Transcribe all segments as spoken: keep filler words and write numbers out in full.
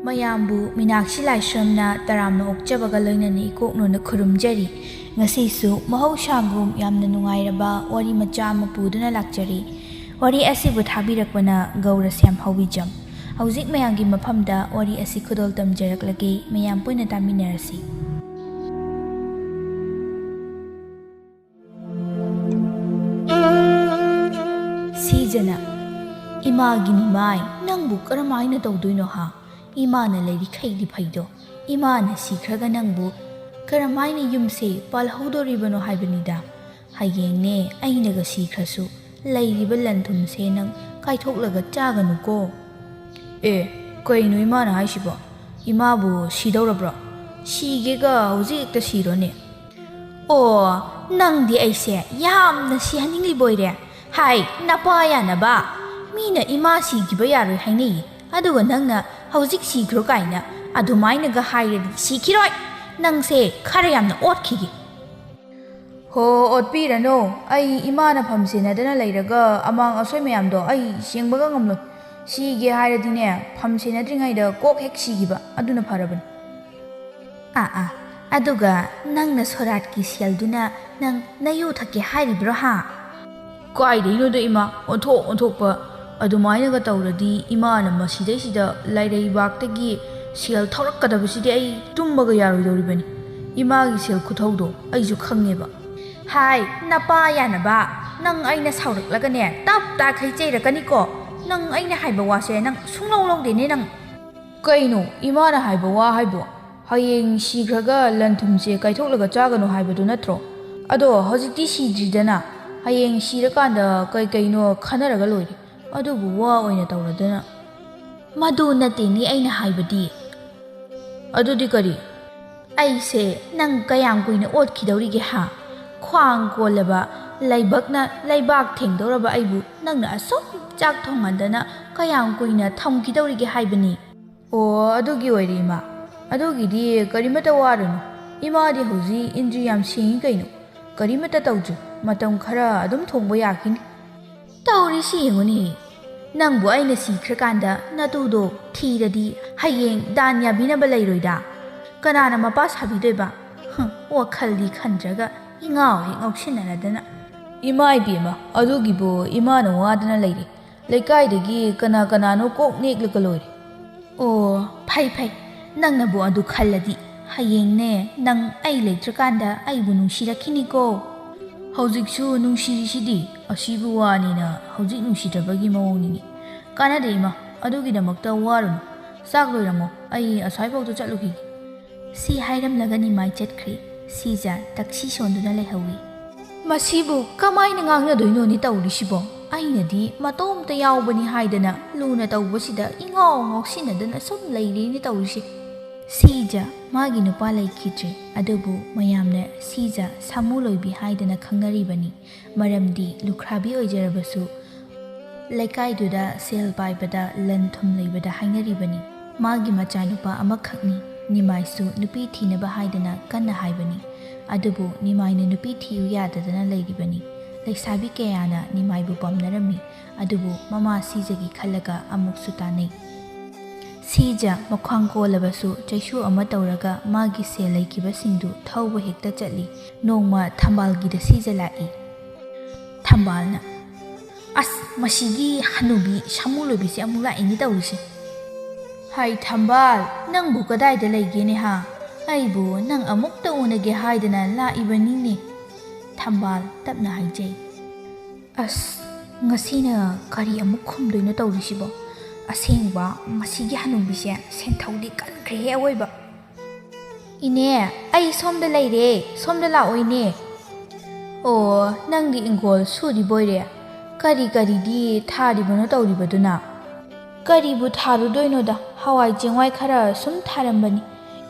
ꯃꯌꯥꯝꯕꯨ ꯃꯤꯅꯥꯛꯁꯤ ꯂꯥꯏꯁ꯭ꯔꯝꯅ ꯇꯔꯥꯝꯅ ꯑꯣꯛꯆꯕꯒ ꯂꯣꯏꯅꯅ ꯏꯀꯣꯛꯅꯣꯅ ꯈꯨꯔꯨꯝꯖꯔꯤ꯫ ꯉꯁꯤꯁꯨ ꯃꯍꯧꯁꯥꯒꯨꯝ ꯌꯥꯝꯅ ꯅꯨꯡꯉꯥꯏꯔꯕ ꯋꯥꯔꯤ ꯃꯆꯥ ꯑꯃ ꯄꯨꯗꯨꯅ ꯂꯥꯛꯆꯔꯤ꯫ ꯋꯥꯔꯤ ꯑꯁꯤꯕꯨ ꯊꯥꯕꯤꯔꯛꯄꯅ ꯒꯧꯔꯁ꯭ꯌꯥꯝ ꯍꯧꯕꯤꯖꯝ꯫ ꯍꯧꯖꯤꯛ ꯃꯌꯥꯝꯒꯤ ꯃꯐꯝꯗ ꯋꯥꯔꯤ ꯑꯁꯤ ꯈꯨꯗꯣꯜ ꯇꯝꯖꯔꯛꯂꯒꯦ, ꯃꯌꯥꯝ ꯄꯨꯟꯅ ꯇꯥꯃꯤꯟꯅꯔꯁꯤ꯫ ꯁꯤꯖꯅ, "ꯏꯃꯥꯒꯤ ꯃꯤꯃꯥꯏ, ꯅꯪꯕꯨ ꯀꯔꯝꯍꯥꯏꯅ ꯇꯧꯗꯣꯏꯅꯣ ꯍꯥ? ꯏꯃꯥꯅ ꯂꯩꯔꯤꯈꯩꯗꯤ ꯐꯩꯗꯣ, ꯏꯃꯥꯅ ꯁꯤꯈ꯭ꯔꯒ ꯅꯪꯕꯨ ꯀꯔꯝꯍꯥꯏꯅ ꯌꯨꯝꯁꯦ ꯄꯥꯜꯍꯧꯗꯣꯔꯤꯕꯅꯣ ꯍꯥꯏꯕꯅꯤꯗ꯫ ꯍꯌꯦꯡꯅꯦ ꯑꯩꯅꯒ ꯁꯤꯈ꯭ꯔꯁꯨ ꯂꯩꯔꯤꯕ ꯂꯟ ꯊꯨꯝꯁꯦ ꯅꯪ ꯀꯥꯏꯊꯣꯛꯂꯒ ꯆꯥꯒꯅꯨꯀꯣ꯫" "ꯑꯦ, ꯀꯩꯅꯣ ꯏꯃꯥꯅ ꯍꯥꯏꯁꯤꯕꯣ? ꯏꯃꯥꯕꯨ ꯁꯤꯗꯧꯔꯕ꯭ꯔꯣ? ꯁꯤꯒꯦꯒ ꯍꯧꯖꯤꯛ ꯍꯦꯛꯇ ꯁꯤꯔꯣꯅꯦ?" "ꯑꯣ, ꯅꯪꯗꯤ ꯑꯩꯁꯦ ꯌꯥꯝꯅ ꯁꯤꯍꯟꯅꯤꯡꯂꯤꯕ ꯑꯣꯏꯔꯦ꯫ ꯍꯥꯏ, ꯅꯄꯥ ꯌꯥꯅꯕ꯫ ꯃꯤꯅ ꯏꯃꯥ ꯁꯤꯈꯤꯕ ꯌꯥꯔꯣꯏ ꯍꯥꯏꯅꯩꯌꯦ, ꯑꯗꯨꯒ ꯅꯪꯅ ꯍꯧꯖꯤꯛ ꯁꯤꯈ꯭ꯔꯣ ꯀꯥꯏꯅ ꯑꯗꯨꯃꯥꯏꯅꯒ ꯍꯥꯏꯔꯗꯤ ꯁꯤꯈꯤꯔꯣꯏ꯫ ꯅꯪꯁꯦ ꯈꯔ ꯌꯥꯝꯅ ꯑꯣꯠꯈꯤꯒꯦ꯫" "ꯍꯣ, ꯑꯣꯠꯄꯤꯔꯅꯨ꯫ ꯑꯩ ꯏꯃꯥꯅ ꯐꯝ ꯁꯦꯟꯅꯗꯅ ꯂꯩꯔꯒ ꯑꯃꯥꯡ ꯑꯁꯣꯏ ꯃꯌꯥꯝꯗꯣ ꯑꯩ ꯌꯦꯡꯕꯒ ꯉꯝꯂꯣꯏ꯫ ꯁꯤꯒꯦ ꯍꯥꯏꯔꯗꯤꯅꯦ, ꯐꯝ ꯁꯦꯟꯅꯗ꯭ꯔꯤꯉꯩꯗ ꯀꯣꯛ ꯍꯦꯛ ꯁꯤꯈꯤꯕ ꯑꯗꯨꯅ ꯐꯔꯕꯅꯤ꯫" "ꯑꯥ, ꯑꯥ, ꯑꯗꯨꯒ ꯅꯪꯅ ꯁꯣꯔꯥꯠꯀꯤ ꯁꯦꯜꯗꯨꯅ ꯅꯪ ꯅꯌꯨ ꯊꯛꯀꯦ ꯍꯥꯏꯔꯤꯕ꯭ꯔꯣ ꯍꯥ?" "ꯀꯥꯏꯗꯩꯅꯣꯗ ꯏꯃꯥ, ꯑꯣꯟꯊꯣꯛ ꯑꯣꯟꯊꯣꯛꯄ꯫ ꯑꯗꯨꯃꯥꯏꯅꯒ ꯇꯧꯔꯗꯤ ꯏꯃꯥꯅ ꯃꯁꯤꯗꯩꯁꯤꯗ ꯂꯥꯏꯔꯩꯕꯥꯛꯇꯒꯤ ꯁꯦꯜ ꯊꯧꯔꯛꯀꯗꯕꯁꯤꯗꯤ ꯑꯩ ꯇꯨꯝꯕꯒ ꯌꯥꯔꯣꯏꯗꯧꯔꯤꯕꯅꯤ꯫ ꯏꯃꯥꯒꯤ ꯁꯦꯜ ꯈꯨꯊꯧꯗꯣ ꯑꯩꯁꯨ ꯈꯪꯉꯦꯕ꯫" "ꯍꯥꯏ, ꯅꯄꯥ ꯌꯥꯅꯕ꯫ ꯅꯪ ꯑꯩꯅ ꯁꯥꯎꯔꯛꯂꯒꯅꯦ, ꯇꯞ ꯇꯥꯈꯩ ꯆꯩꯔꯛꯀꯅꯤꯀꯣ꯫ ꯅꯪ ꯑꯩꯅ ꯍꯥꯏꯕ ꯋꯥꯁꯦ ꯅꯪ ꯁꯨꯡꯂꯧ ꯂꯧꯗꯦꯅꯦ ꯅꯪ꯫" "ꯀꯩꯅꯣ ꯏꯃꯥꯅ ꯍꯥꯏꯕ ꯋꯥ ꯍꯥꯏꯕꯣ? ꯍꯌꯦꯡ ꯁꯤꯈ꯭ꯔꯒ ꯂꯟ ꯊꯨꯝꯁꯦ ꯀꯥꯏꯊꯣꯛꯂꯒ ꯆꯥꯒꯅꯨ ꯍꯥꯏꯕꯗꯨ ꯅꯠꯇ꯭ꯔꯣ? ꯑꯗꯣ ꯍꯧꯖꯤꯛꯇꯤ ꯁꯤꯗ꯭ꯔꯤꯗꯅ, ꯍꯌꯦꯡ ꯁꯤꯔꯀꯥꯟꯗ ꯀꯩ ꯀꯩꯅꯣ ꯈꯟꯅꯔꯒ ꯂꯣꯏꯔꯦ꯫ ꯑꯗꯨꯕꯨ ꯋꯥ ꯑꯣꯏꯅ ꯇꯧꯔꯗꯅ꯫" "ꯃꯗꯨ ꯅꯠꯇꯦꯅꯦ ꯑꯩꯅ ꯍꯥꯏꯕꯗꯤ꯫" "ꯑꯗꯨꯗꯤ ꯀꯔꯤ?" "ꯑꯩꯁꯦ ꯅꯪ ꯀꯌꯥꯝ ꯀꯨꯏꯅ ꯑꯣꯠꯈꯤꯗꯧꯔꯤꯒꯦ ꯍꯥ? ꯈ꯭ꯋꯥꯡ ꯀꯣꯜꯂꯕ, ꯂꯥꯏꯕꯛꯅ ꯂꯩꯕꯥꯛ ꯊꯦꯡꯗꯧꯔꯕ ꯑꯩꯕꯨ ꯅꯪꯅ ꯑꯁꯨꯛ ꯆꯥꯛ ꯊꯣꯡꯍꯟꯗꯅ ꯀꯌꯥꯝ ꯀꯨꯏꯅ ꯊꯝꯈꯤꯗꯧꯔꯤꯒꯦ ꯍꯥꯏꯕꯅꯤ?" "ꯑꯣ, ꯑꯗꯨꯒꯤ ꯑꯣꯏꯔꯦ ꯏꯃꯥ꯫ ꯑꯗꯨꯒꯤꯗꯤ ꯀꯔꯤꯃꯠꯇ ꯋꯥꯔꯨꯅꯨ꯫ ꯏꯃꯥꯗꯤ ꯍꯧꯖꯤꯛ ꯏꯟꯗ꯭ꯔꯤ ꯌꯥꯝ ꯁꯦꯡꯉꯤ ꯀꯩꯅꯣ꯫ ꯀꯔꯤꯃꯠꯇ ꯇꯧꯗ꯭ꯔꯤ꯫ ꯃꯇꯝ ꯈꯔ ꯑꯗꯨꯝ ꯊꯣꯡꯕ ꯌꯥꯈꯤꯅꯤ꯫ ꯇꯧꯔꯤꯁꯤ ꯌꯦꯡꯉꯨꯅꯦ꯫ ꯅꯪꯕꯨ ꯑꯩꯅ ꯁꯤꯈ꯭ꯔꯀꯥꯟꯗ ꯅꯇꯨꯗꯣ ꯊꯤꯔꯗꯤ ꯍꯌꯦꯡ ꯗꯥꯟ ꯌꯥꯕꯤꯅꯕ ꯂꯩꯔꯣꯏꯗ꯫ ꯀꯅꯥꯅ ꯃꯄꯥ ꯁꯥꯕꯤꯗꯣꯏꯕ? ꯍꯨꯝ, ꯋꯥꯈꯜꯗꯤ ꯈꯟꯗ꯭ꯔꯒ ꯏꯉꯥꯎ ꯍꯦꯛ ꯉꯥꯎꯁꯤꯟꯅꯔꯗꯅ꯫ ꯏꯃꯥ ꯏꯕꯦꯝꯃ, ꯑꯗꯨꯒꯤꯕꯨ ꯏꯃꯥꯅ ꯋꯥꯗꯅ ꯂꯩꯔꯤ꯫ ꯂꯩꯀꯥꯏꯗꯒꯤ ꯀꯅꯥ ꯀꯅꯥꯅꯣ ꯀꯣꯛ ꯅꯦꯛꯂꯒ ꯂꯣꯏꯔꯦ꯫ ꯑꯣ, ꯐꯩ ꯐꯩ, ꯅꯪꯅꯕꯨ ꯑꯗꯨ ꯈꯜꯂꯗꯤ꯫ ꯍꯌꯦꯡꯅꯦ, ꯅꯪ ꯑꯩ ꯂꯩꯇ꯭ꯔꯀꯥꯟꯗ ꯑꯩꯕꯨ ꯅꯨꯡꯁꯤꯔꯛꯈꯤꯅꯤꯀꯣ꯫ ꯍꯧꯖꯤꯛꯁꯨ ꯅꯨꯡꯁꯤꯔꯤꯁꯤꯗꯤ꯫ ꯑꯁꯤꯕꯨ ꯋꯥꯅꯤꯅ ꯍꯧꯖꯤꯛ ꯅꯨꯡꯁꯤꯗꯕꯒꯤ ꯃꯑꯣꯡꯅꯤꯅꯦ꯫ ꯀꯥꯟꯅꯗꯦ ꯏꯃꯥ, ꯑꯗꯨꯒꯤꯗꯃꯛꯇ ꯋꯥꯔꯨꯅꯨ꯫ ꯆꯥꯛ ꯂꯣꯏꯔꯝꯃꯣ, ꯑꯩ ꯑꯁ꯭ꯋꯥꯏꯐꯥꯎꯗ ꯆꯠꯂꯨꯈꯤꯒꯦ꯫ ꯁꯤ ꯍꯥꯏꯔꯝꯂꯒ ꯅꯤꯃꯥꯏ ꯆꯠꯈ꯭ꯔꯦ꯫ ꯁꯤꯖ ꯇꯛꯁꯤ ꯁꯣꯟꯗꯨꯅ ꯂꯩꯍꯧꯏ꯫ ꯃꯁꯤꯕꯨ ꯀꯃꯥꯏꯅ ꯉꯥꯡꯅꯗꯣꯏꯅꯣꯅꯦ ꯇꯧꯔꯤꯁꯤꯕꯣ? ꯑꯩꯅꯗꯤ ꯃꯇꯣꯝꯇ ꯌꯥꯎꯕꯅꯤ ꯍꯥꯏꯗꯅ ꯂꯨꯅ ꯇꯧꯕꯁꯤꯗ ꯏꯉꯥꯎ ꯉꯥꯎꯁꯤꯟꯅꯗꯅ ꯁꯨꯝ ꯂꯩꯔꯦꯅꯦ ꯇꯧꯔꯤꯁꯦ꯫ ꯁꯤꯖ ꯃꯥꯒꯤ ꯅꯨꯄꯥ ꯂꯩꯈꯤꯗ꯭ꯔꯦ, ꯑꯗꯨꯕꯨ ꯃꯌꯥꯝꯅ ꯁꯤꯖ ꯁꯥꯃꯨ ꯂꯣꯏꯕꯤ ꯍꯥꯏꯗꯅ ꯈꯪꯅꯔꯤꯕꯅꯤ꯫ ꯃꯔꯝꯗꯤ ꯂꯨꯈ꯭ꯔꯥꯕꯤ ꯑꯣꯏꯖꯔꯕꯁꯨ ꯂꯩꯀꯥꯏꯗꯨꯗ ꯁꯦꯜ ꯄꯥꯏꯕꯗ, ꯂꯟ ꯊꯨꯝ ꯂꯩꯕꯗ ꯍꯥꯏꯅꯔꯤꯕꯅꯤ꯫ ꯃꯥꯒꯤ ꯃꯆꯥꯅꯨꯄꯥ ꯑꯃꯈꯛꯅꯤ꯫ ꯅꯤꯃꯥꯏꯁꯨ ꯅꯨꯄꯤ ꯊꯤꯅꯕ ꯍꯥꯏꯗꯅ ꯀꯟꯅ ꯍꯥꯏꯕꯅꯤ꯫ ꯑꯗꯨꯕꯨ ꯅꯤꯃꯥꯏꯅ ꯅꯨꯄꯤ ꯊꯤꯌꯨ ꯌꯥꯗꯗꯅ ꯂꯩꯔꯤꯕꯅꯤ꯫ ꯂꯩꯁꯥꯕꯤ ꯀꯌꯥꯅ ꯅꯤꯃꯥꯏꯕꯨ ꯄꯥꯝꯅꯔꯝꯃꯤ꯫ ꯑꯗꯨꯕꯨ ꯃꯃꯥ ꯁꯤꯖꯒꯤ ꯈꯜꯂꯒ ꯑꯃꯨꯛꯁꯨ ꯇꯥꯟꯅꯩ꯫ ꯁꯤꯖ ꯃꯈ꯭ꯋꯥꯡ ꯀꯣꯜꯂꯕꯁꯨ ꯆꯩꯁꯨ ꯑꯃ ꯇꯧꯔꯒ ꯃꯥꯒꯤ ꯁꯦꯜ ꯂꯩꯈꯤꯕꯁꯤꯡꯗꯨ ꯊꯧꯕ ꯍꯦꯛꯇ ꯆꯠꯂꯤ꯫ ꯅꯣꯡꯃ ꯊꯝꯕꯥꯜꯒꯤꯗ ꯁꯤꯖ ꯂꯥꯛꯏ꯫ ꯊꯝꯕꯥꯜꯅ, "ꯑꯁ, ꯃꯁꯤꯒꯤ ꯍꯅꯨꯕꯤ ꯁꯥꯃꯨ ꯂꯣꯏꯕꯤꯁꯦ ꯑꯃꯨꯛ ꯂꯥꯛꯏꯅꯦ ꯇꯧꯔꯤꯁꯦ꯫ ꯍꯥꯏ ꯊꯝꯕꯥꯜ, ꯅꯪꯕꯨ ꯀꯗꯥꯏꯗ ꯂꯩꯒꯦꯅꯦ ꯍꯥ? ꯑꯩꯕꯨ ꯅꯪ ꯑꯃꯨꯛꯇ ꯎꯅꯒꯦ ꯍꯥꯏꯗꯅ ꯂꯥꯛꯏꯕꯅꯤꯅꯦ꯫" ꯊꯝꯕꯥꯜ ꯇꯞꯅ ꯍꯥꯏꯖꯩ꯫ ꯑꯁ, ꯉꯁꯤꯅ ꯀꯔꯤ ꯑꯃꯨꯛ ꯈꯨꯝꯗꯣꯏꯅꯣ ꯇꯧꯔꯤꯁꯤꯕꯣ? ꯑꯁꯦꯡꯕ, ꯃꯁꯤꯒꯤ ꯍꯅꯨꯕꯤꯁꯦ ꯁꯦꯟꯊꯧꯗꯤ ꯀꯟꯈ꯭ꯔꯦꯍꯦ ꯑꯋꯣꯏꯕ꯫ "ꯏꯅꯦ, ꯑꯩ ꯁꯣꯝꯗ ꯂꯩꯔꯦ, ꯁꯣꯝꯗ ꯂꯥꯛꯑꯣ ꯏꯅꯦ꯫" "ꯑꯣ, ꯅꯪꯗꯤ ꯏꯪꯈꯣꯜ ꯁꯨꯔꯤꯕꯣꯏꯔꯦ? ꯀꯔꯤ ꯀꯔꯤꯗꯤ ꯊꯥꯔꯤꯕꯅꯣ ꯇꯧꯔꯤꯕꯗꯨꯅ?" "ꯀꯔꯤꯕꯨ ꯊꯥꯔꯨꯗꯣꯏꯅꯣꯗ, ꯍꯋꯥꯏ ꯆꯦꯡꯋꯥꯏ ꯈꯔ ꯁꯨꯝ ꯊꯥꯔꯝꯕꯅꯤ꯫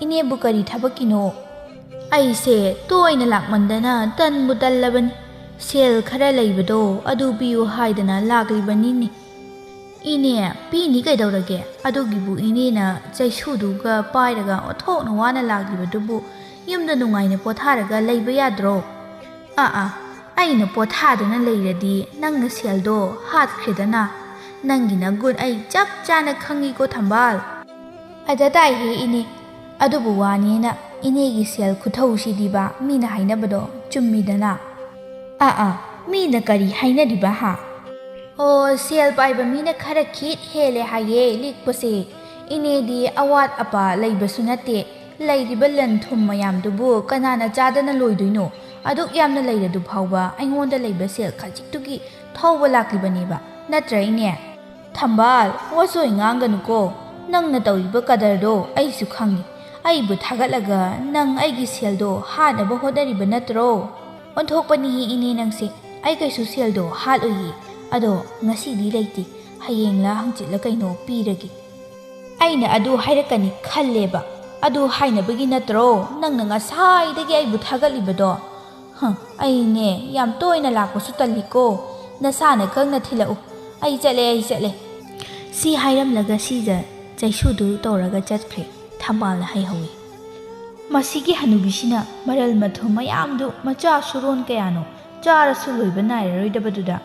ꯏꯅꯦꯕꯨ ꯀꯔꯤ ꯊꯕꯛꯀꯤꯅꯣ?" "ꯑꯩꯁꯦ ꯇꯣꯏꯅ ꯂꯥꯛꯃꯟꯗꯅ ꯇꯟꯕꯨ ꯇꯜꯂꯕꯅꯤ꯫ ꯁꯦꯜ ꯈꯔ ꯂꯩꯕꯗꯣ ꯑꯗꯨ ꯄꯤꯌꯨ ꯍꯥꯏꯗꯅ ꯂꯥꯛꯂꯤꯕꯅꯤꯅꯦ꯫" "ꯏꯅꯦ, ꯄꯤꯅꯤ ꯀꯩꯗꯧꯔꯒꯦ? ꯑꯗꯨꯒꯤꯕꯨ ꯏꯅꯦꯅ ꯆꯩꯁꯨꯗꯨꯒ ꯄꯥꯏꯔꯒ ꯑꯣꯟꯊꯣꯛꯅ ꯋꯥꯅ ꯂꯥꯛꯂꯤꯕꯗꯨꯕꯨ ꯌꯨꯝꯗ ꯅꯨꯡꯉꯥꯏꯅ ꯄꯣꯊꯥꯔꯒ ꯂꯩꯕ ꯌꯥꯗ꯭ꯔꯣ? ꯑꯥ ꯑꯥ, ꯑꯩꯅ ꯄꯣꯊꯥꯗꯅ ꯂꯩꯔꯗꯤ ꯅꯪꯅ ꯁꯦꯜꯗꯣ ꯍꯥꯠꯈ꯭ꯔꯦꯗꯅ꯫ ꯅꯪꯒꯤ ꯅꯒꯨꯟ ꯑꯩ ꯆꯞ ꯆꯥꯅ ꯈꯪꯉꯤꯀꯣ ꯊꯝꯕꯥꯜ꯫ ꯑꯗ ꯇꯥꯏꯍꯦ ꯏꯅꯦ꯫ ꯑꯗꯨꯕꯨ ꯋꯥꯅꯦꯅ ꯏꯅꯦꯒꯤ ꯁꯦꯜ ꯈꯨꯊꯧꯁꯤꯗꯤꯕ ꯃꯤꯅ ꯍꯥꯏꯅꯕꯗꯣ ꯆꯨꯝꯃꯤꯗꯅ꯫ ꯑꯥ ꯑꯥ, ꯃꯤꯅ ꯀꯔꯤ ꯍꯥꯏꯅꯔꯤꯕ ꯍꯥ? ꯑꯣ, ꯁꯦꯜ ꯄꯥꯏꯕ ꯃꯤꯅ ꯈꯔ ꯈꯤꯠ ꯍꯦꯜꯂꯦ ꯍꯥꯏꯌꯦ ꯂꯤꯛꯄꯁꯦ꯫ ꯏꯅꯦꯗꯤ ꯑꯋꯥꯠ ꯑꯄꯥ ꯂꯩꯕꯁꯨ ꯅꯠꯇꯦ, ꯂꯩꯔꯤꯕ ꯂꯟ ꯊꯨꯝ ꯃꯌꯥꯝꯗꯨꯕꯨ ꯀꯅꯥꯅ ꯆꯥꯗꯅ ꯂꯣꯏꯗꯣꯏꯅꯣ? ꯑꯗꯨꯛ ꯌꯥꯝꯅ ꯂꯩꯔꯗꯨ ꯐꯥꯎꯕ ꯑꯩꯉꯣꯟꯗ ꯂꯩꯕ ꯁꯦꯜ ꯈꯖꯤꯛꯇꯨꯒꯤ ꯊꯧꯕ ꯂꯥꯛꯂꯤꯕꯅꯦꯕ, ꯅꯠꯇ꯭ꯔꯥ ꯏꯅꯦ? ꯊꯝꯕꯥꯜ, ꯋꯥꯆꯣꯏ ꯉꯥꯡꯒꯅꯨꯀꯣ꯫ ꯅꯪꯅ ꯇꯧꯔꯤꯕ ꯀꯗꯔꯗꯣ ꯑꯩꯁꯨ ꯈꯪꯉꯤ꯫ ꯑꯩꯕꯨ ꯊꯥꯒꯠꯂꯒ ꯅꯪ ꯑꯩꯒꯤ ꯁꯦꯜꯗꯣ ꯍꯥꯠꯅꯕ ꯍꯣꯠꯅꯔꯤꯕ ꯅꯠꯇ꯭ꯔꯣ? ꯑꯣꯟꯊꯣꯛꯄꯅꯤꯍꯦ ꯏꯅꯦ ꯅꯪꯁꯦ꯫ ꯑꯩ ꯀꯩꯁꯨ ꯁꯦꯜꯗꯣ ꯍꯥꯠꯂꯣꯏꯌꯦ꯫ ꯑꯗꯣ ꯉꯁꯤꯗꯤ ꯂꯩꯇꯦ꯫ ꯍꯌꯦꯡꯂ ꯍꯪꯆꯤꯠꯂ ꯀꯩꯅꯣ ꯄꯤꯔꯒꯦ꯫ ꯑꯩꯅ ꯑꯗꯨ ꯍꯥꯏꯔꯛꯀꯅꯤ ꯈꯜꯂꯦꯕ꯫ ꯑꯗꯨ ꯍꯥꯏꯅꯕꯒꯤ ꯅꯠꯇ꯭ꯔꯣ ꯅꯪꯅ ꯉꯁꯥꯏꯗꯒꯤ ꯑꯩꯕꯨ ꯊꯥꯒꯠꯂꯤꯕꯗꯣ? ꯍ, ꯑꯩꯅꯦ ꯌꯥꯝ ꯇꯣꯏꯅ ꯂꯥꯛꯄꯁꯨ ꯇꯜꯂꯤꯀꯣ꯫ ꯅꯁꯥꯅ ꯈꯪꯅ ꯊꯤꯜꯂꯛꯎ꯫ ꯑꯩ ꯆꯠꯂꯦ, ꯑꯩ ꯆꯠꯂꯦ꯫ ꯁꯤ ꯍꯥꯏꯔꯝꯂꯒ ꯁꯤꯖ ꯆꯩꯁꯨꯗꯨ ꯇꯧꯔꯒ ꯆꯠꯈ꯭ꯔꯦ꯫ ꯊꯝꯕꯥꯜꯅ ꯍꯥꯏꯍꯧꯏ꯫ ꯃꯁꯤꯒꯤ ꯍꯅꯨꯕꯤꯁꯤꯅ ꯃꯔꯜ ꯃꯊꯨꯝ ꯃꯌꯥꯝꯗꯨ ꯃꯆꯥ ꯁꯨꯔꯣꯟ ꯀꯌꯥꯅꯣ ꯆꯥꯔꯁꯨ ꯂꯣꯏꯕ ꯅꯥꯏꯔꯔꯣꯏꯗꯕꯗꯨꯗ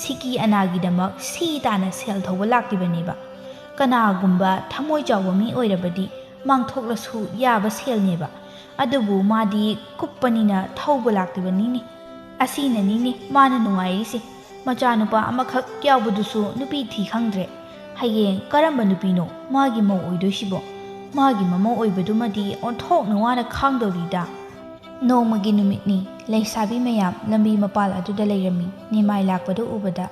ꯁꯤꯀꯤ ꯑꯅꯥꯒꯤꯗꯃꯛ ꯁꯤ ꯇꯥꯅ ꯁꯦꯜ ꯊꯧꯕ ꯂꯥꯛꯂꯤꯕꯅꯦꯕ꯫ ꯀꯅꯥꯒꯨꯝꯕ ꯊꯃꯣꯏ ꯆꯥꯎꯕ ꯃꯤ ꯑꯣꯏꯔꯕꯗꯤ ꯃꯥꯡꯊꯣꯛꯂꯁꯨ ꯌꯥꯕ ꯁꯦꯜꯅꯦꯕ꯫ ꯑꯗꯨꯕꯨ ꯃꯥꯗꯤ ꯀꯨꯞꯄꯅꯤꯅ ꯊꯧꯕ ꯂꯥꯛꯂꯤꯕꯅꯤꯅꯦ꯫ ꯑꯁꯤꯅꯅꯤꯅꯦ ꯃꯥꯅ ꯅꯨꯡꯉꯥꯏꯔꯤꯁꯦ꯫ ꯃꯆꯥꯅꯨꯄꯥ ꯑꯃꯈꯛ ꯌꯥꯎꯕꯗꯨꯁꯨ ꯅꯨꯄꯤ ꯊꯤ ꯈꯪꯗ꯭ꯔꯦ꯫ ꯍꯌꯦꯡ ꯀꯔꯝꯕ ꯅꯨꯄꯤꯅꯣ ꯃꯥꯒꯤ ꯃꯧ ꯑꯣꯏꯗꯣꯏꯁꯤꯕꯣ? ꯃꯥꯒꯤ ꯃꯃꯧ ꯑꯣꯏꯕꯗꯨꯃꯗꯤ ꯑꯣꯟꯊꯣꯛꯅ ꯋꯥꯅ ꯈꯥꯡꯗꯧꯔꯤꯗ꯫ ꯅꯣꯡꯃꯒꯤ ꯅꯨꯃꯤꯠꯅꯤ꯫ ꯂꯩꯁꯥꯕꯤ ꯃꯌꯥꯝ ꯂꯝꯕꯤ ꯃꯄꯥꯜ ꯑꯗꯨꯗ ꯂꯩꯔꯝꯃꯤ꯫ ꯅꯤꯃꯥꯏ ꯂꯥꯛꯄꯗꯨ ꯎꯕꯗ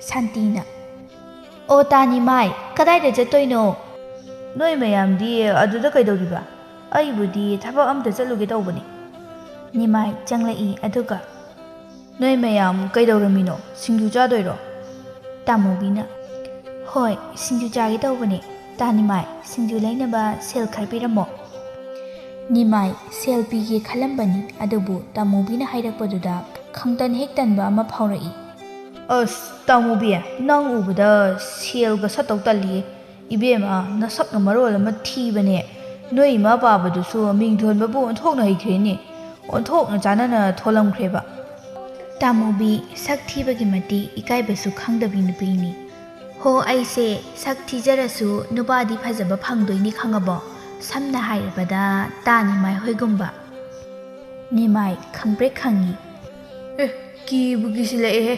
ꯁꯥꯟꯇꯤꯅ, "ꯑꯣ ꯇꯥ ꯅꯤꯃꯥꯏ, ꯀꯗꯥꯏꯗ ꯆꯠꯇꯣꯏꯅꯣ?" "ꯅꯣꯏ ꯃꯌꯥꯝꯗꯤ ꯑꯗꯨꯗ ꯀꯩꯗꯧꯔꯤꯕ? ꯑꯩꯕꯨꯗꯤ ꯊꯕꯛ ꯑꯝꯇ ꯆꯠꯂꯨꯒꯦ ꯇꯧꯕꯅꯤ꯫" ꯅꯤꯃꯥꯏ ꯆꯪꯂꯛꯏ ꯑꯗꯨꯒ, "ꯅꯣꯏ ꯃꯌꯥꯝ ꯀꯩꯗꯧꯔꯝꯃꯤꯅꯣ? ꯁꯤꯡꯖꯨ ꯆꯥꯗꯣꯏꯔꯣ?" ꯇꯥꯃꯣꯕꯤꯅ, "ꯍꯣꯏ, ꯁꯤꯡꯖꯨ ꯆꯥꯒꯦ ꯇꯧꯕꯅꯦ꯫ ꯇꯥ ꯅꯤꯃꯥꯏ, ꯁꯤꯡꯖꯨ ꯂꯩꯅꯕ ꯁꯦꯜ ꯈꯔ ꯄꯤꯔꯝꯃꯣ꯫" ꯅꯤꯃꯥꯏ ꯁꯦꯜ ꯄꯤꯒꯦ ꯈꯜꯂꯝꯕꯅꯤ, ꯑꯗꯨꯕꯨ ꯇꯥꯃꯣꯕꯤꯅ ꯍꯥꯏꯔꯛꯄꯗꯨꯗ ꯈꯪꯇꯟ ꯍꯦꯛ ꯇꯟꯕ ꯑꯃ ꯐꯥꯎꯔꯛꯏ꯫ "ꯑꯁ, ꯇꯥꯃꯣꯕꯤ, ꯅꯪ ꯎꯕꯗ ꯁꯦꯜꯒ ꯁꯠꯇꯧ ꯇꯜꯂꯤꯌꯦ꯫ ꯏꯕꯦꯝꯃ, ꯅꯁꯛꯅ ꯃꯔꯣꯜ ꯑꯃ ꯊꯤꯕꯅꯦ꯫ ꯅꯣꯏ ꯏꯃꯥ ꯄꯥꯕꯗꯨꯁꯨ ꯃꯤꯡ ꯊꯣꯟꯕꯕꯨ ꯑꯣꯟꯊꯣꯛꯅ ꯍꯩꯈ꯭ꯔꯦꯅꯦ꯫ ꯑꯣꯟꯊꯣꯛꯅ ꯆꯥꯟꯅꯅ ꯊꯣꯜꯂꯝꯈ꯭ꯔꯦꯕ꯫ ꯇꯥꯃꯨꯕꯤ ꯁꯛ ꯊꯤꯕꯒꯤ ꯃꯇꯤꯛ ꯏꯀꯥꯏꯕꯁꯨ ꯈꯪꯗꯕꯤ ꯅꯨꯄꯤꯅꯤ꯫ ꯍꯣ, ꯑꯩꯁꯦ ꯁꯛ ꯊꯤꯖꯔꯁꯨ ꯅꯨꯄꯥꯗꯤ ꯐꯖꯕ ꯐꯪꯗꯣꯏꯅꯤ ꯈꯪꯉꯕꯣ? ꯁꯝꯅ ꯍꯥꯏꯔꯕꯗ ꯇꯥ ꯅꯤꯃꯥꯏ ꯍꯣꯏꯒꯨꯝꯕ꯫ ꯅꯤꯃꯥꯏ ꯈꯪꯄ꯭ꯔꯦꯛ ꯈꯪꯉꯤ꯫ ꯑꯦ, ꯀꯤꯕꯨ ꯀꯤꯁꯤꯜꯂꯛꯑꯦꯍꯦ꯫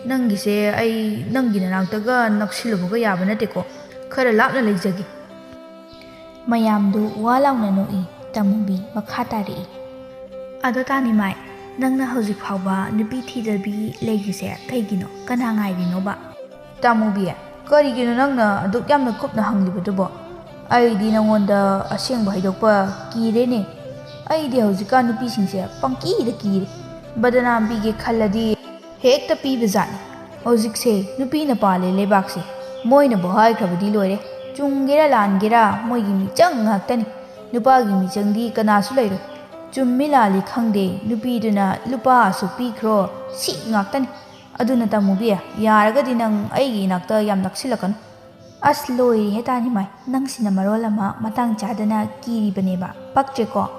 ꯅꯪꯒꯤꯁꯦ ꯑꯩ ꯅꯪꯒꯤ ꯅꯅꯥꯛꯇꯒ ꯅꯛꯁꯤꯜꯂꯨꯕꯒ ꯌꯥꯕ ꯅꯠꯇꯦꯀꯣ꯫ ꯈꯔ ꯂꯥꯞꯅ ꯂꯩꯖꯒꯦ꯫ ꯃꯌꯥꯝꯗꯨ ꯋꯥ ꯂꯥꯎꯅ ꯅꯣꯛꯏ꯫ ꯇꯥꯃꯨꯕꯤ ꯃꯈꯥ ꯇꯥꯔꯛꯏ꯫ ꯑꯗꯣ ꯇꯥ ꯅꯤꯃꯥꯏ, ꯅꯪꯅ ꯍꯧꯖꯤꯛ ꯐꯥꯎꯕ ꯅꯨꯄꯤ ꯊꯤꯗꯕꯤ ꯂꯩꯔꯤꯁꯦ ꯀꯩꯒꯤꯅꯣ? ꯀꯅꯥ ꯉꯥꯏꯔꯤꯅꯣꯕ? ꯇꯥꯃꯨꯕꯤ, ꯀꯔꯤꯒꯤꯅꯣ ꯅꯪꯅ ꯑꯗꯨꯛ ꯌꯥꯝꯅ ꯀꯨꯞꯅ ꯍꯪꯂꯤꯕꯗꯨꯕꯣ? ꯑꯩꯗꯤ ꯅꯉꯣꯟꯗ ꯑꯁꯦꯡꯕ ꯍꯥꯏꯗꯣꯛꯄ ꯀꯤꯔꯦꯅꯦ꯫ ꯑꯩꯗꯤ ꯍꯧꯖꯤꯛꯀꯥꯟ ꯅꯨꯄꯤꯁꯤꯡꯁꯦ ꯄꯪꯀꯤꯗ ꯀꯤꯔꯦ꯫ ꯕꯗꯅꯥꯝ ꯄꯤꯒꯦ ꯈꯜꯂꯗꯤ ꯍꯦꯛꯇ ꯄꯤꯕꯖꯥꯠꯅꯤ꯫ ꯍꯧꯖꯤꯛꯁꯦ ꯅꯨꯄꯤꯅ ꯄꯥꯜꯂꯦ ꯂꯩꯕꯥꯛꯁꯦ꯫ ꯃꯣꯏꯅꯕꯨ ꯍꯥꯏꯈ꯭ꯔꯕꯗꯤ ꯂꯣꯏꯔꯦ꯫ ꯆꯨꯝꯒꯦꯔꯥ ꯂꯥꯟꯒꯦꯔꯥ ꯃꯣꯏꯒꯤ ꯃꯤꯆꯪ ꯉꯥꯛꯇꯅꯤ꯫ ꯅꯨꯄꯥꯒꯤ ꯃꯤꯆꯪꯗꯤ ꯀꯅꯥꯁꯨ ꯂꯩꯔꯣꯏ꯫ ꯆꯨꯝꯃꯤ ꯂꯥꯜꯂꯤ ꯈꯪꯗꯦ, ꯅꯨꯄꯤꯗꯨꯅ ꯂꯨꯄꯥ ꯑꯁꯨꯛ ꯄꯤꯈ꯭ꯔꯣ, ꯁꯤ ꯉꯥꯛꯇꯅꯤ꯫ ꯑꯗꯨꯅ ꯇꯥꯃꯨꯕꯤ, ꯌꯥꯔꯒꯗꯤ ꯅꯪ ꯑꯩꯒꯤ ꯏꯅꯥꯛꯇ ꯌꯥꯝ ꯅꯛꯁꯤꯜꯂꯛꯀꯅꯨ꯫ ꯑꯁ, ꯂꯣꯏꯔꯦꯍꯦ ꯇꯥꯅꯤꯃꯥꯏ, ꯅꯪꯁꯤꯅ ꯃꯔꯣꯜ ꯑꯃ ꯃꯇꯥꯡ ꯆꯥꯗꯅ ꯀꯤꯔꯤꯕꯅꯦꯕ, ꯄꯛꯇ꯭ꯔꯦꯀꯣ?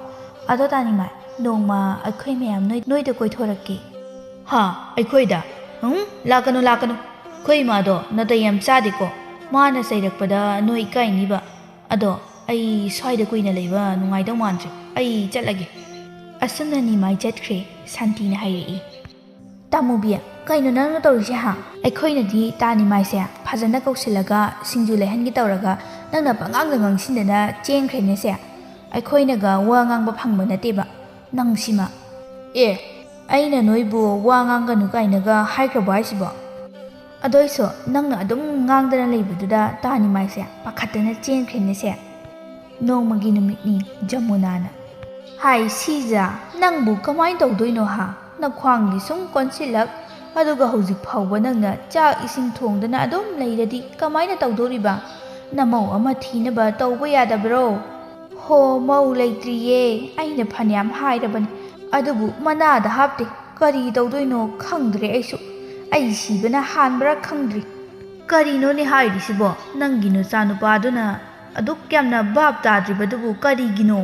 ꯑꯗꯣ ꯇꯥꯅꯤꯃꯥꯏ, ꯅꯣꯡꯃ ꯑꯩꯈꯣꯏ ꯃꯌꯥꯝ ꯅꯣꯏ-, ꯅꯣꯏꯗ ꯀꯣꯏꯊꯣꯔꯛꯀꯦ꯫ ꯍꯥ? ꯑꯩꯈꯣꯏꯗ? ꯎꯝ, ꯂꯥꯛꯀꯅꯨ, ꯂꯥꯛꯀꯅꯨ꯫ ꯑꯩꯈꯣꯏ ꯏꯃꯥꯗꯣ ꯅꯥꯇꯩ ꯌꯥꯝ ꯆꯥꯗꯦꯀꯣ꯫ ꯃꯥꯅ ꯆꯩꯔꯛꯄꯗ ꯅꯣꯏ ꯏꯀꯥꯏꯅꯤꯕ꯫ ꯑꯗꯣ ꯑꯩ ꯁ꯭ꯋꯥꯏꯗ ꯀꯨꯏꯅ ꯂꯩꯕ ꯅꯨꯡꯉꯥꯏꯗꯧ ꯃꯥꯟꯗ꯭ꯔꯦ꯫ ꯑꯩ ꯆꯠꯂꯒꯦ꯫ ꯑꯁꯨꯝꯅ ꯅꯤꯃꯥꯏ ꯆꯠꯈ꯭ꯔꯦ꯫ ꯁꯥꯟꯇꯤꯅ ꯍꯥꯏꯔꯛꯏ꯫ ꯇꯥꯃꯨꯕꯤ, ꯀꯩꯅꯣ ꯅꯪꯅ ꯇꯧꯔꯤꯁꯦ ꯍꯥ? ꯑꯩꯈꯣꯏꯅꯗꯤ ꯇꯥ ꯅꯤꯃꯥꯏꯁꯦ ꯐꯖꯅ ꯀꯧꯁꯤꯜꯂꯒ ꯁꯤꯡꯖꯨ ꯂꯩꯍꯟꯒꯦ ꯇꯧꯔꯒ ꯅꯪꯅ ꯄꯉꯥꯡꯗ ꯉꯥꯡꯁꯤꯟꯗꯅ ꯆꯦꯟꯈ꯭ꯔꯦꯅꯦꯁꯦ꯫ ꯑꯩꯈꯣꯏꯅꯒ ꯋꯥ ꯉꯥꯡꯕ ꯐꯪꯕ ꯅꯠꯇꯦꯕ꯫ ꯅꯪꯁꯤꯃ꯫ ꯑꯦ, ꯑꯩꯅ ꯅꯣꯏꯕꯨ ꯋꯥ ꯉꯥꯡꯒꯅꯨ ꯀꯥꯏꯅꯒ ꯍꯥꯏꯈ꯭ꯔꯕꯣ ꯍꯥꯏꯁꯤꯕꯣ? ꯑꯗꯣꯏꯁꯨ ꯅꯪꯅ ꯑꯗꯨꯝ ꯉꯥꯡꯗꯅ ꯂꯩꯕꯗꯨꯗ ꯇꯥ ꯅꯤꯃꯥꯏꯁꯦ ꯄꯥꯈꯠꯇꯅ ꯆꯦꯟꯈ꯭ꯔꯦꯅꯦꯁꯦ꯫ ꯅꯣꯡꯃꯒꯤ ꯅꯨꯃꯤꯠꯅꯤ꯫ ꯖꯃꯨꯅꯥꯅ꯫ ꯍꯥꯏ ꯁꯤꯖꯥ, ꯅꯪꯕꯨ ꯀꯃꯥꯏꯅ ꯇꯧꯗꯣꯏꯅꯣ ꯍꯥ? ꯅꯈ꯭ꯋꯥꯡꯗꯤ ꯁꯨꯝ ꯀꯣꯟꯁꯤꯜꯂꯛ, ꯑꯗꯨꯒ ꯍꯧꯖꯤꯛ ꯐꯥꯎꯕ ꯅꯪꯅ ꯆꯥꯛ ꯏꯁꯤꯡ ꯊꯣꯡꯗꯅ ꯑꯗꯨꯝ ꯂꯩꯔꯗꯤ ꯀꯃꯥꯏꯅ ꯇꯧꯗꯣꯔꯤꯕ? ꯅꯃꯧ ꯑꯃ ꯊꯤꯅꯕ ꯇꯧꯕ ꯌꯥꯗꯕ꯭ꯔꯣ? ꯍꯣ, ꯃꯧ ꯂꯩꯇ꯭ꯔꯤꯌꯦ, ꯑꯩꯅ ꯐꯅꯌꯥꯝ ꯍꯥꯏꯔꯕꯅꯤ, ꯑꯗꯨꯕꯨ ꯃꯅꯥꯗ ꯍꯥꯞꯇꯦ꯫ ꯀꯔꯤ ꯇꯧꯗꯣꯏꯅꯣ ꯈꯪꯗ꯭ꯔꯦ ꯑꯩꯁꯨ꯫ ꯑꯩ ꯁꯤꯕꯅ ꯍꯥꯟꯕ꯭ꯔꯥ ꯈꯪꯗ꯭ꯔꯤ꯫ ꯀꯔꯤꯅꯣꯅꯦ ꯍꯥꯏꯔꯤꯁꯤꯕꯣ? ꯅꯪꯒꯤ ꯅꯆꯥꯅꯨꯄꯥꯗꯨꯅ ꯑꯗꯨꯛ ꯌꯥꯝꯅ ꯚꯥꯞ ꯇꯥꯗ꯭ꯔꯤꯕꯗꯨꯕꯨ ꯀꯔꯤꯒꯤꯅꯣ?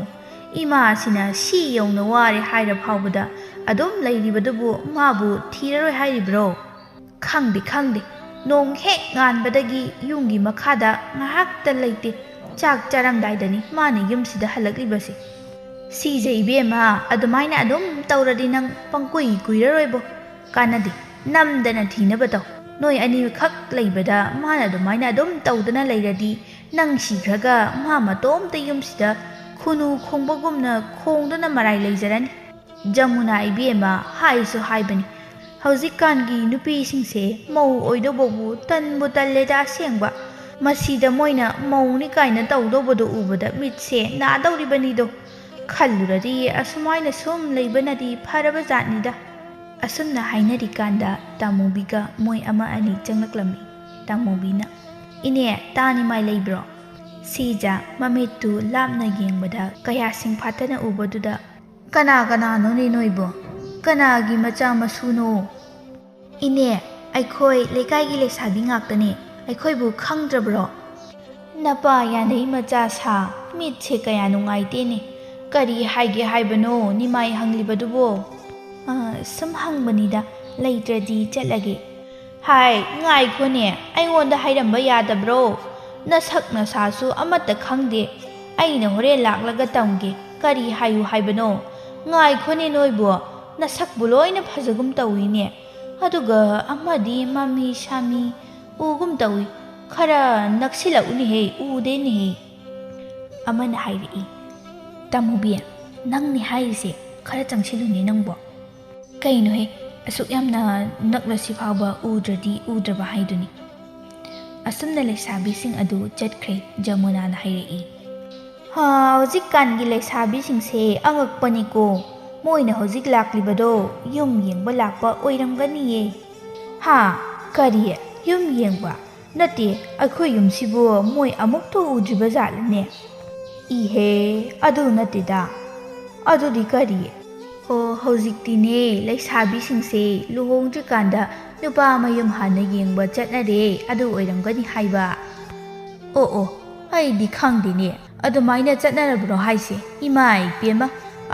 ꯏꯃꯥꯁꯤꯅ ꯁꯤ ꯌꯧꯅ ꯋꯥꯔꯦ ꯍꯥꯏꯔ ꯐꯥꯎꯕꯗ ꯑꯗꯨꯝ ꯂꯩꯔꯤꯕꯗꯨꯕꯨ ꯃꯥꯕꯨ ꯊꯤꯔꯔꯣꯏ ꯍꯥꯏꯔꯤꯕ꯭ꯔꯣ? ꯈꯪꯗꯦ, ꯈꯪꯗꯦ꯫ ꯅꯣꯡ ꯍꯦꯛ ꯉꯥꯟꯕꯗꯒꯤ ꯌꯨꯝꯒꯤ ꯃꯈꯥꯗ ꯉꯥꯏꯍꯥꯛꯇ ꯂꯩꯇꯦ꯫ ꯆꯥꯛ ꯆꯥꯔꯝꯗꯥꯏꯗꯅꯤ ꯃꯥꯅ ꯌꯨꯝꯁꯤꯗ ꯍꯜꯂꯛꯂꯤꯕꯁꯦ꯫ ꯁꯤꯁꯦ ꯏꯕꯦꯝꯃ, ꯑꯗꯨꯃꯥꯏꯅ ꯑꯗꯨꯝ ꯇꯧꯔꯗꯤ ꯅꯪ ꯄꯪꯀꯨꯏ ꯀꯨꯏꯔꯔꯣꯏꯕꯣ꯫ ꯀꯥꯟꯅꯗꯦ, ꯅꯝꯗꯅ ꯊꯤꯅꯕ ꯇꯧ꯫ ꯅꯣꯏ ꯑꯅꯤꯈꯛ ꯂꯩꯕꯗ ꯃꯥꯅ ꯑꯗꯨꯃꯥꯏꯅ ꯑꯗꯨꯝ ꯇꯧꯗꯅ ꯂꯩꯔꯗꯤ ꯅꯪ ꯁꯤꯈ꯭ꯔꯒ ꯃꯥ ꯃꯇꯣꯝꯇ ꯌꯨꯝꯁꯤꯗ ꯈꯨꯅꯨ ꯈꯣꯡꯕꯒꯨꯝꯅ ꯈꯣꯡꯗꯨꯅ ꯃꯔꯥꯏ ꯂꯩꯖꯔꯅꯤ꯫ ꯖꯃꯨꯅꯥ ꯏꯕꯦꯝꯃ, ꯍꯥꯏꯁꯨ ꯍꯥꯏꯕꯅꯤ, ꯍꯧꯖꯤꯛꯀꯥꯟꯒꯤ ꯅꯨꯄꯤꯁꯤꯡꯁꯦ ꯃꯧ ꯑꯣꯏꯗꯧꯕꯕꯨ ꯇꯟꯕꯨ ꯇꯜꯂꯦꯗ ꯑꯁꯦꯡꯕ꯫ ꯃꯁꯤꯗ ꯃꯣꯏꯅ ꯃꯧꯅꯤ ꯀꯥꯏꯅ ꯇꯧꯗꯧꯕꯗꯣ ꯎꯕꯗ ꯃꯤꯠꯁꯦ ꯅꯥꯗꯧꯔꯤꯕꯅꯤꯗꯣ꯫ ꯈꯜꯂꯨꯔꯗꯤ ꯑꯁꯨꯃꯥꯏꯅ ꯁꯨꯝ ꯂꯩꯕꯅꯗꯤ ꯐꯔꯕ ꯖꯥꯠꯅꯤꯗ꯫ ꯑꯁꯨꯝꯅ ꯍꯥꯏꯅꯔꯤꯀꯥꯟꯗ ꯇꯥꯃꯣꯕꯤꯒ ꯃꯣꯏ ꯑꯃ ꯑꯅꯤ ꯆꯪꯂꯛꯂꯝꯃꯤ꯫ ꯇꯥꯃꯣꯕꯤꯅ, "ꯏꯅꯦ, ꯇꯥ ꯅꯤꯃꯥꯏ ꯂꯩꯕ꯭ꯔꯣ?" ꯁꯤꯖ ꯃꯃꯤꯠꯇꯨ ꯂꯥꯞꯅ ꯌꯦꯡꯕꯗ ꯀꯌꯥ ꯁꯤꯡꯐꯥꯠꯇꯅ ꯎꯕꯗꯨꯗ, "ꯀꯅꯥ ꯀꯅꯥꯅꯣꯅꯦ ꯅꯣꯏꯕꯣ? ꯀꯅꯥꯒꯤ ꯃꯆꯥ ꯃꯁꯨꯅꯣ?" "ꯏꯅꯦ, ꯑꯩꯈꯣꯏ ꯂꯩꯀꯥꯏꯒꯤ ꯂꯩꯁꯥꯕꯤ ꯉꯥꯛꯇꯅꯦ꯫ ꯑꯩꯈꯣꯏꯕꯨ ꯈꯪꯗ꯭ꯔꯕ꯭ꯔꯣ?" "ꯅꯄꯥ ꯌꯥꯅꯩ ꯃꯆꯥ ꯁꯥ, ꯃꯤꯠꯁꯦ ꯀꯌꯥ ꯅꯨꯡꯉꯥꯏꯇꯦꯅꯦ꯫ ꯀꯔꯤ ꯍꯥꯏꯒꯦ ꯍꯥꯏꯕꯅꯣ ꯅꯤꯃꯥꯏ ꯍꯪꯂꯤꯕꯗꯨꯕꯣ?" "ꯑ, ꯁꯨꯝ ꯍꯪꯕꯅꯤꯗ, ꯂꯩꯇ꯭ꯔꯗꯤ ꯆꯠꯂꯒꯦ꯫" "ꯍꯥꯏ, ꯉꯥꯏꯈꯣꯅꯦ, ꯑꯩꯉꯣꯟꯗ ꯍꯥꯏꯔꯝꯕ ꯌꯥꯗꯕ꯭ꯔꯣ? ꯅꯁꯛ ꯅꯁꯥꯁꯨ ꯑꯃꯠꯇ ꯈꯪꯗꯦ꯫ ꯑꯩꯅ ꯍꯣꯔꯦꯟ ꯂꯥꯛꯂꯒ ꯇꯝꯒꯦ, ꯀꯔꯤ ꯍꯥꯏꯌꯨ ꯍꯥꯏꯕꯅꯣ? ꯉꯥꯏꯈꯣꯅꯦ ꯅꯣꯏꯕꯨ, ꯅꯁꯛꯄꯨ ꯂꯣꯏꯅ ꯐꯖꯒꯨꯝ ꯇꯧꯏꯅꯦ꯫ ꯑꯗꯨꯒ ꯑꯃꯗꯤ ꯃꯃꯤ ꯁꯥꯃꯤ ꯎꯒꯨꯝ ꯇꯧꯏ꯫ ꯈꯔ ꯅꯛꯁꯤꯜꯂꯛꯎꯅꯦꯍꯦ, ꯎꯗꯦꯅꯦꯍꯦ꯫" ꯑꯃꯅ ꯍꯥꯏꯔꯛꯏ, "ꯇꯥꯃꯣꯕꯤ, ꯅꯪꯅꯦ ꯍꯥꯏꯔꯤꯁꯦ, ꯈꯔ ꯆꯪꯁꯤꯜꯂꯨꯅꯦ ꯅꯪꯕꯣ꯫" "ꯀꯩꯅꯣꯍꯦ, ꯑꯁꯨꯛ ꯌꯥꯝꯅ ꯅꯛꯂꯁꯤ ꯐꯥꯎꯕ ꯎꯗ꯭ꯔꯗꯤ ꯎꯗ꯭ꯔꯕ ꯍꯥꯏꯗꯨꯅꯤ꯫" ꯑꯁꯨꯝꯅ ꯂꯩꯁꯥꯕꯤꯁꯤꯡ ꯑꯗꯨ ꯆꯠꯈ꯭ꯔꯦ꯫ ꯖꯃꯨꯅꯥꯅ ꯍꯥꯏꯔꯛꯏ, "ꯍꯥ, ꯍꯧꯖꯤꯛꯀꯥꯟꯒꯤ ꯂꯩꯁꯥꯕꯤꯁꯤꯡꯁꯦ ꯑꯉꯛꯄꯅꯤꯀꯣ꯫ ꯃꯣꯏꯅ ꯍꯧꯖꯤꯛ ꯂꯥꯛꯂꯤꯕꯗꯣ ꯌꯨꯝ ꯌꯦꯡꯕ ꯂꯥꯛꯄ ꯑꯣꯏꯔꯝꯒꯅꯤꯌꯦ꯫" "ꯍꯥ? ꯀꯔꯤ? ꯌꯨꯝ ꯌꯦꯡꯕ? ꯅꯠꯇꯦ, ꯑꯩꯈꯣꯏ ꯌꯨꯝꯁꯤꯕꯨ ꯃꯣꯏ ꯑꯃꯨꯛꯇ ꯎꯗ꯭ꯔꯤꯕ ꯖꯥꯠꯂꯅꯦ?" "ꯏꯍꯦ, ꯑꯗꯨ ꯅꯠꯇꯦꯗ꯫" "ꯑꯗꯨꯗꯤ ꯀꯔꯤ?" "ꯑꯣ, ꯍꯧꯖꯤꯛꯇꯤꯅꯦ, ꯂꯩꯁꯥꯕꯤꯁꯤꯡꯁꯦ ꯂꯨꯍꯣꯡꯗ꯭ꯔꯤꯀꯥꯟꯗ ꯅꯨꯄꯥ ꯃꯌꯨꯝ ꯍꯥꯟꯅ ꯌꯦꯡꯕ ꯆꯠꯅꯔꯦ, ꯑꯗꯨ ꯑꯣꯏꯔꯝꯒꯅꯤ ꯍꯥꯏꯕ꯫" "ꯑꯣ ꯑꯣ, ꯑꯩꯗꯤ ꯈꯪꯗꯦꯅꯦ, ꯑꯗꯨꯃꯥꯏꯅ ꯆꯠꯅꯔꯕ꯭ꯔꯣ ꯍꯥꯏꯁꯦ? ꯏꯃꯥ ꯏꯕꯦꯝꯃ,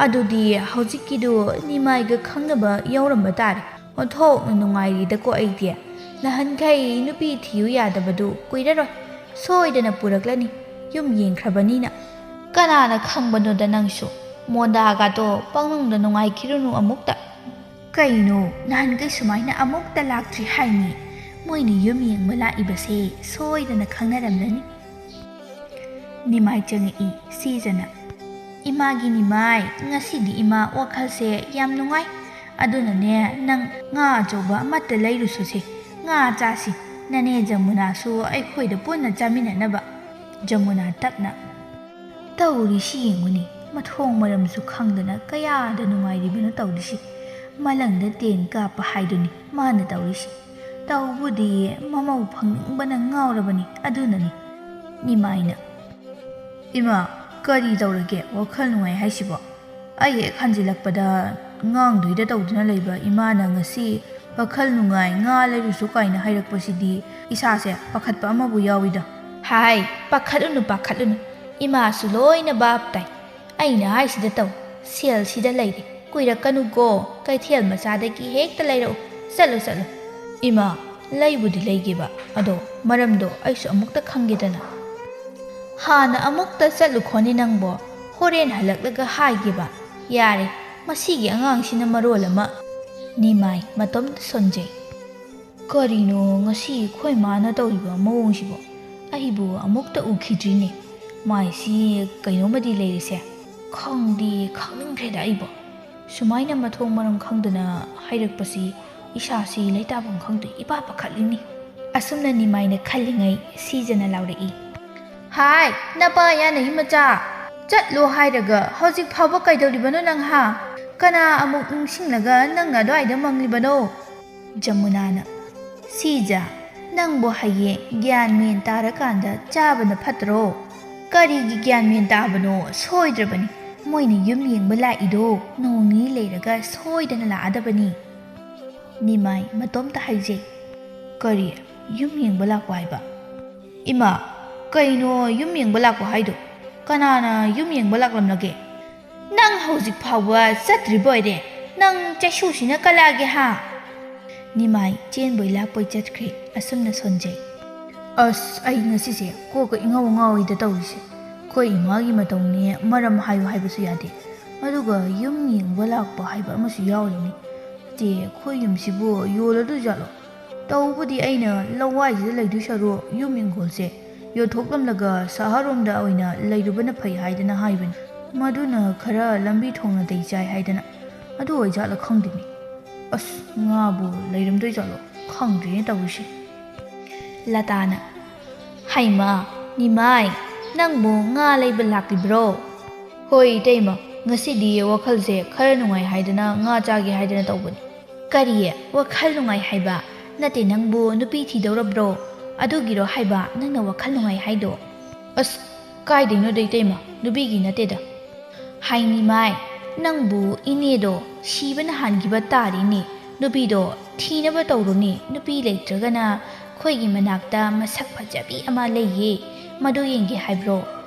ꯑꯗꯨꯗꯤ ꯍꯧꯖꯤꯛꯀꯤꯗꯨ ꯅꯤꯃꯥꯏꯒ ꯈꯪꯅꯕ ꯌꯥꯎꯔꯝꯕ ꯇꯥꯔꯦ꯫ ꯑꯣꯟꯊꯣꯛꯅ ꯅꯨꯡꯉꯥꯏꯔꯤꯗꯀꯣ ꯑꯩꯗꯤ꯫ ꯅꯍꯥꯟꯈꯩ ꯅꯨꯄꯤ ꯊꯤꯌꯨ ꯌꯥꯗꯕꯗꯨ ꯀꯨꯏꯔꯔꯣꯏ, ꯁꯣꯏꯗꯅ ꯄꯨꯔꯛꯂꯅꯤ, ꯌꯨꯝ ꯌꯦꯡꯈ꯭ꯔꯕꯅꯤꯅ꯫ ꯀꯅꯥꯅ ꯈꯪꯕꯅꯣꯗ ꯅꯪꯁꯨ, ꯃꯣꯟꯗꯥꯒꯗꯣ ꯄꯪꯅꯨꯡꯗ ꯅꯨꯡꯉꯥꯏꯈꯤꯔꯨꯅꯨ ꯑꯃꯨꯛꯇ꯫ ꯀꯩꯅꯣ, ꯅꯍꯥꯟꯈꯩ ꯁꯨꯃꯥꯏꯅ ꯑꯃꯨꯛꯇ ꯂꯥꯛꯇ꯭ꯔꯤ ꯍꯥꯏꯅꯤ? ꯃꯣꯏꯅ ꯌꯨꯝ ꯌꯦꯡꯕ ꯂꯥꯛꯏꯕꯁꯦ ꯁꯣꯏꯗꯅ ꯈꯪꯅꯔꯝꯂꯅꯤ꯫ ꯅꯤꯃꯥꯏ ꯆꯪꯉꯛꯏ ꯁꯤꯖꯅ꯫ "ꯏꯃꯥꯒꯤ ꯅꯤꯃꯥꯏ, ꯉꯁꯤꯗꯤ ꯏꯃꯥ ꯋꯥꯈꯜꯁꯦ ꯌꯥꯝ ꯅꯨꯡꯉꯥꯏ꯫ ꯑꯗꯨꯅꯅꯦ, ꯅꯪ ꯉꯥ ꯑꯆꯧꯕ ꯑꯃꯠꯇ ꯂꯩꯔꯨꯁꯨꯁꯦ, ꯉꯥ ꯆꯥꯁꯤ꯫ ꯅꯅꯦ ꯖꯃꯨꯅꯥꯁꯨ ꯑꯩꯈꯣꯏꯗ ꯄꯨꯟꯅ ꯆꯥꯃꯤꯟꯅꯅꯕ꯫" ꯖꯃꯨꯅꯥ ꯇꯞꯅ꯫ ꯇꯧꯔꯤꯁꯤ ꯌꯦꯡꯉꯨꯅꯦ, ꯃꯊꯣꯡ ꯃꯔꯝꯁꯨ ꯈꯪꯗꯅ ꯀꯌꯥꯗ ꯅꯨꯡꯉꯥꯏꯔꯤꯕꯅꯣ ꯇꯧꯔꯤꯁꯤ꯫ ꯃꯂꯪꯗ ꯇꯦꯟ ꯀꯥꯞꯄ ꯍꯥꯏꯗꯨꯅꯤ ꯃꯥꯅ ꯇꯧꯔꯤꯁꯤ꯫ ꯇꯧꯕꯨꯗꯤ ꯃꯃꯧ ꯐꯪꯅꯤꯡꯕꯅ ꯉꯥꯎꯔꯕꯅꯤ, ꯑꯗꯨꯅꯅꯤ꯫ ꯅꯤꯃꯥꯏꯅ꯫ "ꯏꯃꯥ, ꯀꯔꯤ ꯇꯧꯔꯒꯦ ꯋꯥꯈꯜ ꯅꯨꯡꯉꯥꯏ ꯍꯥꯏꯁꯤꯕꯣ? ꯑꯩ ꯍꯦꯛ ꯍꯟꯖꯤꯜꯂꯛꯄꯗ ꯉꯥꯡꯗꯣꯏꯗ ꯇꯧꯗꯨꯅ ꯂꯩꯕ ꯏꯃꯥꯅ ꯉꯁꯤ ꯋꯥꯈꯜ ꯅꯨꯡꯉꯥꯏ, ꯉꯥ ꯂꯩꯔꯨꯁꯨ ꯀꯥꯏꯅ ꯍꯥꯏꯔꯛꯄꯁꯤꯗꯤ ꯏꯁꯥꯁꯦ ꯄꯥꯈꯠꯄ ꯑꯃꯕꯨ ꯌꯥꯎꯏꯗ꯫" "ꯍꯥꯏ, ꯄꯥꯈꯠꯂꯨꯅꯨ, ꯄꯥꯈꯠꯂꯨꯅꯨ꯫ ꯏꯃꯥꯁꯨ ꯂꯣꯏꯅ ꯚꯥꯞ ꯇꯥꯏ꯫ ꯑꯩꯅ ꯍꯥꯏꯁꯤꯗ ꯇꯧ, ꯁꯦꯜ ꯁꯤꯗ ꯂꯩꯔꯦ꯫ ꯀꯨꯏꯔꯛꯀꯅꯨꯀꯣ, ꯀꯩꯊꯦꯜ ꯃꯆꯥꯗꯒꯤ ꯍꯦꯛꯇ ꯂꯩꯔꯛꯎ꯫ ꯆꯠꯂꯨ, ꯆꯠꯂꯨ꯫" "ꯏꯃꯥ, ꯂꯩꯕꯨꯗꯤ ꯂꯩꯒꯦꯕ, ꯑꯗꯣ ꯃꯔꯝꯗꯣ ꯑꯩꯁꯨ ꯑꯃꯨꯛꯇ ꯈꯪꯒꯦꯗꯅ꯫" "ꯍꯥꯟꯅ ꯑꯃꯨꯛꯇ ꯆꯠꯂꯨꯈꯣꯅꯦ ꯅꯪꯕꯣ, ꯍꯣꯔꯦꯟ ꯍꯜꯂꯛꯂꯒ ꯍꯥꯏꯒꯦꯕ꯫" "ꯌꯥꯔꯦ, ꯃꯁꯤꯒꯤ ꯑꯉꯥꯡꯁꯤꯅ ꯃꯔꯣꯜ ꯑꯃ꯫" ꯅꯤꯃꯥꯏ ꯃꯇꯣꯝꯇ ꯁꯣꯟꯖꯩ꯫ "ꯀꯔꯤꯅꯣ ꯉꯁꯤ ꯑꯩꯈꯣꯏ ꯃꯥꯅ ꯇꯧꯔꯤꯕ ꯃꯑꯣꯡꯁꯤꯕꯣ? ꯑꯩꯕꯨ ꯑꯃꯨꯛꯇ ꯎꯈꯤꯗ꯭ꯔꯤꯅꯦ꯫ ꯃꯥꯏꯁꯤ ꯀꯩꯅꯣꯝꯃꯗꯤ ꯂꯩꯔꯤꯁꯦ꯫ ꯈꯪꯗꯤ ꯈꯪꯅꯤꯡꯈ꯭ꯔꯦꯗ ꯑꯩꯕꯣ꯫ ꯁꯨꯃꯥꯏꯅ ꯃꯊꯣꯡ ꯃꯔꯝ ꯈꯪꯗꯅ ꯍꯥꯏꯔꯛꯄꯁꯤ ꯏꯁꯥꯁꯤ ꯂꯩꯇꯥꯐꯝ ꯈꯪꯗꯦ, ꯏꯄꯥ ꯄꯥꯈꯠꯂꯤꯅꯤ꯫" ꯑꯁꯨꯝꯅ ꯅꯤꯃꯥꯏꯅ ꯈꯜꯂꯤꯉꯩ ꯁꯤꯖꯅ ꯂꯥꯎꯔꯛꯏ꯫ "ꯍꯥꯏ, ꯅꯄꯥ ꯌꯥꯅꯩ ꯃꯆꯥ! ꯆꯠꯂꯣ ꯍꯥꯏꯔꯒ ꯍꯧꯖꯤꯛ ꯐꯥꯎꯕ ꯀꯩꯗꯧꯔꯤꯕꯅꯣ ꯅꯪ, ꯍꯥ? ꯀꯅꯥ ꯑꯃꯨꯛ ꯅꯤꯡꯁꯤꯡꯂꯒ ꯅꯪꯅ ꯑꯗꯨꯋꯥꯏꯗ ꯃꯪꯂꯤꯕꯅꯣ?" ꯖꯃꯨꯅꯥꯅ꯫ "ꯁꯤꯖ, ꯅꯪꯕꯨ ꯍꯌꯦꯡ ꯒ꯭ꯌꯥꯟ ꯃꯦꯟ ꯇꯥꯔꯀꯥꯟꯗ ꯆꯥꯕꯅ ꯐꯠꯇ꯭ꯔꯣ?" "ꯀꯔꯤꯒꯤ ꯒ꯭ꯌꯥꯟ ꯃꯦꯟ ꯇꯥꯕꯅꯣ? ꯁꯣꯏꯗ꯭ꯔꯕꯅꯤ꯫ ꯃꯣꯏꯅ ꯌꯨꯝ ꯌꯦꯡꯕ ꯂꯥꯛꯏꯗꯣ ꯅꯣꯡ ꯅꯤꯅꯤ ꯂꯩꯔꯒ ꯁꯣꯏꯗꯅ ꯂꯥꯛꯑꯗꯕꯅꯤ꯫" ꯅꯤꯃꯥꯏ ꯃꯇꯣꯝꯇ ꯍꯥꯏꯖꯩ꯫ "ꯀꯔꯤ? ꯌꯨꯝ ꯌꯦꯡꯕ ꯂꯥꯛꯄ ꯍꯥꯏꯕ?" "ꯏꯃꯥ, "ꯀꯩꯅꯣ ꯌꯨꯝ ꯌꯦꯡꯕ ꯂꯥꯛꯄ ꯍꯥꯏꯗꯣ? ꯀꯅꯥꯅ ꯌꯨꯝ ꯌꯦꯡꯕ ꯂꯥꯛꯂꯝꯂꯒꯦ? ꯅꯪ ꯍꯧꯖꯤꯛ ꯐꯥꯎꯕ ꯆꯠꯇ꯭ꯔꯤꯕ ꯑꯣꯏꯔꯦ? ꯅꯪ ꯆꯩꯁꯨꯁꯤꯅ ꯀꯂꯛꯑꯒꯦ ꯍꯥ?" ꯅꯤꯃꯥꯏ ꯆꯦꯟꯕꯣꯏ ꯂꯥꯛꯄꯣꯏ ꯆꯠꯈ꯭ꯔꯦ꯫ ꯑꯁꯨꯝꯅ ꯁꯣꯟꯖꯩ꯫ ꯑꯁ, ꯑꯩ ꯉꯁꯤꯁꯦ ꯀꯣꯛꯀ ꯏꯉꯥꯎ ꯉꯥꯎꯏꯗ ꯇꯧꯔꯤꯁꯦ꯫ ꯑꯩꯈꯣꯏ ꯏꯃꯥꯒꯤ ꯃꯇꯧꯅꯦ, ꯃꯔꯝ ꯍꯥꯏꯌꯨ ꯍꯥꯏꯕꯁꯨ ꯌꯥꯗꯦ꯫ ꯑꯗꯨꯒ ꯌꯨꯝ ꯌꯦꯡꯕ ꯂꯥꯛꯄ ꯍꯥꯏꯕ ꯑꯃꯁꯨ ꯌꯥꯎꯔꯤꯅꯤ꯫ ꯆꯦ, ꯑꯩꯈꯣꯏ ꯌꯨꯝꯁꯤꯕꯨ ꯌꯣꯜꯂꯗꯣꯏꯖꯥꯠꯂꯣ? ꯇꯧꯕꯗꯤ ꯑꯩꯅ ꯂꯋꯥꯏꯁꯤꯗ ꯂꯩꯗꯣꯏ ꯁꯔꯨꯛ ꯌꯨꯝ ꯏꯪꯈꯣꯜꯁꯦ ꯌꯣꯟꯊꯣꯛꯂꯝꯂꯒ ꯁꯍꯔꯔꯣꯝꯗ ꯑꯣꯏꯅ ꯂꯩꯔꯨꯕꯅ ꯐꯩ ꯍꯥꯏꯗꯅ ꯍꯥꯏꯕꯅꯤ꯫ ꯃꯗꯨꯅ ꯈꯔ ꯂꯝꯕꯤ ꯊꯣꯡ ꯅꯥꯇꯩ ꯆꯥꯏ ꯍꯥꯏꯗꯅ꯫ ꯑꯗꯨ ꯑꯣꯏꯖꯥꯠꯂ ꯈꯪꯗꯦꯅꯦ꯫ ꯑꯁ, ꯉꯥꯕꯨ ꯂꯩꯔꯝꯗꯣꯏ ꯖꯥꯠꯂꯣ? ꯈꯪꯗ꯭ꯔꯦꯅꯦ ꯇꯧꯔꯤꯁꯦ꯫ ꯂꯇꯥꯅ, "ꯍꯩꯃꯥ, ꯅꯤꯃꯥꯏ, ꯅꯪꯕꯨ ꯉꯥ ꯂꯩꯕ ꯂꯥꯛꯂꯤꯕ꯭ꯔꯣ?" "ꯍꯣꯏ ꯏꯇꯩꯃ, ꯉꯁꯤꯗꯤ ꯋꯥꯈꯜꯁꯦ ꯈꯔ ꯅꯨꯡꯉꯥꯏ ꯍꯥꯏꯗꯅ ꯉꯥ ꯆꯥꯒꯦ ꯍꯥꯏꯗꯅ ꯇꯧꯕꯅꯤ꯫" "ꯀꯔꯤ? ꯋꯥꯈꯜ ꯅꯨꯡꯉꯥꯏ ꯍꯥꯏꯕ? ꯅꯠꯇꯦ, ꯅꯪꯕꯨ ꯅꯨꯄꯤ ꯊꯤꯗꯧꯔꯕ꯭ꯔꯣ? ꯑꯗꯨꯒꯤꯔꯣ ꯍꯥꯏꯕ ꯅꯪꯅ ꯋꯥꯈꯜ ꯅꯨꯡꯉꯥꯏ ꯍꯥꯏꯗꯣ?" "ꯑꯁ, ꯀꯥꯏꯗꯩꯅꯣꯗ ꯏꯇꯩꯃ, ꯅꯨꯄꯤꯒꯤ ꯅꯠꯇꯦꯗ꯫" "ꯍꯩ ꯅꯤꯃꯥꯏ, ꯅꯪꯕꯨ ꯏꯅꯦꯗꯣ ꯁꯤꯕꯅ ꯍꯥꯟꯈꯤꯕ ꯇꯥꯔꯦꯅꯦ꯫ ꯅꯨꯄꯤꯗꯣ ꯊꯤꯅꯕ ꯇꯧꯔꯨꯅꯦ꯫ ꯅꯨꯄꯤ ꯂꯩꯇ꯭ꯔꯒꯅ ꯑꯩꯈꯣꯏꯒꯤ ꯃꯅꯥꯛꯇ ꯃꯁꯛ ꯐꯖꯕꯤ ꯑꯃ ꯂꯩꯌꯦ, ꯃꯗꯨ ꯌꯦꯡꯒꯦ ꯍꯥꯏꯕ꯭ꯔꯣ?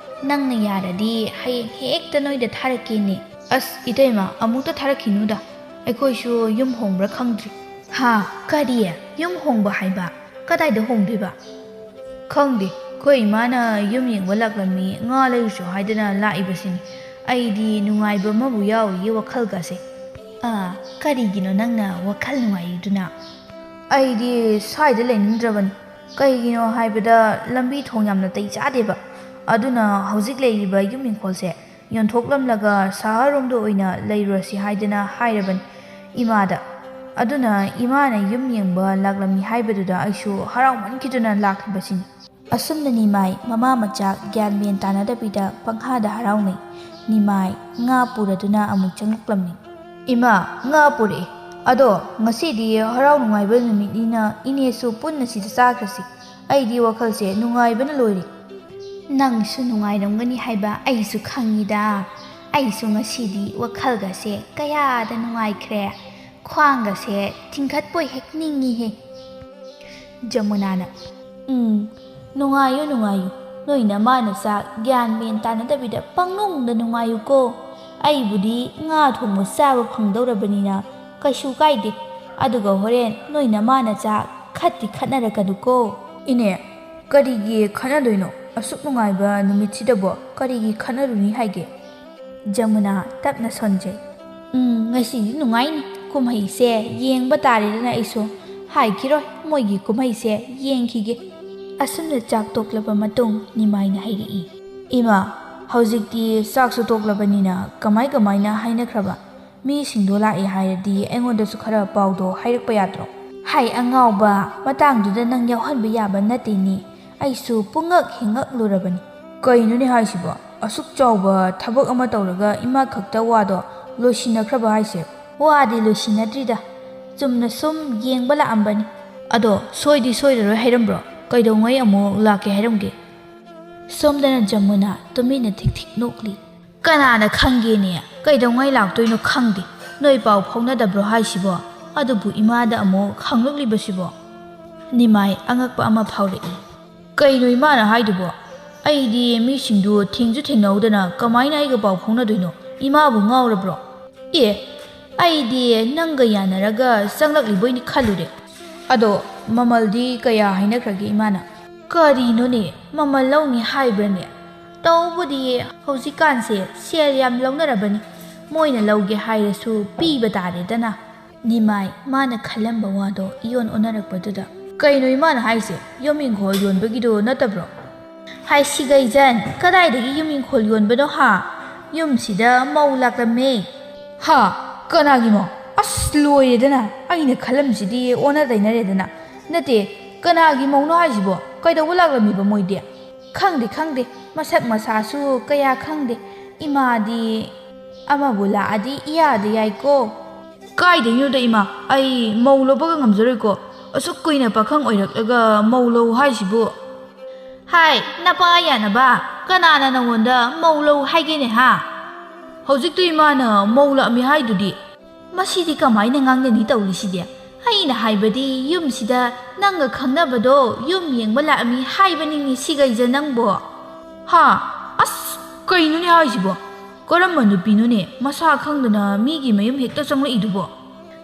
ꯅꯪꯅ ꯌꯥꯔꯗꯤ ꯍꯌꯦꯡ ꯍꯦꯛꯇ ꯅꯣꯏꯗ ꯊꯥꯔꯛꯀꯦꯅꯦ꯫" "ꯑꯁ ꯏꯇꯩꯃ, ꯑꯃꯨꯛꯇ ꯊꯥꯔꯛꯈꯤꯅꯨꯗ, ꯑꯩꯈꯣꯏꯁꯨ ꯌꯨꯝ ꯍꯣꯡꯕ꯭ꯔꯥ ꯈꯪꯗ꯭ꯔꯤ꯫" "ꯍꯥ? ꯀꯔꯤ? ꯌꯨꯝ ꯍꯣꯡꯕ ꯍꯥꯏꯕ? ꯀꯗꯥꯏꯗ ꯍꯣꯡꯗꯣꯏꯕ?" "ꯈꯪꯗꯦ, ꯑꯩꯈꯣꯏ ꯏꯃꯥꯅ ꯌꯨꯝ ꯌꯦꯡꯕ ꯂꯥꯛꯂꯝꯃꯤ, ꯉꯥ ꯂꯩꯔꯨꯁꯨ ꯍꯥꯏꯗꯅ ꯂꯥꯛꯏꯕꯁꯤꯅꯤ꯫ ꯑꯩꯗꯤ ꯅꯨꯡꯉꯥꯏꯕ ꯑꯃꯕꯨ ꯌꯥꯎꯔꯤꯌꯦ ꯋꯥꯈꯜꯒꯁꯦ꯫" "ꯑꯥ, ꯀꯔꯤꯒꯤꯅꯣ ꯅꯪꯅ ꯋꯥꯈꯜ ꯅꯨꯡꯉꯥꯏꯔꯤꯗꯨꯅ?" "ꯑꯩꯗꯤ ꯁ꯭ꯋꯥꯏꯗ ꯂꯩꯅꯤꯡꯗ꯭ꯔꯕꯅꯤ꯫ ꯀꯩꯒꯤꯅꯣ ꯍꯥꯏꯕꯗ ꯂꯝꯕꯤ ꯊꯣꯡ ꯌꯥꯝꯅ ꯇꯩ ꯆꯥꯗꯦꯕ꯫ ꯑꯗꯨꯅ ꯍꯧꯖꯤꯛ ꯂꯩꯔꯤꯕ ꯌꯨꯝ ꯏꯪꯈꯣꯜꯁꯦ ꯌꯣꯟꯊꯣꯛꯂꯝꯂꯒ ꯁꯍꯔꯔꯣꯝꯗ ꯑꯣꯏꯅ ꯂꯩꯔꯨꯔꯁꯤ ꯍꯥꯏꯗꯅ ꯍꯥꯏꯔꯕꯅꯤ ꯏꯃꯥꯗ꯫ ꯑꯗꯨꯅ ꯏꯃꯥꯅ ꯌꯨꯝ ꯌꯦꯡꯕ ꯂꯥꯛꯂꯝꯃꯤ ꯍꯥꯏꯕꯗꯨꯗ ꯑꯩꯁꯨ ꯍꯔꯥꯎꯃꯟꯈꯤꯗꯨꯅ ꯂꯥꯛꯂꯤꯕꯁꯤꯅꯤ꯫" ꯑꯁꯨꯝꯅ ꯅꯤꯃꯥꯏ ꯃꯃꯥ ꯃꯆꯥ ꯒ꯭ꯌꯥꯟ ꯃꯦꯟ ꯇꯥꯅꯗꯕꯤꯗ ꯄꯪꯍꯥꯗ ꯍꯔꯥꯎꯅꯩ꯫ ꯅꯤꯃꯥꯏ ꯉꯥ ꯄꯨꯔꯗꯨꯅ ꯑꯃꯨꯛ ꯆꯪꯂꯛꯂꯝꯃꯤ꯫ "ꯏꯃꯥ, ꯉꯥ ꯄꯨꯔꯛꯑꯦ꯫ ꯑꯗꯣ ꯉꯁꯤꯗꯤ ꯍꯔꯥꯎ ꯅꯨꯡꯉꯥꯏꯕ ꯅꯨꯃꯤꯠꯅꯤꯅ ꯏꯅꯦꯁꯨ ꯄꯨꯟꯅ ꯁꯤꯗ ꯆꯥꯈ꯭ꯔꯁꯤ꯫ ꯑꯩꯗꯤ ꯋꯥꯈꯜꯁꯦ ꯅꯨꯡꯉꯥꯏꯕꯅ ꯂꯣꯏꯔꯦ꯫" "ꯅꯪꯁꯨ ꯅꯨꯡꯉꯥꯏꯔꯝꯒꯅꯤ ꯍꯥꯏꯕ ꯑꯩꯁꯨ ꯈꯪꯉꯤꯗ꯫ ꯑꯩꯁꯨ ꯉꯁꯤꯗꯤ ꯋꯥꯈꯜꯒꯁꯦ ꯀꯌꯥꯗ ꯅꯨꯡꯉꯥꯏꯈ꯭ꯔꯦ꯫ ꯈ꯭ꯋꯥꯡꯒꯁꯦ ꯊꯤꯡꯒꯠꯄꯣꯏ ꯍꯦꯛ ꯅꯤꯡꯉꯤꯍꯦ꯫" ꯖꯃꯨꯅꯥꯅ, "ꯎꯝ, ꯅꯨꯡꯉꯥꯏꯌꯨ, ꯅꯨꯡꯉꯥꯏꯌꯨ꯫ ꯅꯣꯏ ꯅꯃꯥ ꯅꯆꯥ ꯒ꯭ꯌꯥꯟ ꯃꯦꯟ ꯇꯥꯅꯗꯕꯤꯗ ꯄꯪꯅꯨꯡꯗ ꯅꯨꯡꯉꯥꯏꯌꯨꯀꯣ꯫ ꯑꯩꯕꯨꯗꯤ ꯉꯥ ꯊꯣꯡꯕ ꯆꯥꯕ ꯐꯪꯗꯧꯔꯕꯅꯤꯅ ꯀꯩꯁꯨ ꯀꯥꯏꯗꯦ꯫ ꯑꯗꯨꯒ ꯍꯣꯔꯦꯟ ꯅꯣꯏ ꯅꯃꯥ ꯅꯆꯥ ꯈꯠꯇꯤ ꯈꯠꯅꯔꯛꯀꯅꯨꯀꯣ꯫ ꯏꯅꯦ, ꯀꯔꯤꯒꯤ ꯈꯠꯅꯗꯣꯏꯅꯣ? ꯑꯁꯨꯛ ꯅꯨꯡꯉꯥꯏꯕ ꯅꯨꯃꯤꯠꯁꯤꯗꯕꯣ ꯀꯔꯤꯒꯤ ꯈꯠꯅꯔꯨꯅꯤ ꯍꯥꯏꯒꯦ? ꯖꯃꯨꯅꯥ ꯇꯞꯅ ꯁꯣꯟꯖꯩ꯫ "ꯎꯝ, ꯉꯁꯤꯗꯤ ꯅꯨꯡꯉꯥꯏꯅꯤ꯫ ꯀꯨꯝꯍꯩꯁꯦ ꯌꯦꯡꯕ ꯇꯥꯔꯦꯗꯅ ꯑꯩꯁꯨ꯫ ꯍꯥꯏꯈꯤꯔꯣꯏ, ꯃꯣꯏꯒꯤ ꯀꯨꯝꯍꯩꯁꯦ ꯌꯦꯡꯈꯤꯒꯦ꯫" ꯑꯁꯨꯝꯅ ꯆꯥꯛ ꯇꯣꯛꯂꯕ ꯃꯇꯨꯡ ꯅꯤꯃꯥꯏꯅ ꯍꯥꯏꯔꯛꯏ꯫ "ꯏꯃꯥ, ꯍꯧꯖꯤꯛꯇꯤ ꯆꯥꯛꯁꯨ ꯇꯣꯛꯂꯕꯅꯤꯅ ꯀꯃꯥꯏ ꯀꯃꯥꯏꯅ ꯍꯥꯏꯅꯈ꯭ꯔꯕ? ꯃꯤꯁꯤꯡꯗꯣ ꯂꯥꯛꯑꯦ ꯍꯥꯏꯔꯗꯤ ꯑꯩꯉꯣꯟꯗꯁꯨ ꯈꯔ ꯄꯥꯎꯗꯣ ꯍꯥꯏꯔꯛꯄ ꯌꯥꯗ꯭ꯔꯣ?" "ꯍꯥꯏ ꯑꯉꯥꯎꯕ, ꯃꯇꯥꯡꯗꯨꯗ ꯅꯪ ꯌꯥꯎꯍꯟꯕ ꯌꯥꯕ ꯅꯠꯇꯦꯅꯦ꯫ ꯑꯩꯁꯨ ꯄꯨꯡꯉꯛ ꯍꯦꯛ ꯉꯛꯂꯨꯔꯕꯅꯤ꯫" "ꯀꯩꯅꯣꯅꯦ ꯍꯥꯏꯁꯤꯕꯣ? ꯑꯁꯨꯛ ꯆꯥꯎꯕ ꯊꯕꯛ ꯑꯃ ꯇꯧꯔꯒ ꯏꯃꯥ ꯈꯛꯇ ꯋꯥꯗꯣ ꯂꯣꯏꯁꯤꯟꯅꯈ꯭ꯔꯕ ꯍꯥꯏꯁꯦ?" "ꯋꯥꯗꯤ ꯂꯣꯏꯁꯤꯟꯅꯗ꯭ꯔꯤꯗ, ꯆꯨꯝꯅ ꯁꯨꯝ ꯌꯦꯡꯕ ꯂꯥꯛꯑꯝꯕꯅꯤ꯫" "ꯑꯗꯣ ꯁꯣꯏꯗꯤ ꯁꯣꯏꯔꯔꯣꯏ ꯍꯥꯏꯔꯝꯕ꯭ꯔꯣ? ꯀꯩꯗꯧꯉꯩ ꯑꯃꯨꯛ ꯂꯥꯛꯀꯦ ꯍꯥꯏꯔꯝꯒꯦ?" ꯁꯣꯝꯗꯅ ꯖꯃꯨꯅꯥ ꯇꯨꯃꯤꯟꯅ ꯊꯤꯛ ꯊꯤꯛ ꯅꯣꯛꯂꯤ꯫ "ꯀꯅꯥꯅ ꯈꯪꯒꯦꯅꯦ? ꯀꯩꯗꯧꯉꯩ ꯂꯥꯛꯇꯣꯏꯅꯣ ꯈꯪꯗꯦ꯫ ꯅꯣꯏ ꯄꯥꯎ ꯐꯥꯎꯅꯗꯕ꯭ꯔꯣ ꯍꯥꯏꯁꯤꯕꯣ? ꯑꯗꯨꯕꯨ ꯏꯃꯥꯗ ꯑꯃꯨꯛ ꯍꯪꯂꯛꯂꯤꯕꯁꯤꯕꯣ?" ꯅꯤꯃꯥꯏ ꯑꯉꯛꯄ ꯑꯃ ꯐꯥꯎꯔꯛꯏ꯫ "ꯀꯩꯅꯣ ꯏꯃꯥꯅ ꯍꯥꯏꯗꯨꯕꯣ? ꯑꯩꯗꯤ ꯃꯤꯁꯤꯡꯗꯨ ꯊꯦꯡꯁꯨ ꯊꯦꯡꯅꯍꯧꯗꯅ ꯀꯃꯥꯏꯅ ꯑꯩꯒ ꯄꯥꯎ ꯐꯥꯎꯅꯗꯣꯏꯅꯣ? ꯏꯃꯥꯕꯨ ꯉꯥꯎꯔꯕ꯭ꯔꯣ?" "ꯑꯦ, ꯑꯩꯗꯤ ꯅꯪꯒ ꯌꯥꯅꯔꯒ ꯆꯪꯂꯛꯂꯤꯕꯣꯏꯅꯤ ꯈꯜꯂꯨꯔꯦ꯫ ꯑꯗꯣ ꯃꯃꯜꯗꯤ ꯀꯌꯥ ꯍꯥꯏꯅꯈ꯭ꯔꯒꯦ ꯏꯃꯥꯅ?" "ꯀꯔꯤꯅꯣꯅꯦ, ꯃꯃꯜ ꯂꯧꯅꯤ ꯍꯥꯏꯕ꯭ꯔꯅꯦ? ꯇꯧꯕꯗꯤ ꯍꯧꯖꯤꯛꯀꯥꯟꯁꯦ ꯁꯦꯜ ꯌꯥꯝ ꯂꯧꯅꯔꯕꯅꯤ꯫ ꯃꯣꯏꯅ ꯂꯧꯒꯦ ꯍꯥꯏꯔꯁꯨ ꯄꯤꯕ ꯇꯥꯔꯦꯗꯅ꯫" ꯅꯤꯃꯥꯏ ꯃꯥꯅ ꯈꯜꯂꯝꯕ ꯋꯥꯗꯣ ꯏꯌꯣꯟ ꯑꯣꯟꯅꯔꯛꯄꯗꯨꯗ, "ꯀꯩꯅꯣ ꯏꯃꯥꯅ ꯍꯥꯏꯁꯦ? ꯌꯨꯝ ꯏꯪꯈꯣꯜ ꯌꯣꯟꯕꯒꯤꯗꯣ ꯅꯠꯇꯕ꯭ꯔꯣ?" "ꯍꯥꯏ ꯁꯤꯒꯩꯖꯟ, ꯀꯗꯥꯏꯗꯒꯤ ꯌꯨꯝ ꯏꯪꯈꯣꯜ ꯌꯣꯟꯕꯅꯣ ꯍꯥ? ꯌꯨꯝꯁꯤꯗ ꯃꯧ ꯂꯥꯛꯂꯝꯃꯦ꯫" "ꯍꯥ? ꯀꯅꯥꯒꯤ ꯃꯧ? ꯑꯁ, ꯂꯣꯏꯔꯦꯗꯅ꯫ ꯑꯩꯅ ꯈꯜꯂꯝꯁꯤꯗꯤ ꯑꯣꯟꯅ ꯇꯩꯅꯔꯦꯗꯅ꯫ ꯅꯠꯇꯦ, ꯀꯅꯥꯒꯤ ꯃꯧꯅꯣ ꯍꯥꯏꯁꯤꯕꯣ? ꯀꯩꯗꯧꯕ ꯂꯥꯛꯂꯝꯃꯤꯕ ꯃꯣꯏꯗꯤ?" "ꯈꯪꯗꯦ, ꯈꯪꯗꯦ꯫ ꯃꯁꯛ ꯃꯁꯥꯁꯨ ꯀꯌꯥ ꯈꯪꯗꯦ꯫ ꯏꯃꯥꯗꯤ ꯑꯃꯕꯨ ꯂꯥꯛꯑꯗꯤ ꯏꯌꯥꯗ ꯌꯥꯏꯀꯣ꯫" "ꯀꯥꯏꯗꯩꯅꯣꯗ ꯏꯃꯥ, ꯑꯩ ꯃꯧ ꯂꯧꯕꯒ ꯉꯝꯖꯔꯣꯏꯀꯣ꯫ ꯑꯁꯨꯛ ꯀꯨꯏꯅ ꯄꯥꯈꯪ ꯑꯣꯏꯔꯛꯂꯒ ꯃꯧ ꯂꯧ ꯍꯥꯏꯁꯤꯕꯨ?" "ꯍꯥꯏ, ꯅꯄꯥ ꯌꯥꯅꯕ, ꯀꯅꯥꯅ ꯅꯉꯣꯟꯗ ꯃꯧ ꯂꯧ ꯍꯥꯏꯒꯦꯅꯦ ꯍꯥ?" "ꯍꯧꯖꯤꯛꯇ ꯏꯃꯥꯅ ꯃꯧ ꯂꯥꯛꯑꯝꯃꯤ ꯍꯥꯏꯗꯨꯗꯤ꯫" "ꯃꯁꯤꯗꯤ ꯀꯃꯥꯏꯅ ꯉꯥꯡꯅꯅꯤ ꯇꯧꯔꯤꯁꯤꯗꯤ? ꯑꯩꯅ ꯍꯥꯏꯕꯗꯤ ꯌꯨꯝꯁꯤꯗ ꯅꯪꯒ ꯈꯪꯅꯕꯗꯣ ꯌꯨꯝ ꯌꯦꯡꯕ ꯂꯥꯛꯑꯝꯃꯤ ꯍꯥꯏꯕꯅꯤꯅꯦ ꯁꯤꯒꯩꯖ ꯅꯪꯕꯣ꯫ ꯍꯥ? ꯑꯁ, ꯀꯩꯅꯣꯅꯦ ꯍꯥꯏꯁꯤꯕꯣ? ꯀꯔꯝꯕ ꯅꯨꯄꯤꯅꯣꯅꯦ ꯃꯁꯥ ꯈꯪꯗꯅ ꯃꯤꯒꯤ ꯃꯌꯨꯝ ꯍꯦꯛꯇ ꯆꯪꯂꯛꯏꯗꯨꯕꯣ?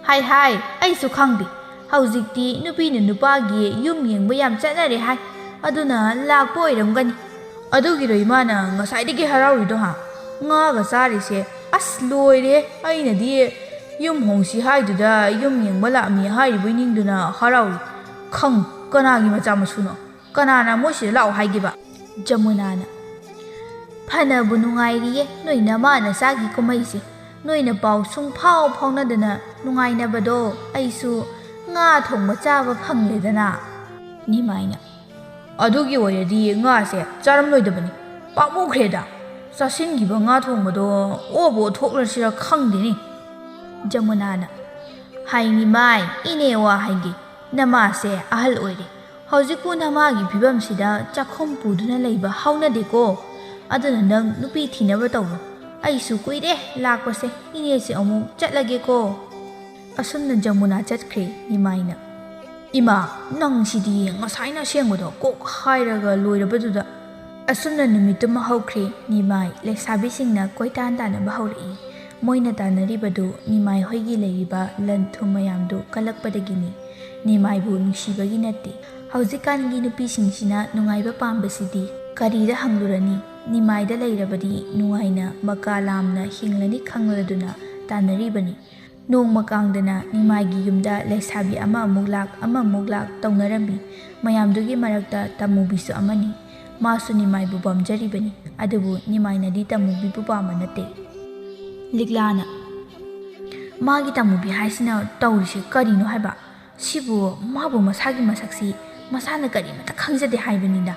ꯍꯥꯏ ꯍꯥꯏ, ꯑꯩꯁꯨ ꯈꯪꯗꯦ꯫ ꯍꯧꯖꯤꯛꯇꯤ ꯅꯨꯄꯤꯅ ꯅꯨꯄꯥꯒꯤ ꯌꯨꯝ ꯌꯦꯡꯕ ꯌꯥꯝ ꯆꯠꯅꯔꯦ ꯍꯥꯏ, ꯑꯗꯨꯅ ꯂꯥꯛꯄ ꯑꯣꯏꯔꯝꯒꯅꯤ꯫ ꯑꯗꯨꯒꯤꯔꯣ ꯏꯃꯥꯅ ꯉꯁꯥꯏꯗꯒꯤ ꯍꯔꯥꯎꯔꯤꯗꯣ ꯍꯥ? ꯉꯥꯒ ꯆꯥꯔꯤꯁꯦ꯫ ꯑꯁ, ꯂꯣꯏꯔꯦ꯫ ꯑꯩꯅꯗꯤ ꯌꯨꯝ ꯍꯣꯡꯁꯤ ꯍꯥꯏꯗꯨꯗ ꯌꯨꯝ ꯌꯦꯡꯕ ꯂꯥꯛꯑꯝꯃꯤ ꯍꯥꯏꯔꯤꯕꯣꯏ ꯅꯤꯡꯗꯨꯅ ꯍꯔꯥꯎꯔꯤ꯫ ꯈꯪ, ꯀꯅꯥꯒꯤ ꯃꯆꯥ ꯃꯁꯨꯅꯣ? ꯀꯅꯥꯅ ꯃꯣꯏꯁꯤꯗ ꯂꯥꯛꯑꯣ ꯍꯥꯏꯒꯦꯕ? ꯖꯃꯨꯅꯥꯅ, ꯐꯅꯕꯨ ꯅꯨꯡꯉꯥꯏꯔꯤꯌꯦ ꯅꯣꯏ ꯅꯃꯥ ꯅꯆꯥꯒꯤ ꯀꯨꯝꯍꯩꯁꯦ꯫ ꯅꯣꯏꯅ ꯄꯥꯎ ꯁꯨꯡꯐꯥꯎ ꯐꯥꯎꯅꯗꯅ ꯅꯨꯡꯉꯥꯏꯅꯕꯗꯣ ꯑꯩꯁꯨ ꯉꯥ ꯊꯣꯡꯕ ꯆꯥꯕ ꯐꯪꯂꯦꯗꯅ꯫ ꯅꯤꯃꯥꯏꯅ, ꯑꯗꯨꯒꯤ ꯑꯣꯏꯔꯗꯤ ꯉꯥꯁꯦ ꯆꯥꯔꯝꯂꯣꯏꯗꯕꯅꯤ꯫ ꯄꯥꯝꯃꯨꯈ꯭ꯔꯦꯗ꯫ ꯆꯥꯁꯤꯟꯈꯤꯕ ꯉꯥ ꯊꯣꯡꯕꯗꯣ ꯑꯣꯕ ꯑꯣꯊꯣꯛꯂꯁꯤꯔ ꯈꯪꯗꯦꯅꯦ꯫ ꯖꯃꯨꯅꯥꯅ, ꯍꯥꯏ ꯅꯤꯃꯥꯏ, ꯏꯅꯦ ꯋꯥ ꯍꯥꯏꯒꯦ꯫ ꯅꯃꯥꯁꯦ ꯑꯍꯜ ꯑꯣꯏꯔꯦ꯫ ꯍꯧꯖꯤꯛꯄꯨ ꯅꯃꯥꯒꯤ ꯐꯤꯕꯝꯁꯤꯗ ꯆꯥꯛꯈꯨꯝ ꯄꯨꯗꯨꯅ ꯂꯩꯕ ꯍꯧꯅꯗꯦꯀꯣ꯫ ꯑꯗꯨꯅ ꯅꯪ ꯅꯨꯄꯤ ꯊꯤꯅꯕ ꯇꯧꯔꯣ꯫ ꯑꯩꯁꯨ ꯀꯨꯏꯔꯦ ꯂꯥꯛꯄꯁꯦ꯫ ꯏꯅꯦꯁꯦ ꯑꯃꯨꯛ ꯆꯠꯂꯒꯦꯀꯣ꯫ ꯑꯁꯨꯝꯅ ꯖꯃꯨꯅꯥ ꯆꯠꯈ꯭ꯔꯦ꯫ ꯅꯤꯃꯥꯏꯅ, ꯏꯃꯥ, ꯅꯪꯁꯤꯗꯤ ꯉꯁꯥꯏꯅ ꯑꯁꯦꯡꯕꯗꯣ ꯀꯣꯛ ꯍꯥꯏꯔꯒ ꯂꯣꯏꯔꯕꯗꯨꯗ꯫ ꯑꯁꯨꯝꯅ ꯅꯨꯃꯤꯠꯇꯨꯃ ꯍꯧꯈ꯭ꯔꯦ꯫ ꯅꯤꯃꯥꯏ ꯂꯩꯁꯥꯕꯤꯁꯤꯡꯅ ꯀꯣꯏꯇꯥꯟ ꯇꯥꯟꯅꯕ ꯍꯧꯔꯛꯏ꯫ ꯃꯣꯏꯅ ꯇꯥꯟꯅꯔꯤꯕꯗꯨ ꯅꯤꯃꯥꯏ ꯍꯣꯏꯒꯤ ꯂꯩꯔꯤꯕ ꯂꯟ ꯊꯨꯝ ꯃꯌꯥꯝꯗꯨ ꯀꯜꯂꯛꯄꯗꯒꯤꯅꯤ꯫ ꯅꯤꯃꯥꯏꯕꯨ ꯅꯨꯡꯁꯤꯕꯒꯤ ꯅꯠꯇꯦ꯫ ꯍꯧꯖꯤꯛꯀꯥꯟꯒꯤ ꯅꯨꯄꯤꯁꯤꯡꯁꯤꯅ ꯅꯨꯡꯉꯥꯏꯕ ꯄꯥꯝꯕꯁꯤꯗꯤ ꯀꯔꯤꯗ ꯍꯪꯂꯨꯔꯅꯤ? ꯅꯤꯃꯥꯏꯗ ꯂꯩꯔꯕꯗꯤ ꯅꯨꯡꯉꯥꯏꯅ ꯃꯀꯥ ꯂꯥꯝꯅ ꯍꯤꯡꯂꯅꯤ ꯈꯪꯂꯗꯨꯅ ꯇꯥꯟꯅꯔꯤꯕꯅꯤ꯫ ꯅꯣꯡꯃ ꯀꯥꯡꯗꯅ ꯅꯤꯃꯥꯏꯒꯤ ꯌꯨꯝꯗ ꯂꯩꯁꯥꯕꯤ ꯑꯃ ꯑꯃꯨꯛ ꯂꯥꯛ, ꯑꯃ ꯑꯃꯨꯛ ꯂꯥꯛ ꯇꯧꯅꯔꯝꯃꯤ꯫ ꯃꯌꯥꯝꯗꯨꯒꯤ ꯃꯔꯛꯇ ꯇꯃꯨꯕꯤꯁꯨ ꯑꯃꯅꯤ꯫ ꯃꯥꯁꯨ ꯅꯤꯃꯥꯏꯕꯨ ꯄꯥꯝꯖꯔꯤꯕꯅꯤ꯫ ꯑꯗꯨꯕꯨ ꯅꯤꯃꯥꯏꯅꯗꯤ ꯇꯃꯨꯕꯤꯕꯨ ꯄꯥꯝꯕ ꯅꯠꯇꯦ꯫ ꯂꯤꯛꯂꯥꯅ, ꯃꯥꯒꯤ ꯇꯃꯨꯕꯤ ꯍꯥꯏꯁꯤꯅ ꯇꯧꯔꯤꯁꯦ ꯀꯔꯤꯅꯣ ꯍꯥꯏꯕ? ꯁꯤꯕꯨ, ꯃꯥꯕꯨ ꯃꯁꯥꯒꯤ ꯃꯁꯛꯁꯤ ꯃꯁꯥꯅ ꯀꯔꯤꯃꯇ ꯈꯪꯖꯗꯦ ꯍꯥꯏꯕꯅꯤꯗ꯫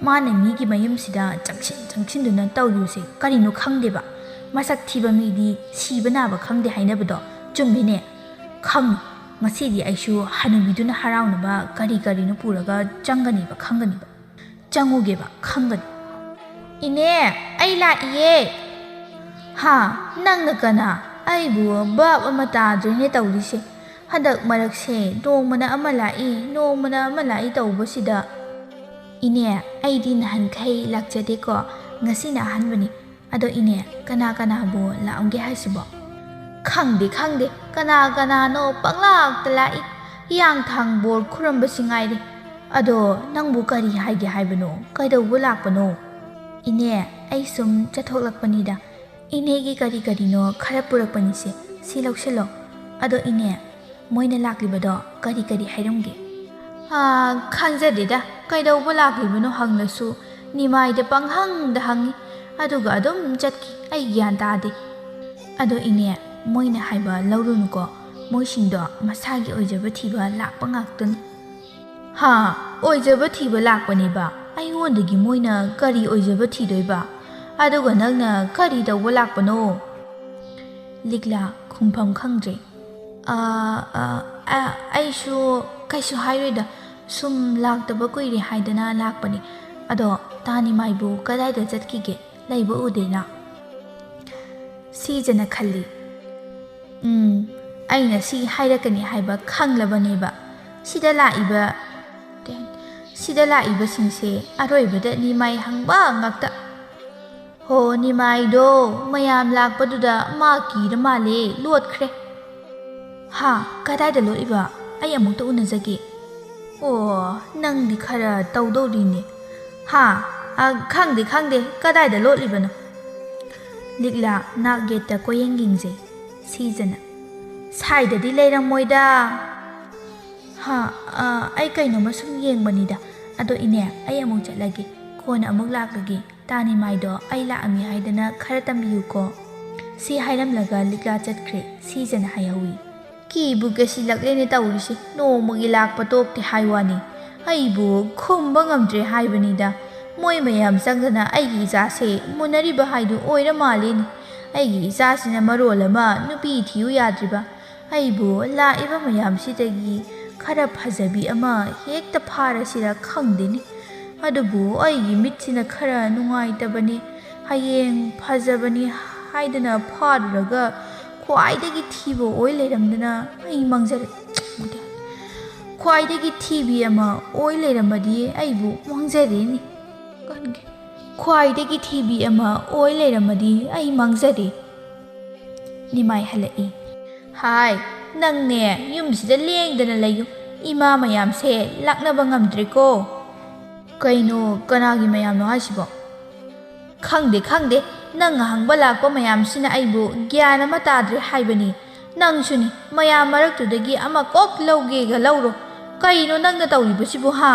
ꯃꯥꯅ ꯃꯤꯒꯤ ꯃꯌꯨꯝꯁꯤꯗ ꯆꯪꯁꯤꯟ ꯆꯪꯁꯤꯟꯗꯨꯅ ꯇꯧꯔꯤꯕꯁꯦ ꯀꯔꯤꯅꯣ ꯈꯪꯗꯦꯕ꯫ ꯃꯁꯛ ꯊꯤꯕ ꯃꯤꯗꯤ ꯁꯤꯕ ꯅꯥꯕ ꯈꯪꯗꯦ ꯍꯥꯏꯅꯕꯗꯣ ꯆꯨꯝꯃꯤꯅꯦ꯫ ꯈꯪꯉꯤ, ꯉꯁꯤꯗꯤ ꯑꯩꯁꯨ ꯍꯅꯨꯕꯤꯗꯨꯅ ꯍꯔꯥꯎꯅꯕ ꯀꯔꯤ ꯀꯔꯤꯅꯣ ꯄꯨꯔꯒ ꯆꯪꯒꯅꯤꯕ ꯈꯪꯒꯅꯤꯕ꯫ ꯆꯪꯉꯨꯒꯦꯕ ꯈꯪꯒꯅꯤ꯫ ꯏꯅꯦ, ꯑꯩ ꯂꯥꯛꯏꯌꯦ꯫ ꯍꯥ? ꯅꯪꯅ ꯀꯅꯥ? ꯑꯩꯕꯨ ꯚꯥꯞ ꯑꯃ ꯇꯥꯗ꯭ꯔꯦꯅꯦ ꯇꯧꯔꯤꯁꯦ꯫ ꯍꯟꯗꯛ ꯃꯔꯛꯁꯦ ꯅꯣꯡꯃꯅ ꯑꯃ ꯂꯥꯛꯏ, ꯅꯣꯡꯃꯅ ꯑꯃ ꯂꯥꯛꯏ ꯇꯧꯕꯁꯤꯗ꯫ "ꯏꯅꯦ, ꯑꯩꯗꯤ ꯅꯍꯥꯟꯈꯩ ꯂꯥꯛꯆꯗꯦꯀꯣ, ꯉꯁꯤꯅ ꯑꯍꯥꯟꯕꯅꯤ꯫ ꯑꯗꯣ ꯏꯅꯦ, ꯀꯅꯥ ꯀꯅꯥꯕꯨ ꯂꯥꯛꯑꯝꯒꯦ ꯍꯥꯏꯁꯤꯕꯣ?" "ꯈꯪꯗꯦ, ꯈꯪꯗꯦ, ꯀꯅꯥ ꯀꯅꯥꯅꯣ ꯄꯪꯂꯥꯛꯇ ꯂꯥꯛꯏ꯫ ꯍꯤꯌꯥꯡꯊꯥꯡ ꯕꯣꯔ ꯈꯨꯔꯝꯕꯁꯤ ꯉꯥꯏꯔꯦ꯫ ꯑꯗꯣ ꯅꯪꯕꯨ ꯀꯔꯤ ꯍꯥꯏꯒꯦ ꯍꯥꯏꯕꯅꯣ? ꯀꯩꯗꯧꯕ ꯂꯥꯛꯄꯅꯣ?" "ꯏꯅꯦ, ꯑꯩ ꯁꯨꯝ ꯆꯠꯊꯣꯛꯂꯛꯄꯅꯤꯗ꯫ ꯏꯅꯦꯒꯤ ꯀꯔꯤ ꯀꯔꯤꯅꯣ ꯈꯔ ꯄꯨꯔꯛꯄꯅꯤꯁꯦ, ꯁꯤ ꯂꯧꯁꯤꯜꯂꯣ꯫ ꯑꯗꯣ ꯏꯅꯦ, ꯃꯣꯏꯅ ꯂꯥꯛꯂꯤꯕꯗꯣ ꯀꯔꯤ ꯀꯔꯤ ꯍꯥꯏꯔꯝꯒꯦ?" "ꯑꯥ, ꯈꯪꯖꯗꯦꯗ, ꯀꯩꯗꯧꯕ ꯂꯥꯛꯂꯤꯕꯅꯣ ꯍꯪꯂꯁꯨ ꯅꯤꯃꯥꯏꯗ ꯄꯪꯍꯪꯗ ꯍꯪꯉꯤ, ꯑꯗꯨꯒ ꯑꯗꯨꯝ ꯆꯠꯈꯤ꯫ ꯑꯩ ꯒ꯭ꯌꯥꯟ ꯇꯥꯗꯦ꯫" "ꯑꯗꯣ ꯏꯅꯦ, ꯃꯣꯏꯅ ꯍꯥꯏꯕ ꯂꯧꯔꯨꯅꯨꯀꯣ, ꯃꯣꯏꯁꯤꯡꯗꯣ ꯃꯁꯥꯒꯤ ꯑꯣꯏꯖꯕ ꯊꯤꯕ ꯂꯥꯛꯄ ꯉꯥꯛꯇꯅꯤ꯫" "ꯍꯥ, ꯑꯣꯏꯖꯕ ꯊꯤꯕ ꯂꯥꯛꯄꯅꯦꯕ? ꯑꯩꯉꯣꯟꯗꯒꯤ ꯃꯣꯏꯅ ꯀꯔꯤ ꯑꯣꯏꯖꯕ ꯊꯤꯗꯣꯏꯕ? ꯑꯗꯨꯒ ꯅꯪꯅ ꯀꯔꯤ ꯇꯧꯕ ꯂꯥꯛꯄꯅꯣ?" ꯂꯤꯛꯂꯥ ꯈꯨꯝꯐꯝ ꯈꯪꯗ꯭ꯔꯦ꯫ "ꯑ, ꯑ, ꯑ, ꯑꯩꯁꯨ ꯀꯩꯁꯨ ꯍꯥꯏꯔꯣꯏꯗ, ꯁꯨꯝ ꯂꯥꯛꯇꯕ ꯀꯨꯏꯔꯦ ꯍꯥꯏꯗꯅ ꯂꯥꯛꯄꯅꯤ꯫ ꯑꯗꯣ ꯇꯥꯅꯤꯃꯥꯏꯕꯨ ꯀꯗꯥꯏꯗ ꯆꯠꯈꯤꯒꯦ? ꯂꯩꯕ ꯎꯗꯦꯅ꯫" ꯁꯤꯖꯅ ꯈꯜꯂꯤ, "ꯎꯝ, ꯑꯩꯅ ꯁꯤ ꯍꯥꯏꯔꯛꯀꯅꯤ ꯍꯥꯏꯕ ꯈꯪꯂꯕꯅꯦꯕ꯫ ꯁꯤꯗ ꯂꯥꯛꯏꯕ, ꯁꯤꯗ ꯂꯥꯛꯏꯕꯁꯤꯡꯁꯦ ꯑꯔꯣꯏꯕꯗ ꯅꯤꯃꯥꯏ ꯍꯪꯕ ꯉꯥꯛꯇ꯫ ꯍꯣ, ꯅꯤꯃꯥꯏꯗꯣ ꯃꯌꯥꯝ ꯂꯥꯛꯄꯗꯨꯗ ꯃꯥ ꯀꯤꯔ ꯃꯥꯜꯂꯦ, ꯂꯣꯠꯈ꯭ꯔꯦ꯫" "ꯍꯥ, ꯀꯗꯥꯏꯗ ꯂꯣꯠꯂꯤꯕ? ꯑꯩ ꯑꯃꯨꯛꯇ ꯎꯅꯖꯒꯦ꯫" "ꯑꯣ, ꯅꯪꯗꯤ ꯈꯔ ꯇꯧꯗꯧꯔꯤꯅꯦ꯫ ꯍꯥ, ꯑ, ꯈꯪꯗꯦ, ꯈꯪꯗꯦ, ꯀꯗꯥꯏꯗ ꯂꯣꯠꯂꯤꯕꯅꯣ?" ꯂꯤꯛꯂꯥ ꯅꯥꯛ ꯌꯦꯠꯇ ꯀꯣꯏꯌꯦꯡ ꯌꯦꯡꯖꯩ꯫ ꯁꯤꯖꯅ, "ꯁꯥꯏꯗꯗꯤ ꯂꯩꯔꯝꯃꯣꯏꯗ꯫" "ꯍꯥ, ꯑ, ꯑꯩ ꯀꯩꯅꯣꯝꯃ ꯁꯨꯝ ꯌꯦꯡꯕꯅꯤꯗ꯫ ꯑꯗꯣ ꯏꯅꯦ, ꯑꯩ ꯑꯃꯨꯛ ꯆꯠꯂꯒꯦ꯫ ꯀꯣꯟꯅ ꯑꯃꯨꯛ ꯂꯥꯛꯂꯒꯦ꯫ ꯇꯥꯅꯤꯃꯥꯏꯗꯣ ꯑꯩ ꯂꯥꯛꯑꯝꯃꯤ ꯍꯥꯏꯗꯅ ꯈꯔ ꯇꯝꯕꯤꯌꯨꯀꯣ꯫" ꯁꯤ ꯍꯥꯏꯔꯝꯂꯒ ꯂꯤꯛꯂꯥ ꯆꯠꯈ꯭ꯔꯦ꯫ ꯁꯤꯖꯅ ꯍꯥꯏꯍꯧꯏ, "ꯀꯤꯕꯨ ꯀꯤꯁꯤꯜꯂꯛꯂꯦꯅꯦ ꯇꯧꯔꯤꯁꯦ, ꯅꯣꯡꯃꯒꯤ ꯂꯥꯛꯄ ꯇꯣꯛꯇꯦ ꯍꯥꯏ ꯋꯥꯅꯤ꯫ ꯑꯩꯕꯨ ꯈꯨꯝꯕ ꯉꯝꯗ꯭ꯔꯦ ꯍꯥꯏꯕꯅꯤꯗ꯫ ꯃꯣꯏ ꯃꯌꯥꯝ ꯆꯪꯗꯅ ꯑꯩꯒꯤ ꯏꯆꯥꯁꯦ ꯃꯨꯟꯅꯔꯤꯕ ꯍꯥꯏꯗꯨ ꯑꯣꯏꯔ ꯃꯥꯜꯂꯦꯅꯦ꯫ ꯑꯩꯒꯤ ꯏꯆꯥꯁꯤꯅ ꯃꯔꯣꯜ ꯑꯃ ꯅꯨꯄꯤ ꯊꯤꯌꯨ ꯌꯥꯗ꯭ꯔꯤꯕ꯫ ꯑꯩꯕꯨ ꯂꯥꯛꯏꯕ ꯃꯌꯥꯝꯁꯤꯗꯒꯤ ꯈꯔ ꯐꯖꯕꯤ ꯑꯃ ꯍꯦꯛꯇ ꯐꯥꯔꯁꯤꯔ ꯈꯪꯗꯦꯅꯦ꯫ ꯑꯗꯨꯕꯨ ꯑꯩꯒꯤ ꯃꯤꯠꯁꯤꯅ ꯈꯔ ꯅꯨꯡꯉꯥꯏꯇꯕꯅꯦ꯫ ꯍꯌꯦꯡ ꯐꯖꯕꯅꯤ ꯍꯥꯏꯗꯅ ꯐꯥꯔꯨꯔꯒ ꯈ꯭ꯋꯥꯏꯗꯒꯤ ꯊꯤꯕ ꯑꯣꯏ ꯂꯩꯔꯝꯗꯅ ꯑꯩ ꯃꯥꯡꯖꯔꯦ꯫ ꯈ꯭ꯋꯥꯏꯗꯒꯤ ꯊꯤꯕꯤ ꯑꯃ ꯑꯣꯏ ꯂꯩꯔꯝꯃꯗꯤ ꯑꯩꯕꯨ ꯃꯥꯡꯖꯔꯦꯅꯦ꯫ ꯀꯟꯒꯦ꯫ ꯈ꯭ꯋꯥꯏꯗꯒꯤ ꯊꯤꯕꯤ ꯑꯃ ꯑꯣꯏ ꯂꯩꯔꯝꯃꯗꯤ ꯑꯩ ꯃꯥꯡꯖꯔꯦ꯫ ꯅꯤꯃꯥꯏ ꯍꯜꯂꯛꯏ꯫ ꯍꯥꯏ, ꯅꯪꯅꯦ ꯌꯨꯝꯁꯤꯗ ꯂꯦꯡꯗꯅ ꯂꯩꯌꯨ꯫ ꯏꯃꯥ ꯃꯌꯥꯝꯁꯦ ꯂꯥꯛꯅꯕ ꯉꯝꯗ꯭ꯔꯦꯀꯣ꯫ ꯀꯩꯅꯣ, ꯀꯅꯥꯒꯤ ꯃꯌꯥꯝꯅꯣ ꯍꯥꯏꯁꯤꯕꯣ? ꯈꯪꯗꯦ, ꯈꯪꯗꯦ, ꯅꯪ ꯍꯪꯕ ꯂꯥꯛꯄ ꯃꯌꯥꯝꯁꯤꯅ ꯑꯩꯕꯨ ꯒ꯭ꯌꯥꯟ ꯑꯃ ꯇꯥꯗ꯭ꯔꯦ ꯍꯥꯏꯕꯅꯤ꯫ ꯅꯪꯁꯨꯅꯤ, ꯃꯌꯥꯝ ꯃꯔꯛꯇꯨꯗꯒꯤ ꯑꯃ ꯀꯣꯛ ꯂꯧꯒꯦꯒ ꯂꯧꯔꯣ꯫ ꯀꯩꯅꯣ ꯅꯪꯅ ꯇꯧꯔꯤꯕꯁꯤꯕꯨ, ꯍꯥ?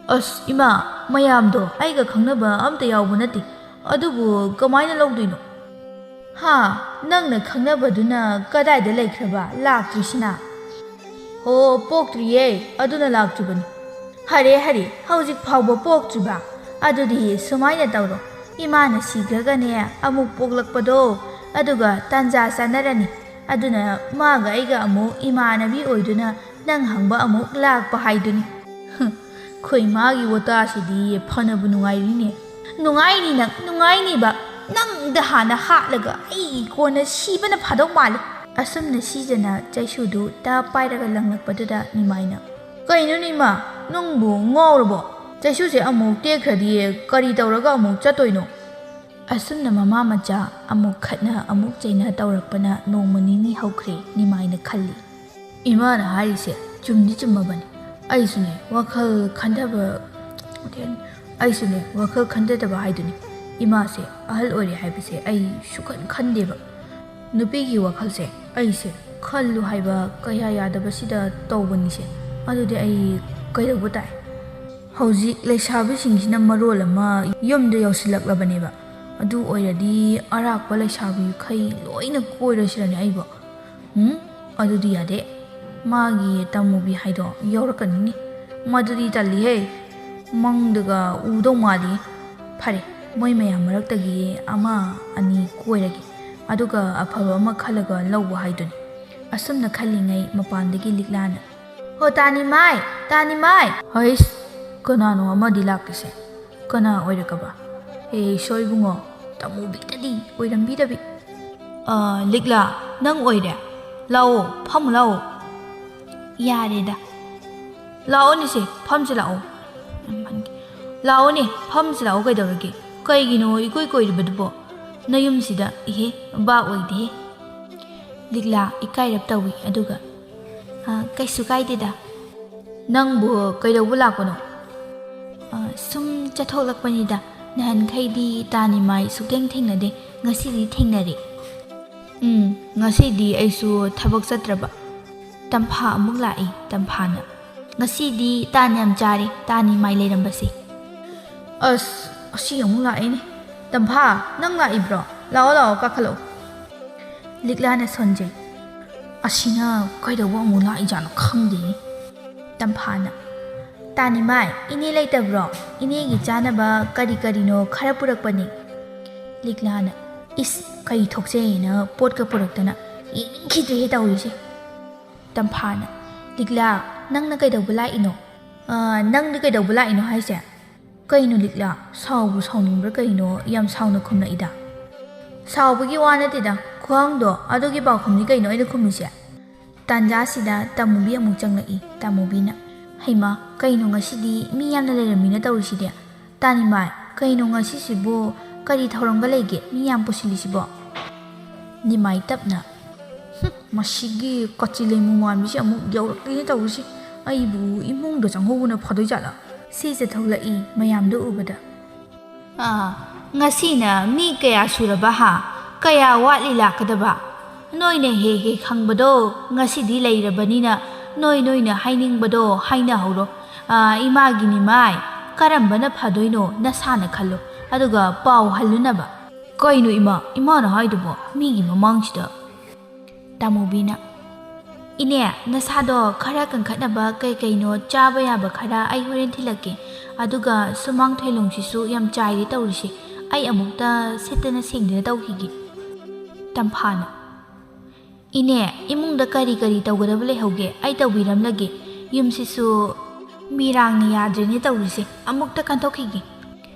ꯑꯁ ꯏꯃꯥ, ꯃꯌꯥꯝꯗꯣ ꯑꯩꯒ ꯈꯪꯅꯕ ꯑꯝꯇ ꯌꯥꯎꯕ ꯅꯠꯇꯦ, ꯑꯗꯨꯕꯨ ꯀꯃꯥꯏꯅ ꯂꯧꯗꯣꯏꯅꯣ? ꯍꯥ? ꯅꯪꯅ ꯈꯪꯅꯕꯗꯨꯅ ꯀꯗꯥꯏꯗ ꯂꯩꯈ꯭ꯔꯕ, ꯂꯥꯛꯇ꯭ꯔꯤꯁꯤꯅ? ꯑꯣ, ꯄꯣꯛꯇ꯭ꯔꯤꯌꯦ, ꯑꯗꯨꯅ ꯂꯥꯛꯇ꯭ꯔꯤꯕꯅꯤ꯫ ꯍꯔꯦ ꯍꯔꯦ, ꯍꯧꯖꯤꯛ ꯐꯥꯎꯕ ꯄꯣꯛꯇ꯭ꯔꯤꯕ? ꯑꯗꯨꯗꯤ ꯁꯨꯃꯥꯏꯅ ꯇꯧꯔꯣ, ꯏꯃꯥꯅ ꯁꯤꯈ꯭ꯔꯒꯅꯦ ꯑꯃꯨꯛ ꯄꯣꯛꯂꯛꯄꯗꯣ, ꯑꯗꯨꯒ ꯇꯥꯟꯖꯥ ꯆꯥꯟꯅꯔꯅꯤ꯫ ꯑꯗꯨꯅ ꯃꯥꯒ ꯑꯩꯒ ꯑꯃꯨꯛ ꯏꯃꯥꯟꯅꯕꯤ ꯑꯣꯏꯗꯨꯅ ꯅꯪ ꯍꯪꯕ ꯑꯃꯨꯛ ꯂꯥꯛꯄ ꯍꯥꯏꯗꯨꯅꯤ꯫ ꯍꯨꯝ, ꯈꯣꯏ ꯃꯥꯒꯤ ꯋꯥꯇꯥꯁꯤꯗꯤ ꯐꯅꯕꯨ ꯅꯨꯡꯉꯥꯏꯔꯤꯅꯦ꯫ ꯅꯨꯡꯉꯥꯏꯅꯤ ꯅꯪ, ꯅꯨꯡꯉꯥꯏꯅꯤꯕ꯫ ꯅꯪꯗ ꯍꯥꯟꯅ ꯍꯥꯠꯂꯒ ꯑꯩ ꯀꯣꯟꯅ ꯁꯤꯕꯅ ꯐꯥꯗꯧ ꯃꯥꯜꯂꯦ꯫ ꯑꯁꯨꯝꯅ ꯁꯤꯖꯅ ꯆꯩꯁꯨꯗꯨ ꯇꯞ ꯄꯥꯏꯔꯒ ꯂꯪꯂꯛꯄꯗꯨꯗ ꯅꯤꯃꯥꯏꯅ, "ꯀꯩꯅꯣꯅꯦ ꯏꯃꯥ, ꯅꯪꯕꯨ ꯉꯥꯎꯔꯕꯣ? ꯆꯩꯁꯨꯁꯦ ꯑꯃꯨꯛ ꯇꯦꯛꯈ꯭ꯔꯗꯤ ꯀꯔꯤ ꯇꯧꯔꯒ ꯑꯃꯨꯛ ꯆꯠꯇꯣꯏꯅꯣ?" ꯑꯁꯨꯝꯅ ꯃꯃꯥ ꯃꯆꯥ ꯑꯃꯨꯛ ꯈꯠꯅ ꯑꯃꯨꯛ ꯆꯩꯅ ꯇꯧꯔꯛꯄꯅ ꯅꯣꯡꯃ ꯅꯤꯅꯤ ꯍꯧꯈ꯭ꯔꯦ ꯅꯤꯃꯥꯏꯅ ꯈꯜꯂꯤ꯫ ꯏꯃꯥꯅ ꯍꯥꯏꯔꯤꯁꯦ ꯆꯨꯝꯗꯤ ꯆꯨꯝꯃꯕꯅꯤ꯫ ꯑꯩꯁꯨꯅꯦ ꯋꯥꯈꯜ ꯈꯟꯊꯕ, ꯑꯩꯁꯨꯅꯦ ꯋꯥꯈꯜ ꯈꯟꯊꯗꯕ ꯍꯥꯏꯗꯨꯅꯤ꯫ ꯏꯃꯥꯁꯦ ꯑꯍꯜ ꯑꯣꯏꯔꯦ ꯍꯥꯏꯕꯁꯦ ꯑꯩ ꯁꯨꯛꯈꯟ ꯈꯟꯗꯦꯕ꯫ ꯅꯨꯄꯤꯒꯤ ꯋꯥꯈꯜꯁꯦ ꯑꯩꯁꯦ ꯈꯜꯂꯨ ꯍꯥꯏꯕ ꯀꯌꯥ ꯌꯥꯗꯕꯁꯤꯗ ꯇꯧꯕꯅꯤꯁꯦ꯫ ꯑꯗꯨꯗꯤ ꯑꯩ ꯀꯩꯗꯧꯕ ꯇꯥꯏ? ꯍꯧꯖꯤꯛ ꯂꯩꯁꯥꯕꯤꯁꯤꯡꯁꯤꯅ ꯃꯔꯣꯜ ꯑꯃ ꯌꯨꯝꯗ ꯌꯧꯁꯤꯜꯂꯛꯂꯕꯅꯦꯕ꯫ ꯑꯗꯨ ꯑꯣꯏꯔꯗꯤ ꯑꯔꯥꯛꯄ ꯂꯩꯁꯥꯕꯤꯈꯩ ꯂꯣꯏꯅ ꯀꯣꯏꯔꯁꯤꯔꯅꯦ ꯑꯩꯕꯨ? ꯎꯝ, ꯑꯗꯨꯗꯤ ꯌꯥꯗꯦ꯫ ꯃꯥꯒꯤ ꯇꯥꯃꯨꯕꯤ ꯍꯥꯏꯗꯣ ꯌꯧꯔꯛꯀꯅꯤꯅꯦ꯫ ꯃꯗꯨꯗꯤ ꯇꯜꯂꯤꯍꯦ꯫ ꯃꯪꯗꯒ ꯎꯗꯧ ꯃꯥꯜꯂꯤ꯫ ꯐꯔꯦ, ꯃꯣꯏ ꯃꯌꯥꯝ ꯃꯔꯛꯇꯒꯤ ꯑꯃ ꯑꯅꯤ ꯀꯣꯏꯔꯒꯦ꯫ ꯑꯗꯨꯒ ꯑꯐꯕ ꯑꯃ ꯈꯜꯂꯒ ꯂꯧꯕ ꯍꯥꯏꯗꯨꯅꯤ꯫ ꯑꯁꯨꯝꯅ ꯈꯜꯂꯤꯉꯩ ꯃꯄꯥꯟꯗꯒꯤ ꯂꯤꯛꯂꯥꯅ, "ꯍꯣ ꯇꯥꯅꯤꯃꯥꯏ, ꯇꯥꯅꯤꯃꯥꯏ!" ꯍꯩꯁ, ꯀꯅꯥꯅꯣ ꯑꯃꯗꯤ ꯂꯥꯛꯂꯤꯁꯦ? ꯀꯅꯥ ꯑꯣꯏꯔꯛꯀꯕ? ꯑꯦ ꯏꯁꯣꯔ ꯏꯕꯨꯡꯉꯣ, ꯇꯥꯃꯨꯕꯤꯗꯗꯤ ꯑꯣꯏꯔꯝꯕꯤꯗꯕꯤ꯫ ꯑ, ꯂꯤꯛꯂꯥ, ꯅꯪ ꯑꯣꯏꯔꯦ? ꯂꯥꯛꯑꯣ, ꯐꯝꯃꯨ ꯂꯥꯛꯑꯣ꯫ ꯌꯥꯔꯦꯗ꯫ ꯂꯥꯛꯑꯣꯅꯦ ꯁꯦ, ꯐꯝꯁꯤ ꯂꯥꯛꯑꯣ꯫ ꯂꯥꯛꯑꯣꯅꯦ, ꯐꯝꯁꯤ ꯂꯥꯛꯑꯣ, ꯀꯩꯗꯧꯔꯒꯦ? ꯀꯩꯒꯤꯅꯣ ꯏꯀꯣꯏ ꯀꯣꯏꯔꯤꯕꯗꯨꯕꯣ? ꯅꯌꯨꯝꯁꯤꯗ, ꯏꯍꯦ, ꯚꯥꯞ ꯑꯣꯏꯗꯦꯍꯦ꯫ ꯂꯤꯛꯂꯥ ꯏꯀꯥꯏꯔꯞ ꯇꯧꯏ, ꯑꯗꯨꯒ, "ꯑ, ꯀꯩꯁꯨ ꯀꯥꯏꯗꯦꯗ꯫ ꯅꯪꯕꯨ ꯀꯩꯗꯧꯕ ꯂꯥꯛꯄꯅꯣ?" "ꯑ, ꯁꯨꯝ ꯆꯠꯊꯣꯛꯂꯛꯄꯅꯤꯗ꯫ ꯅꯍꯥꯟꯈꯩꯗꯤ ꯇꯥꯅꯤꯃꯥꯏ ꯁꯨꯛꯊꯦꯡ ꯊꯦꯡꯅꯗꯦ, ꯉꯁꯤꯗꯤ ꯊꯦꯡꯅꯔꯦ꯫" "ꯎꯝ, ꯉꯁꯤꯗꯤ ꯑꯩꯁꯨ ꯊꯕꯛ ꯆꯠꯇ꯭ꯔꯕ꯫" ꯇꯝꯐꯥ ꯑꯃꯨꯛ ꯂꯥꯛꯏ꯫ ꯇꯝꯐꯥꯅ, "ꯉꯁꯤꯗꯤ ꯇꯥꯟ ꯌꯥꯝ ꯆꯥꯔꯦ, ꯇꯥꯅꯤꯃꯥꯏ ꯂꯩꯔꯝꯕꯁꯦ꯫" "ꯑꯁ, ꯑꯁꯤ ꯑꯃꯨꯛ ꯂꯥꯛꯑꯦꯅꯦ꯫ ꯇꯝꯐꯥ, ꯅꯪ ꯂꯥꯛꯏꯕ꯭ꯔꯣ? ꯂꯥꯛꯑꯣ, ꯂꯥꯛꯑꯣ, ꯀꯥꯈꯠꯂꯛꯑꯣ꯫" ꯂꯤꯛꯂꯥꯅ ꯁꯣꯟꯖꯩ꯫ "ꯑꯁꯤꯅ ꯀꯩꯗꯧꯕ ꯑꯃꯨꯛ ꯂꯥꯛꯏꯖꯥꯠꯅꯣ ꯈꯪꯗꯦꯅꯦ꯫" ꯇꯝꯐꯥꯅ, "ꯇꯥꯅꯤꯃꯥꯏ, ꯏꯅꯦ ꯂꯩꯇꯕ꯭ꯔꯣ? ꯏꯅꯦꯒꯤ ꯆꯥꯅꯕ ꯀꯔꯤ ꯀꯔꯤꯅꯣ ꯈꯔ ꯄꯨꯔꯛꯄꯅꯦ꯫" ꯂꯤꯛꯂꯥꯅ, "ꯏꯁ, ꯀꯩ ꯊꯣꯛꯆꯩꯌꯦꯅ ꯄꯣꯠꯀ ꯄꯨꯔꯛꯇꯅ, ꯌꯦꯡꯅꯤꯡꯈꯤꯗ꯭ꯔꯦꯍꯦ ꯇꯧꯔꯤꯁꯦ꯫" ꯇꯝꯐꯥꯅ, "ꯂꯤꯛꯂꯥ, ꯅꯪꯅ ꯀꯩꯗꯧꯕ ꯂꯥꯛꯏꯅꯣ? ꯑ, ꯅꯪꯗꯤ ꯀꯩꯗꯧꯕ ꯂꯥꯛꯏꯅꯣ ꯍꯥꯏꯁꯦ?" "ꯀꯩꯅꯣ ꯂꯤꯛꯂꯥ, ꯁꯥꯎꯕꯨ ꯁꯥꯎꯅꯤꯡꯕ꯭ꯔꯥ ꯀꯩꯅꯣ, ꯌꯥꯝ ꯁꯥꯎꯅ ꯈꯨꯝꯂꯛꯏꯗ?" "ꯁꯥꯎꯕꯒꯤ ꯋꯥ ꯅꯠꯇꯦꯗ, ꯈꯨꯍꯪꯗꯣ ꯑꯗꯨꯒꯤ ꯄꯥꯎꯈꯨꯝꯅꯤ ꯀꯩꯅꯣ ꯑꯩꯅ ꯈꯨꯝꯃꯤꯁꯦ꯫" ꯇꯥꯟꯖꯥꯁꯤꯗ ꯇꯥꯃꯨꯕꯤ ꯑꯃꯨꯛ ꯆꯪꯂꯛꯏ꯫ ꯇꯥꯃꯨꯕꯤꯅ, "ꯍꯩꯃꯥ, ꯀꯩꯅꯣ ꯉꯁꯤꯗꯤ ꯃꯤ ꯌꯥꯝꯅ ꯂꯩꯔꯝꯃꯤꯅ ꯇꯧꯔꯤꯁꯤꯗꯤ? ꯇꯥꯅꯤꯃꯥꯏ, ꯀꯩꯅꯣ ꯉꯁꯤꯁꯤꯕꯨ ꯀꯔꯤ ꯊꯧꯔꯝꯒ ꯂꯩꯒꯦ ꯃꯤ ꯌꯥꯝ ꯄꯨꯁꯤꯜꯂꯤꯁꯤꯕꯣ?" ꯅꯤꯃꯥꯏ ꯇꯞꯅ, "ꯍꯨꯝ, ꯃꯁꯤꯒꯤ ꯀꯆꯤ ꯂꯩꯃꯨ ꯃꯥꯟꯕꯤꯁꯤ ꯑꯃꯨꯛ ꯌꯧꯔꯛꯂꯤꯅꯦ ꯇꯧꯔꯤꯁꯤ꯫ ꯑꯩꯕꯨ ꯏꯃꯨꯡꯗ ꯆꯪꯍꯧꯕꯅ ꯐꯗꯣꯏ ꯖꯥꯠꯂꯥ?" ꯁꯤꯁꯦ ꯊꯣꯛꯂꯛꯏ ꯃꯌꯥꯝꯗꯨ ꯎꯕꯗ꯫ "ꯑꯥ, ꯉꯁꯤꯅ ꯃꯤ ꯀꯌꯥ ꯁꯨꯔꯕ ꯍꯥ? ꯀꯌꯥ ꯋꯥꯠꯂꯤ ꯂꯥꯛꯀꯗꯕ? ꯅꯣꯏꯅ ꯍꯦꯛ ꯍꯦꯛ ꯍꯪꯕꯗꯣ ꯉꯁꯤꯗꯤ ꯂꯩꯔꯕꯅꯤꯅ ꯅꯣꯏ ꯅꯣꯏꯅ ꯍꯥꯏꯅꯤꯡꯕꯗꯣ ꯍꯥꯏꯅꯍꯧꯔꯣ꯫ ꯑꯥ, ꯏꯃꯥꯒꯤ ꯅꯤꯃꯥꯏ, ꯀꯔꯝꯕꯅ ꯐꯗꯣꯏꯅꯣ ꯅꯁꯥꯅ ꯈꯜꯂꯣ, ꯑꯗꯨꯒ ꯄꯥꯎ ꯍꯜꯂꯨꯅꯕ꯫" "ꯀꯩꯅꯣ ꯏꯃꯥ, ꯏꯃꯥꯅ ꯍꯥꯏꯗꯨꯕꯣ ꯃꯤꯒꯤ ꯃꯃꯥꯡꯁꯤꯗ?" ꯇꯥꯃꯨꯕꯤꯅ, "ꯏꯅꯦ, ꯅꯁꯥꯗꯣ ꯈꯔ ꯀꯟꯈꯠꯅꯕ ꯀꯩ ꯀꯩꯅꯣ ꯆꯥꯕ ꯌꯥꯕ ꯈꯔ ꯑꯩ ꯍꯣꯔꯦꯟ ꯊꯤꯜꯂꯛꯀꯦ꯫ ꯑꯗꯨꯒ ꯁꯨꯃꯥꯡ ꯊꯣꯏꯂꯣꯡꯁꯤꯁꯨ ꯌꯥꯝ ꯆꯥꯏꯔꯦ ꯇꯧꯔꯤꯁꯦ꯫ ꯑꯩ ꯑꯃꯨꯛꯇ ꯁꯤꯠꯇꯅ ꯁꯦꯡꯗꯅ ꯇꯧꯈꯤꯒꯦ꯫" ꯇꯝꯐꯥꯅ, "ꯏꯅꯦ, ꯏꯃꯨꯡꯗ ꯀꯔꯤ ꯀꯔꯤ ꯇꯧꯒꯗꯕ ꯂꯩꯍꯧꯒꯦ ꯑꯩ ꯇꯧꯕꯤꯔꯝꯂꯒꯦ꯫ ꯌꯨꯝꯁꯤꯁꯨ ꯃꯤꯔꯥꯡꯅ ꯌꯥꯗ꯭ꯔꯦꯅꯦ ꯇꯧꯔꯤꯁꯦ꯫ ꯑꯃꯨꯛꯇ ꯀꯟꯊꯣꯛꯈꯤꯒꯦ꯫"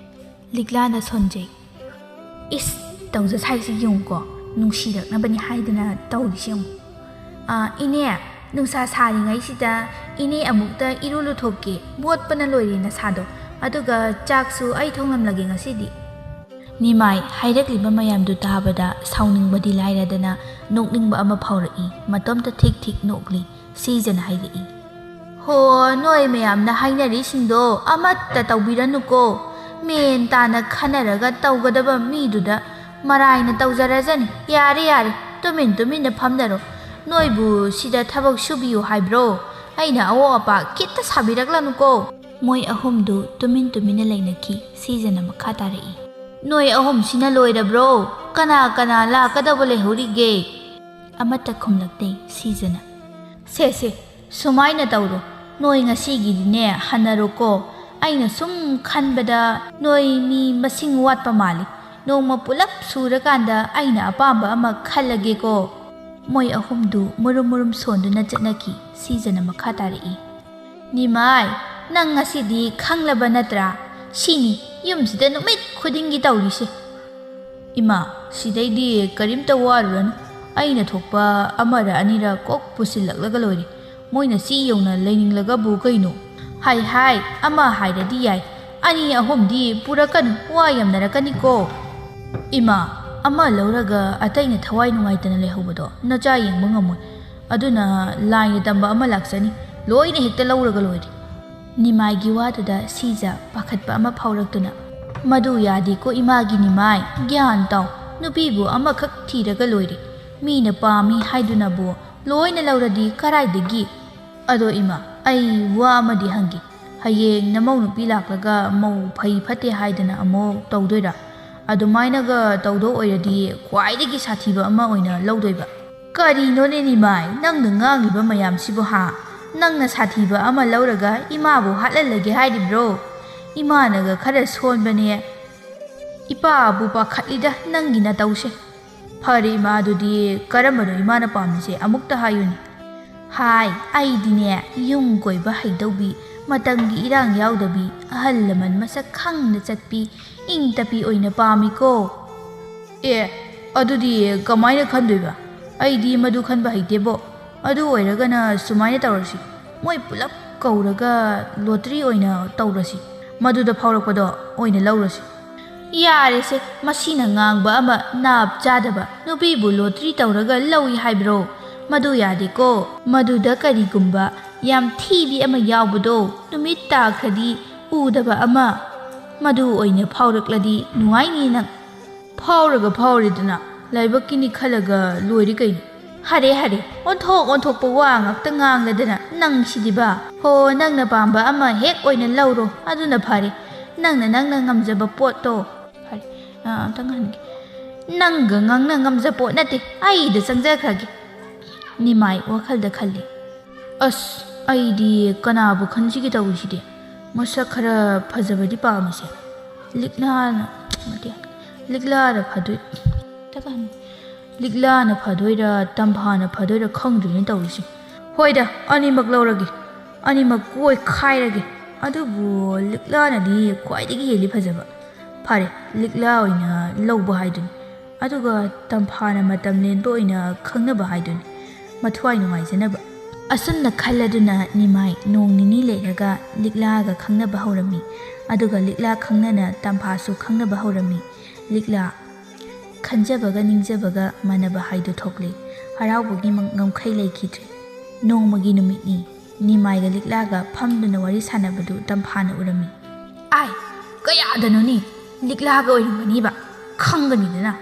ꯂꯤꯛꯂꯥꯅ ꯁꯣꯟꯖꯩ꯫ "ꯏꯁ, ꯇꯧꯖ ꯁꯥꯏꯁꯤ ꯌꯦꯡꯉꯨꯀꯣ꯫ ꯅꯨꯡꯁꯤꯔꯛꯅꯕꯅꯤ ꯍꯥꯏꯗꯅ ꯇꯧꯔꯤꯁꯦ ꯌꯦꯡꯉꯨ꯫ "ꯑꯥ, ꯏꯅꯦ, ꯅꯨꯡꯁꯥ ꯁꯥꯔꯤꯉꯩꯁꯤꯗ ꯏꯅꯦ ꯑꯃꯨꯛꯇ ꯏꯔꯨ ꯂꯨꯊꯣꯛꯀꯦ, ꯃꯣꯠꯄꯅ ꯂꯣꯏꯔꯦ ꯅꯁꯥꯗꯣ꯫ ꯑꯗꯨꯒ ꯆꯥꯛꯁꯨ ꯑꯩ ꯊꯣꯡꯂꯝꯂꯒꯦ ꯉꯁꯤꯗꯤ"꯫ ꯅꯤꯃꯥꯏ ꯍꯥꯏꯔꯛꯂꯤꯕ ꯃꯌꯥꯝꯗꯨ ꯇꯥꯕꯗ ꯁꯥꯎꯅꯤꯡꯕꯗꯤ ꯂꯥꯏꯔꯗꯅ ꯅꯣꯛꯅꯤꯡꯕ ꯑꯃ ꯐꯥꯎꯔꯛꯏ꯫ ꯃꯇꯣꯝꯇ ꯊꯤꯛ ꯊꯤꯛ ꯅꯣꯛꯂꯤ꯫ ꯁꯤꯖꯅ ꯍꯥꯏꯔꯛꯏ꯫ "ꯍꯣ, ꯅꯣꯏ ꯃꯌꯥꯝꯅ ꯍꯥꯏꯅꯔꯤꯁꯤꯡꯗꯣ ꯑꯃꯠꯇ ꯇꯧꯕꯤꯔꯅꯨꯀꯣ꯫ ꯃꯦꯟ ꯇꯥꯅ ꯈꯟꯅꯔꯒ ꯇꯧꯒꯗꯕ ꯃꯤꯗꯨꯗ ꯃꯔꯥꯏꯅ ꯇꯧꯖꯔꯖꯅꯤ꯫ ꯌꯥꯔꯦ, ꯌꯥꯔꯦ, ꯇꯨꯃꯤꯟ ꯇꯨꯃꯤꯟꯅ ꯐꯝꯅꯔꯣ꯫ ꯅꯣꯏꯕꯨ ꯁꯤꯗ ꯊꯕꯛ ꯁꯨꯕꯤꯌꯨ ꯍꯥꯏꯕ꯭ꯔꯣ? ꯑꯩꯅ ꯑꯑꯣ ꯑꯄꯥ ꯈꯤꯠꯇ ꯁꯥꯕꯤꯔꯛꯂꯅꯨꯀꯣ"꯫ ꯃꯣꯏ ꯑꯍꯨꯝꯗꯨ ꯇꯨꯃꯤꯟ ꯇꯨꯃꯤꯟꯅ ꯂꯩꯅꯈꯤ꯫ ꯁꯤꯖꯅ ꯃꯈꯥ ꯇꯥꯔꯛꯏ꯫ "ꯅꯣꯏ ꯑꯍꯨꯝꯁꯤꯅ ꯂꯣꯏꯔꯕ꯭ꯔꯣ? ꯀꯅꯥ ꯀꯅꯥ ꯂꯥꯛꯀꯗꯕ ꯂꯩꯍꯧꯔꯤꯒꯦ?" ꯑꯃꯠꯇ ꯈꯨꯝꯂꯛꯇꯦ ꯁꯤꯖꯅ꯫ "ꯁꯦ, ꯁꯦ, ꯁꯨꯃꯥꯏꯅ ꯇꯧꯔꯣ꯫ ꯅꯣꯏ ꯉꯁꯤꯒꯤꯗꯤꯅꯦ ꯍꯟꯅꯔꯣꯀꯣ꯫ ꯑꯩꯅ ꯁꯨꯝ ꯈꯟꯕꯗ ꯅꯣꯏ ꯃꯤ ꯃꯁꯤꯡ ꯋꯥꯠꯄ ꯃꯥꯜꯂꯤ꯫ ꯅꯣꯡꯃ ꯄꯨꯂꯞ ꯁꯨꯔꯀꯥꯟꯗ ꯑꯩꯅ ꯑꯄꯥꯝꯕ ꯑꯃ ꯈꯜꯂꯒꯦꯀꯣ"꯫ ꯃꯣꯏ ꯑꯍꯨꯝꯗꯨ ꯃꯨꯔꯨꯝ ꯃꯨꯔꯨꯝ ꯁꯣꯟꯗꯨꯅ ꯆꯠꯅꯈꯤ꯫ ꯁꯤꯖꯅ ꯃꯈꯥ ꯇꯥꯔꯛꯏ꯫ "ꯅꯤꯃꯥꯏ, ꯅꯪ ꯉꯁꯤꯗꯤ ꯈꯪꯂꯕ ꯅꯠꯇ꯭ꯔꯥ? ꯁꯤꯅꯤ ꯌꯨꯝꯁꯤꯗ ꯅꯨꯃꯤꯠ ꯈꯨꯗꯤꯡꯒꯤ ꯇꯧꯔꯤꯁꯦ"꯫ "ꯏꯃꯥ, ꯁꯤꯗꯩꯗꯤ ꯀꯔꯤꯝꯇ ꯋꯥꯔꯨꯔꯅꯨ꯫ ꯑꯩꯅ ꯊꯣꯛꯄ ꯑꯃꯔ ꯑꯅꯤꯔ ꯀꯣꯛ ꯄꯨꯁꯤꯜꯂꯛꯂꯒ ꯂꯣꯏꯔꯦ꯫ ꯃꯣꯏꯅ ꯁꯤ ꯌꯧꯅ ꯂꯩꯅꯤꯡꯂꯒꯕꯨ ꯀꯩꯅꯣ?" "ꯍꯥꯏ ꯍꯥꯏ, ꯑꯃ ꯍꯥꯏꯔꯗꯤ ꯌꯥꯏ꯫ ꯑꯅꯤ ꯑꯍꯨꯝꯗꯤ ꯄꯨꯔꯛꯀꯅꯨ, ꯋꯥ ꯌꯥꯝꯅꯔꯛꯀꯅꯤꯀꯣ"꯫ "ꯏꯃꯥ, ꯑꯃ ꯂꯧꯔꯒ ꯑꯇꯩꯅ ꯊꯋꯥꯏ ꯅꯨꯡꯉꯥꯏꯇꯅ ꯂꯩꯍꯧꯕꯗꯣ ꯅꯆꯥ ꯌꯦꯡꯕ ꯉꯝꯃꯣꯏ꯫ ꯑꯗꯨꯅ ꯂꯥꯏꯅ ꯇꯝꯕ ꯑꯃ ꯂꯥꯛꯆꯅꯤ, ꯂꯣꯏꯅ ꯍꯦꯛꯇ ꯂꯧꯔꯒ ꯂꯣꯏꯔꯦ"꯫ ꯅꯤꯃꯥꯏꯒꯤ ꯋꯥꯗꯨꯗ ꯁꯤꯖ ꯄꯥꯈꯠꯄ ꯑꯃ ꯐꯥꯎꯔꯛꯇꯨꯅ, "ꯃꯗꯨ ꯌꯥꯗꯦꯀꯣ ꯏꯃꯥꯒꯤ ꯅꯤꯃꯥꯏ, ꯒ꯭ꯌꯥꯟ ꯇꯥꯎ꯫ ꯅꯨꯄꯤꯕꯨ ꯑꯃꯈꯛ ꯊꯤꯔꯒ ꯂꯣꯏꯔꯦ꯫ ꯃꯤꯅ ꯄꯥꯝꯃꯤ ꯍꯥꯏꯗꯨꯅꯕꯨ ꯂꯣꯏꯅ ꯂꯧꯔꯗꯤ ꯀꯔꯥꯏꯗꯒꯤ? ꯑꯗꯣ ꯏꯃꯥ, ꯑꯩ ꯋꯥ ꯑꯃꯗꯤ ꯍꯪꯒꯦ꯫ ꯍꯌꯦꯡ ꯅꯃꯧ ꯅꯨꯄꯤ ꯂꯥꯛꯂꯒ ꯃꯧ ꯐꯩ ꯐꯠꯇꯦ ꯍꯥꯏꯗꯅ ꯑꯃꯨꯛ ꯇꯧꯗꯣꯏꯔꯥ? ꯑꯗꯨꯃꯥꯏꯅꯒ ꯇꯧꯗꯧ ꯑꯣꯏꯔꯗꯤ ꯈ꯭ꯋꯥꯏꯗꯒꯤ ꯁꯥꯊꯤꯕ ꯑꯃ ꯑꯣꯏꯅ ꯂꯧꯗꯣꯏꯕ"꯫ "ꯀꯔꯤꯅꯣꯅꯦ ꯅꯤꯃꯥꯏ, ꯅꯪꯅ ꯉꯥꯡꯂꯤꯕ ꯃꯌꯥꯝꯁꯤꯕꯨ ꯍꯥ? ꯅꯪꯅ ꯁꯥꯊꯤꯕ ꯑꯃ ꯂꯧꯔꯒ ꯏꯃꯥꯕꯨ ꯍꯥꯠꯍꯜꯂꯒꯦ ꯍꯥꯏꯔꯤꯕ꯭ꯔꯣ? ꯏꯃꯥꯅꯒ ꯈꯔ ꯁꯣꯟꯕꯅꯦ꯫ ꯏꯄꯥꯕꯨ ꯄꯥꯈꯠꯂꯤꯗ ꯅꯪꯒꯤ ꯅꯇꯧꯁꯦ"꯫ "ꯐꯔꯦ ꯏꯃꯥ, ꯑꯗꯨꯗꯤ ꯀꯔꯝꯕꯅꯣ ꯏꯃꯥꯅ ꯄꯥꯝꯃꯤꯁꯦ ꯑꯃꯨꯛꯇ ꯍꯥꯏꯌꯨꯅꯦ"꯫ "ꯍꯥꯏ, ꯑꯩꯗꯤꯅꯦ ꯌꯨꯝ ꯀꯣꯏꯕ ꯍꯩꯗꯧꯕꯤ, ꯃꯇꯝꯒꯤ ꯏꯔꯥꯡ ꯌꯥꯎꯗꯕꯤ, ꯑꯍꯜ ꯂꯃꯟ ꯃꯁꯛ ꯈꯪꯅ ꯆꯠꯄꯤ, ꯏꯪ ꯇꯞꯄꯤ ꯑꯣꯏꯅ ꯄꯥꯝꯃꯤꯀꯣ"꯫ "ꯑꯦ, ꯑꯗꯨꯗꯤ ꯀꯃꯥꯏꯅ ꯈꯟꯗꯣꯏꯕ? ꯑꯩꯗꯤ ꯃꯗꯨ ꯈꯟꯕ ꯍꯩꯇꯦꯕꯣ꯫ ꯑꯗꯨ ꯑꯣꯏꯔꯒꯅ ꯁꯨꯃꯥꯏꯅ ꯇꯧꯔꯁꯤ, ꯃꯣꯏ ꯄꯨꯂꯞ ꯀꯧꯔꯒ ꯂꯣꯇ꯭ꯔꯤ ꯑꯣꯏꯅ ꯇꯧꯔꯁꯤ, ꯃꯗꯨꯗ ꯐꯥꯎꯔꯛꯄꯗꯣ ꯑꯣꯏꯅ ꯂꯧꯔꯁꯤ꯫ ꯌꯥꯔꯦꯁꯦ, ꯃꯁꯤꯅ ꯉꯥꯡꯕ ꯑꯃ ꯅꯥꯞ ꯆꯥꯗꯕ꯫ ꯅꯨꯄꯤꯕꯨ ꯂꯣꯇ꯭ꯔꯤ ꯇꯧꯔꯒ ꯂꯧꯏ ꯍꯥꯏꯕ꯭ꯔꯣ? ꯃꯗꯨ ꯌꯥꯗꯦꯀꯣ꯫ ꯃꯗꯨꯗ ꯀꯔꯤꯒꯨꯝꯕ ꯌꯥꯝ ꯊꯤꯕꯤ ꯑꯃ ꯌꯥꯎꯕꯗꯣ, ꯅꯨꯃꯤꯠ ꯇꯥꯈ꯭ꯔꯗꯤ ꯎꯗꯕ ꯑꯃ, ꯃꯗꯨ ꯑꯣꯏꯅ ꯐꯥꯎꯔꯛꯂꯗꯤ ꯅꯨꯡꯉꯥꯏꯅꯤ ꯅꯪ꯫ ꯐꯥꯎꯔꯒ ꯐꯥꯎꯔꯦꯗꯅ, ꯂꯥꯏꯕꯛꯀꯤꯅꯤ ꯈꯜꯂꯒ ꯂꯣꯏꯔꯦ ꯀꯩꯅꯣ꯫ ꯍꯔꯦ ꯍꯔꯦ, ꯑꯣꯟꯊꯣꯛ ꯑꯣꯟꯊꯣꯛꯄ ꯋꯥ ꯉꯥꯛꯇ ꯉꯥꯡꯂꯗꯅ ꯅꯪꯁꯤꯗꯤꯕ꯫ ꯍꯣ, ꯅꯪꯅ ꯄꯥꯝꯕ ꯑꯃ ꯍꯦꯛ ꯑꯣꯏꯅ ꯂꯧꯔꯣ, ꯑꯗꯨꯅ ꯐꯔꯦ꯫ ꯅꯪꯅ ꯅꯪꯅ ꯉꯝꯖꯕ ꯄꯣꯠꯇꯣ꯫ ꯐꯔꯦ, ꯑ, ꯑꯝꯇ ꯉꯥꯡꯒꯦ꯫ ꯅꯪꯒ ꯉꯥꯡꯅ ꯉꯝꯖ ꯄꯣꯠ ꯅꯠꯇꯦ, ꯑꯩꯗ ꯆꯪꯖꯈ꯭ꯔꯒꯦ꯫ ꯅꯤꯃꯥꯏ ꯋꯥꯈꯜꯗ ꯈꯜꯂꯤ꯫ ꯑꯁ, ꯑꯩꯗꯤ ꯀꯅꯥꯕꯨ ꯈꯟꯁꯤꯒꯦ ꯇꯧꯔꯤꯁꯤꯗꯤ? ꯃꯁꯛ ꯈꯔ ꯐꯖꯕꯗꯤ ꯄꯥꯝꯃꯤꯁꯦ꯫ ꯂꯤꯛꯂꯥꯅ, ꯅꯠꯇꯦ, ꯂꯤꯛꯂꯥꯅ ꯐꯗꯣꯏ-, ꯂꯤꯛꯂꯥꯅ ꯐꯗꯣꯏꯔꯥ, ꯇꯝꯐꯥꯅ ꯐꯗꯣꯏꯔꯥ ꯈꯪꯗ꯭ꯔꯦꯅꯦ ꯇꯧꯔꯤꯁꯦ꯫ ꯍꯣꯏꯗ, ꯑꯅꯤꯃꯛ ꯂꯧꯔꯒꯦ, ꯑꯅꯤꯃꯛ ꯀꯣꯏꯈꯥꯏꯔꯒꯦ꯫ ꯑꯗꯨꯕꯨ ꯂꯤꯛꯂꯥꯅꯗꯤ ꯈ꯭ꯋꯥꯏꯗꯒꯤ ꯍꯦꯜꯂꯤ ꯐꯖꯕ꯫ ꯐꯔꯦ, ꯂꯤꯛꯂꯥ ꯑꯣꯏꯅ ꯂꯧꯕ ꯍꯥꯏꯗꯨꯅꯤ꯫ ꯑꯗꯨꯒ ꯇꯝꯐꯥꯅ ꯃꯇꯝ ꯂꯦꯟꯕ ꯑꯣꯏꯅ ꯈꯪꯅꯕ ꯍꯥꯏꯗꯨꯅꯤ, ꯃꯊ꯭ꯋꯥꯏ ꯅꯨꯡꯉꯥꯏꯖꯅꯕ꯫ ꯑꯁꯨꯝꯅ ꯈꯜꯂꯗꯨꯅ ꯅꯤꯃꯥꯏ ꯅꯣꯡ ꯅꯤꯅꯤ ꯂꯩꯔꯒ ꯂꯤꯛꯂꯥꯒ ꯈꯪꯅꯕ ꯍꯧꯔꯝꯃꯤ꯫ ꯑꯗꯨꯒ ꯂꯤꯛꯂꯥ ꯈꯪꯅꯅ ꯇꯝꯐꯥꯁꯨ ꯈꯪꯅꯕ ꯍꯧꯔꯝꯃꯤ꯫ ꯂꯤꯛꯂꯥ, ꯈꯟꯖꯕꯒ ꯅꯤꯡꯖꯕꯒ ꯃꯥꯟꯅꯕ ꯍꯥꯏꯗꯨ ꯊꯣꯛꯂꯦ꯫ ꯍꯔꯥꯎꯕꯒꯤ ꯃ-, ꯉꯝꯈꯩ ꯂꯩꯈꯤꯗ꯭ꯔꯦ꯫ ꯅꯣꯡꯃꯒꯤ ꯅꯨꯃꯤꯠꯅꯤ꯫ ꯅꯤꯃꯥꯏꯒ ꯂꯤꯛꯂꯥꯒ ꯐꯝꯗꯨꯅ ꯋꯥꯔꯤ ꯁꯥꯟꯅꯕꯗꯨ ꯇꯝꯐꯥꯅ ꯎꯔꯝꯃꯤ꯫ "ꯑꯥꯏ, ꯀꯌꯥꯗꯅꯣꯅꯦ? ꯂꯤꯛꯂꯥꯒ ꯑꯣꯏꯔꯝꯒꯅꯤꯕ꯫ ꯈꯪꯒꯅꯤꯗꯅ꯫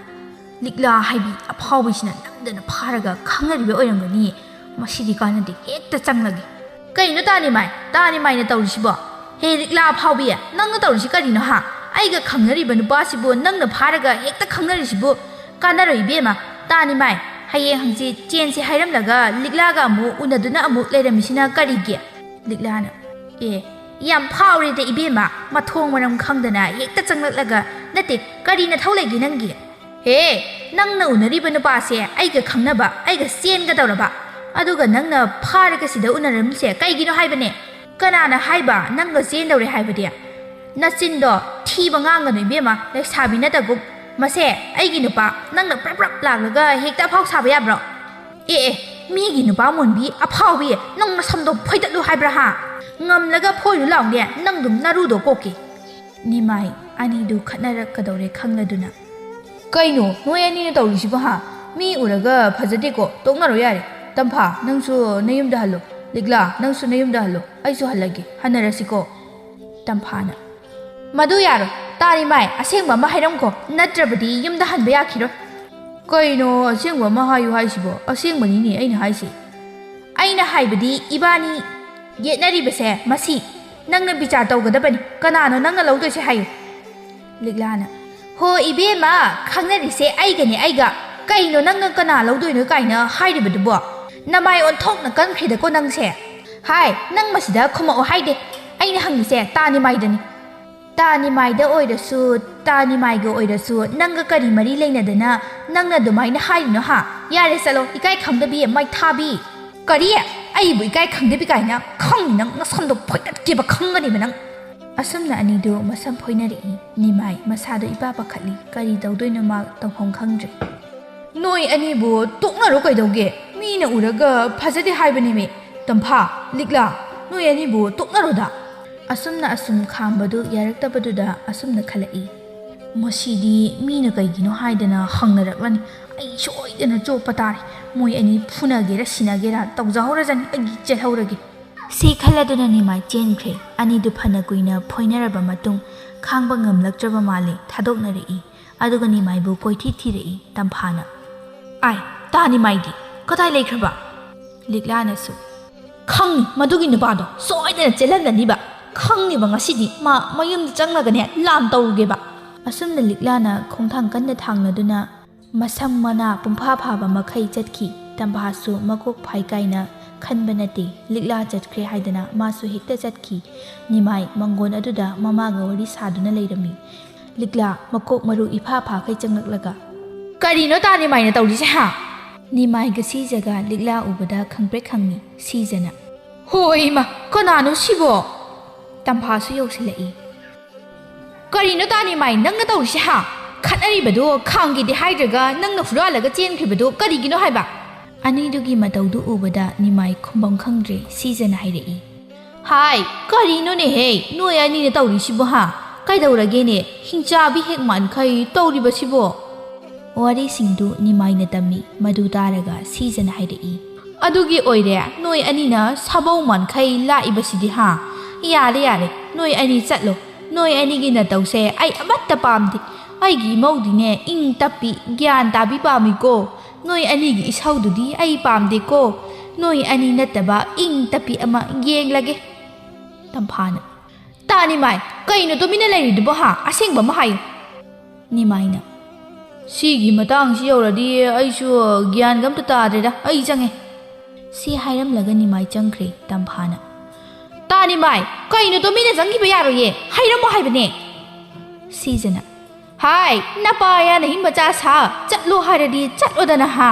ꯂꯤꯛꯂꯥ ꯍꯥꯏꯕꯤ ꯑꯐꯥꯎꯕꯤꯁꯤꯅ ꯅꯝꯗꯅ ꯐꯥꯔꯒ ꯈꯪꯅꯔꯤꯕ ꯑꯣꯏꯔꯝꯒꯅꯤ꯫ ꯃꯁꯤꯗꯤ ꯀꯥꯟꯅꯗꯦ, ꯍꯦꯛꯇ ꯆꯪꯂꯒꯦ꯫" "ꯀꯩꯅꯣ ꯇꯥꯅꯤꯃꯥꯏ, ꯇꯥꯅꯤꯃꯥꯏꯅ ꯇꯧꯔꯤꯁꯤꯕꯣ? ꯍꯦ ꯂꯤꯛꯂꯥ ꯑꯐꯥꯎꯕꯤ, ꯅꯪꯅ ꯇꯧꯔꯤꯁꯤ ꯀꯔꯤꯅꯣ ꯍꯥ? ꯑꯩꯒ ꯈꯪꯅꯔꯤꯕ ꯅꯨꯄꯥꯁꯤꯕꯨ ꯅꯪꯅ ꯐꯥꯔꯒ ꯍꯦꯛꯇ ꯈꯪꯅꯔꯤꯁꯤꯕꯨ ꯀꯥꯟꯅꯔꯣꯏ ꯏꯕꯦꯝꯃ꯫ ꯇꯥꯅꯤꯃꯥꯏ, ꯍꯌꯦꯡ ꯍꯪꯆꯤꯠ ꯆꯦꯟꯁꯦ ꯍꯥꯏꯔꯝꯂꯒ ꯂꯤꯛꯂꯥꯒ ꯑꯃꯨꯛ ꯎꯅꯗꯨꯅ ꯑꯃꯨꯛ ꯂꯩꯔꯝꯃꯤꯁꯤꯅ ꯀꯔꯤꯒꯤ?" ꯂꯤꯛꯂꯥꯅ, "ꯑꯦ, ꯌꯥꯝ ꯐꯥꯎꯔꯦꯗ ꯏꯕꯦꯝꯃ, ꯃꯊꯣꯡ ꯃꯔꯝ ꯈꯪꯗꯅ ꯍꯦꯛꯇ ꯆꯪꯂꯛꯂꯒ꯫ ꯅꯠꯇꯦ, ꯀꯔꯤ ꯅꯊꯧ ꯂꯩꯒꯦ ꯅꯪꯒꯤ? ꯍꯦ, ꯅꯪꯅ ꯎꯅꯔꯤꯕ ꯅꯨꯄꯥꯁꯦ ꯑꯩꯒ ꯈꯪꯅꯕ, ꯑꯩꯒ ꯆꯦꯟꯒꯗꯧꯔꯕ, ꯑꯗꯨꯒ ꯅꯪꯅ ꯐꯥꯔꯒ ꯁꯤꯗ ꯎꯅꯔꯝꯃꯤꯁꯦ ꯀꯩꯒꯤꯅꯣ ꯍꯥꯏꯕꯅꯦ? ꯀꯅꯥꯅ ꯍꯥꯏꯕ ꯅꯪꯒ ꯆꯦꯟꯗꯧꯔꯦ ꯍꯥꯏꯕꯗꯤ? ꯅꯆꯤꯟꯗꯣ ꯊꯤꯕ ꯉꯥꯡꯒꯅꯨ ꯏꯕꯦꯝꯃ, ꯂꯩꯁꯥꯕꯤ ꯅꯠꯇꯒꯨꯝ꯫ ꯃꯁꯦ, ꯑꯩꯒꯤ ꯅꯨꯄꯥ, ꯅꯪꯅ ꯄ꯭ꯔꯞ ꯄ꯭ꯔꯞ ꯂꯥꯛꯂꯒ ꯍꯦꯛꯇ ꯑꯐꯥꯎ ꯁꯥꯕ ꯌꯥꯕ꯭ꯔꯣ? ꯑꯦ ꯑꯦ, ꯃꯤꯒꯤ ꯅꯨꯄꯥ ꯃꯣꯟꯕꯤ ꯑꯐꯥꯎꯕꯤ, ꯅꯪ ꯅꯁꯝꯗꯣ ꯐꯣꯏꯗꯠꯂꯨ ꯍꯥꯏꯕ꯭ꯔꯥ ꯍꯥ? ꯉꯝꯂꯒ ꯐꯣꯏꯔꯨ ꯂꯥꯎꯅꯦ, ꯅꯪꯗꯨꯝ ꯅꯔꯨꯗꯣ ꯀꯣꯛꯀꯦ꯫ ꯅꯤꯃꯥꯏ ꯑꯅꯤꯗꯨ ꯈꯠꯅꯔꯛꯀꯗꯧꯔꯦ ꯈꯪꯂꯗꯨꯅ꯫ ꯀꯩꯅꯣ ꯅꯣꯏ ꯑꯅꯤꯅ ꯇꯧꯔꯤꯁꯤꯕꯣ ꯍꯥ? ꯃꯤ ꯎꯔꯒ ꯐꯖꯗꯦꯀꯣ, ꯇꯣꯛꯅꯔꯣ ꯌꯥꯔꯦ꯫ ꯇꯝꯐꯥ, ꯅꯪꯁꯨ ꯅꯌꯨꯝꯗ ꯍꯜꯂꯣ꯫ ꯂꯤꯛꯂꯥ, ꯅꯪꯁꯨ ꯅꯌꯨꯝꯗ ꯍꯜꯂꯣ, ꯑꯩꯁꯨ ꯍꯜꯂꯒꯦ, ꯍꯟꯅꯔꯁꯤꯀꯣ꯫ ꯇꯝꯐꯥꯅ, ꯃꯗꯨ ꯌꯥꯔꯣꯏ, ꯇꯥ ꯅꯤꯃꯥꯏ, ꯑꯁꯦꯡꯕ ꯑꯃ ꯍꯥꯏꯔꯝꯈꯣ, ꯅꯠꯇ꯭ꯔꯕꯗꯤ ꯌꯨꯝꯗ ꯍꯟꯕ ꯌꯥꯈꯤꯔꯣꯏ꯫ ꯀꯩꯅꯣ ꯑꯁꯦꯡꯕ ꯑꯃ ꯍꯥꯏꯌꯨ ꯍꯥꯏꯁꯤꯕꯣ? ꯑꯁꯦꯡꯕꯅꯤꯅꯦ ꯑꯩꯅ ꯍꯥꯏꯁꯤ꯫ ꯑꯩꯅ ꯍꯥꯏꯕꯗꯤ ꯏꯕꯥꯅꯤ ꯌꯦꯠꯅꯔꯤꯕꯁꯦ ꯃꯁꯤ ꯅꯪꯅ ꯕꯤꯆꯥꯔ ꯇꯧꯒꯗꯕꯅꯤ꯫ ꯀꯅꯥꯅꯣ ꯅꯪꯅ ꯂꯧꯗꯣꯏꯁꯦ ꯍꯥꯏꯌꯨ꯫ ꯂꯤꯛꯂꯥꯅ, ꯍꯣ ꯏꯕꯦꯝꯃ, ꯈꯪꯅꯔꯤꯁꯦ ꯑꯩꯒꯅꯦ ꯑꯩꯒ꯫ ꯀꯩꯅꯣ ꯅꯪꯅ ꯀꯅꯥ ꯂꯧꯗꯣꯏꯅꯣ ꯀꯥꯏꯅ ꯍꯥꯏꯔꯤꯕꯗꯨꯕꯣ? ꯅꯃꯥꯏ ꯑꯣꯟꯊꯣꯛꯅ ꯀꯟꯈ꯭ꯔꯦꯗꯀꯣ ꯅꯪꯁꯦ꯫ ꯍꯥꯏ, ꯅꯪ ꯃꯁꯤꯗ ꯈꯨꯝꯃꯛꯑꯣ ꯍꯥꯏꯗꯦ꯫ ꯑꯩꯅ ꯍꯪꯉꯤꯁꯦ ꯇꯥ ꯅꯤꯃꯥꯏꯗꯅꯤ꯫ ꯇꯥ ꯅꯤꯃꯥꯏꯗ ꯑꯣꯏꯔꯁꯨ, ꯇꯥ ꯅꯤꯃꯥꯏꯒ ꯑꯣꯏꯔꯁꯨ ꯅꯪꯒ ꯀꯔꯤ ꯃꯔꯤ ꯂꯩꯅꯗꯅ ꯅꯪꯅ ꯑꯗꯨꯃꯥꯏꯅ ꯍꯥꯏꯔꯤꯅꯣ ꯍꯥ? ꯌꯥꯔꯦ ꯆꯠꯂꯣ, ꯏꯀꯥꯏ ꯈꯪꯗꯕꯤ, ꯃꯩꯊꯥꯕꯤ꯫ ꯀꯔꯤ? ꯑꯩꯕꯨ ꯏꯀꯥꯏ ꯈꯪꯗꯕꯤ ꯀꯥꯏꯅ? ꯈꯪꯅꯤ ꯅꯪ ꯅꯁꯝꯗꯣ ꯐꯣꯏꯗꯠꯀꯦꯕ ꯈꯪꯒꯅꯦꯕ ꯅꯪ꯫ ꯑꯁꯨꯝꯅ ꯑꯅꯤꯗꯨ ꯃꯁꯝ ꯐꯣꯏꯅꯔꯛꯏ꯫ ꯅꯤꯃꯥꯏ ꯃꯁꯥꯗꯣ ꯏꯄꯥ ꯄꯥꯈꯠꯂꯤ꯫ ꯀꯔꯤ ꯇꯧꯗꯣꯏꯅꯣ ꯃꯥ ꯇꯧꯐꯝ ꯈꯪꯗ꯭ꯔꯦ꯫ ꯅꯣꯏ ꯑꯅꯤꯕꯨ ꯇꯣꯛꯅꯔꯣ ꯀꯩꯗꯧꯒꯦ? ꯃꯤꯅ ꯎꯔꯒ ꯐꯖꯗꯦ ꯍꯥꯏꯕꯅꯦꯃꯤ꯫ ꯇꯝꯐꯥ, ꯂꯤꯛꯂꯥ, ꯅꯣꯏ ꯑꯅꯤꯕꯨ ꯇꯣꯛꯅꯔꯣꯗ꯫ ꯑꯁꯨꯝꯅ ꯑꯁꯨꯝ ꯈꯥꯝꯕꯗꯨ ꯌꯥꯔꯛꯇꯕꯗꯨꯗ ꯑꯁꯨꯝꯅ ꯈꯜꯂꯛꯏ꯫ ꯃꯁꯤꯗꯤ ꯃꯤꯅ ꯀꯩꯒꯤꯅꯣ ꯍꯥꯏꯗꯅ ꯍꯪꯅꯔꯛꯂꯅꯤ꯫ ꯑꯩ ꯁꯣꯏꯗꯅ ꯆꯣꯞꯄ ꯇꯥꯔꯦ꯫ ꯃꯣꯏ ꯑꯅꯤ ꯐꯨꯅꯒꯦꯔꯥ ꯁꯤꯅꯒꯦꯔꯥ ꯇꯧꯖꯍꯧꯔꯖꯅꯤ, ꯑꯩ ꯆꯦꯜꯍꯧꯔꯒꯦ꯫ ꯁꯤ ꯈꯜꯂꯗꯨꯅ ꯅꯤꯃꯥꯏ ꯆꯦꯟꯈ꯭ꯔꯦ꯫ ꯑꯅꯤꯗꯨ ꯐꯅ ꯀꯨꯏꯅ ꯐꯣꯏꯅꯔꯕ ꯃꯇꯨꯡ ꯈꯥꯡꯕ ꯉꯝꯂꯛꯇ꯭ꯔꯕ ꯃꯥꯜꯂꯦ, ꯊꯥꯗꯣꯛꯅꯔꯛꯏ꯫ ꯑꯗꯨꯒ ꯅꯤꯃꯥꯏꯕꯨ ꯀꯣꯏꯊꯤ ꯊꯤꯔꯛꯏ ꯇꯝꯐꯥꯅ꯫ ꯑꯥꯏ, ꯇꯥ ꯅꯤꯃꯥꯏꯗꯤ ꯀꯗꯥꯏ ꯂꯩꯈ꯭ꯔꯕ? ꯂꯤꯛꯂꯥꯅꯁꯨ, ꯈꯪꯅꯤ, ꯃꯗꯨꯒꯤ ꯅꯨꯄꯥꯗꯣ ꯁꯣꯏꯗꯅ ꯆꯦꯜꯍꯜꯂꯅꯤꯕ꯫ ꯈꯪꯅꯤꯕ, ꯉꯁꯤꯗꯤ ꯃꯥ ꯃꯌꯨꯝꯗ ꯆꯪꯂꯒꯅꯦ ꯂꯥꯟ ꯇꯧꯔꯨꯒꯦꯕ꯫ ꯑꯁꯨꯝꯅ ꯂꯤꯛꯂꯥꯅ ꯈꯣꯡꯊꯥꯡ ꯀꯟꯅ ꯊꯥꯡꯂꯗꯨꯅ ꯃꯁꯝ ꯃꯅꯥ ꯄꯨꯡꯐꯥ ꯐꯥꯕ ꯃꯈꯩ ꯆꯠꯈꯤ꯫ ꯇꯝꯐꯥꯁꯨ ꯃꯀꯣꯛ ꯐꯥꯏ ꯀꯥꯏꯅ ꯈꯟꯕ ꯅꯠꯇꯦ, ꯂꯤꯛꯂꯥ ꯆꯠꯈ꯭ꯔꯦ ꯍꯥꯏꯗꯅ ꯃꯥꯁꯨ ꯍꯦꯛꯇ ꯆꯠꯈꯤ꯫ ꯅꯤꯃꯥꯏ ꯃꯪꯒꯣꯟ ꯑꯗꯨꯗ ꯃꯃꯥꯒ ꯋꯥꯔꯤ ꯁꯥꯗꯨꯅ ꯂꯩꯔꯝꯃꯤ꯫ ꯂꯤꯛꯂꯥ ꯃꯀꯣꯛ ꯃꯔꯨ ꯏꯐꯥ ꯐꯥꯈꯩ ꯆꯪꯂꯛꯂꯒ, ꯀꯔꯤꯅꯣ ꯇꯥ ꯅꯤꯃꯥꯏꯅ ꯇꯧꯔꯤꯁꯦ ꯍꯥ? ꯅꯤꯃꯥꯏꯒ ꯁꯤꯖꯒ ꯂꯤꯛꯂꯥ ꯎꯕꯗ ꯈꯪꯄ꯭ꯔꯦꯛ ꯈꯪꯉꯤ꯫ ꯁꯤꯖꯅ, ꯍꯣ ꯏꯃꯥ, ꯀꯅꯥꯅꯣ ꯁꯤꯕꯣ? ꯇꯝꯐꯥꯁꯨ ꯌꯧꯁꯤꯜꯂꯛꯏ꯫ ꯀꯔꯤꯅꯣ ꯇꯥ ꯅꯤꯃꯥꯏ ꯅꯪꯅ ꯇꯧꯔꯤꯁꯦ ꯍꯥ? ꯈꯠꯅꯔꯤꯕꯗꯣ ꯈꯥꯡꯒꯦꯗꯤ ꯍꯥꯏꯗ꯭ꯔꯒ ꯅꯪꯅ ꯍꯨꯔꯥꯜꯂꯒ ꯆꯦꯟꯈ꯭ꯔꯤꯕꯗꯣ ꯀꯔꯤꯒꯤꯅꯣ ꯍꯥꯏꯕ? ꯑꯅꯤꯗꯨꯒꯤ ꯃꯇꯧꯗꯨ ꯎꯕꯗ ꯅꯤꯃꯥꯏ ꯈꯨꯝꯐꯝ ꯈꯪꯗ꯭ꯔꯦ꯫ ꯁꯤꯖꯅ ꯍꯥꯏꯔꯛꯏ, "ꯍꯥꯏ, ꯀꯔꯤꯅꯣꯅꯦꯍꯦ, ꯅꯣꯏ ꯑꯅꯤꯅ ꯇꯧꯔꯤꯁꯤꯕꯣ ꯍꯥ? ꯀꯩꯗꯧꯔꯒꯦꯅꯦ, ꯍꯤꯡꯆꯥꯕꯤ ꯍꯦꯛ ꯃꯥꯟꯈꯩ ꯇꯧꯔꯤꯕꯁꯤꯕꯣ?" ꯋꯥꯔꯤꯁꯤꯡꯗꯨ ꯅꯤꯃꯥꯏꯅ ꯇꯝꯃꯤ꯫ ꯃꯗꯨ ꯇꯥꯔꯒ ꯁꯤꯖꯅ ꯍꯥꯏꯔꯛꯏ, "ꯑꯗꯨꯒꯤ ꯑꯣꯏꯔꯦ ꯅꯣꯏ ꯑꯅꯤꯅ ꯁꯥꯕꯧ ꯃꯥꯟꯈꯩ ꯂꯥꯛꯏꯕꯁꯤꯗꯤ ꯍꯥ? ꯌꯥꯔꯦ, ꯌꯥꯔꯦ, ꯅꯣꯏ ꯑꯅꯤ ꯆꯠꯂꯣ꯫ ꯅꯣꯏ ꯑꯅꯤꯒꯤ ꯅꯇꯧꯁꯦ ꯑꯩ ꯑꯃꯠꯇ ꯄꯥꯝꯗꯦ꯫ ꯑꯩꯒꯤ ꯏꯃꯧꯗꯤꯅꯦ ꯏꯪ ꯇꯞꯄꯤ, ꯒ꯭ꯌꯥꯟ ꯇꯥꯕꯤ ꯄꯥꯝꯃꯤꯀꯣ꯫ ꯅꯣꯏ ꯑꯅꯤꯒꯤ ꯏꯁꯧꯗꯨꯗꯤ ꯑꯩ ꯄꯥꯝꯗꯦꯀꯣ꯫ ꯅꯣꯏ ꯑꯅꯤ ꯅꯠꯇꯕ ꯏꯪ ꯇꯞꯄꯤ ꯑꯃ ꯌꯦꯡꯂꯒꯦ꯫" ꯇꯝꯐꯥꯅ, "ꯇꯥ ꯅꯤꯃꯥꯏ, ꯀꯩꯅꯣ ꯇꯨꯃꯤꯟꯅ ꯂꯩꯔꯤꯗꯨꯕꯣ ꯍꯥ? ꯑꯁꯦꯡꯕ ꯑꯃ ꯍꯥꯏꯌꯨ꯫" ꯅꯤꯃꯥꯏꯅ, "ꯁꯤꯒꯤ ꯃꯇꯥꯡꯁꯤ ꯌꯧꯔꯗꯤ ꯑꯩꯁꯨ ꯒ꯭ꯌꯥꯟꯒ ꯑꯝꯇ ꯇꯥꯗ꯭ꯔꯦꯗ, ꯑꯩ ꯆꯪꯉꯦ꯫" ꯁꯤ ꯍꯥꯏꯔꯝꯂꯒ ꯅꯤꯃꯥꯏ ꯆꯪꯈ꯭ꯔꯦ꯫ ꯇꯝꯐꯥꯅ, "ꯇꯥ ꯅꯤꯃꯥꯏ, ꯀꯩꯅꯣ ꯇꯨꯃꯤꯟꯅ ꯆꯪꯈꯤꯕ ꯌꯥꯔꯣꯏꯌꯦ, ꯍꯥꯏꯔꯝꯃꯣ ꯍꯥꯏꯕꯅꯦ꯫" ꯁꯤꯖꯅ, "ꯍꯥꯏ, ꯅꯄꯥ ꯌꯥꯅ ꯍꯤꯡꯕ ꯆꯥ ꯁꯥ, ꯆꯠꯂꯣ ꯍꯥꯏꯔꯗꯤ ꯆꯠꯂꯣꯗꯅ ꯍꯥ?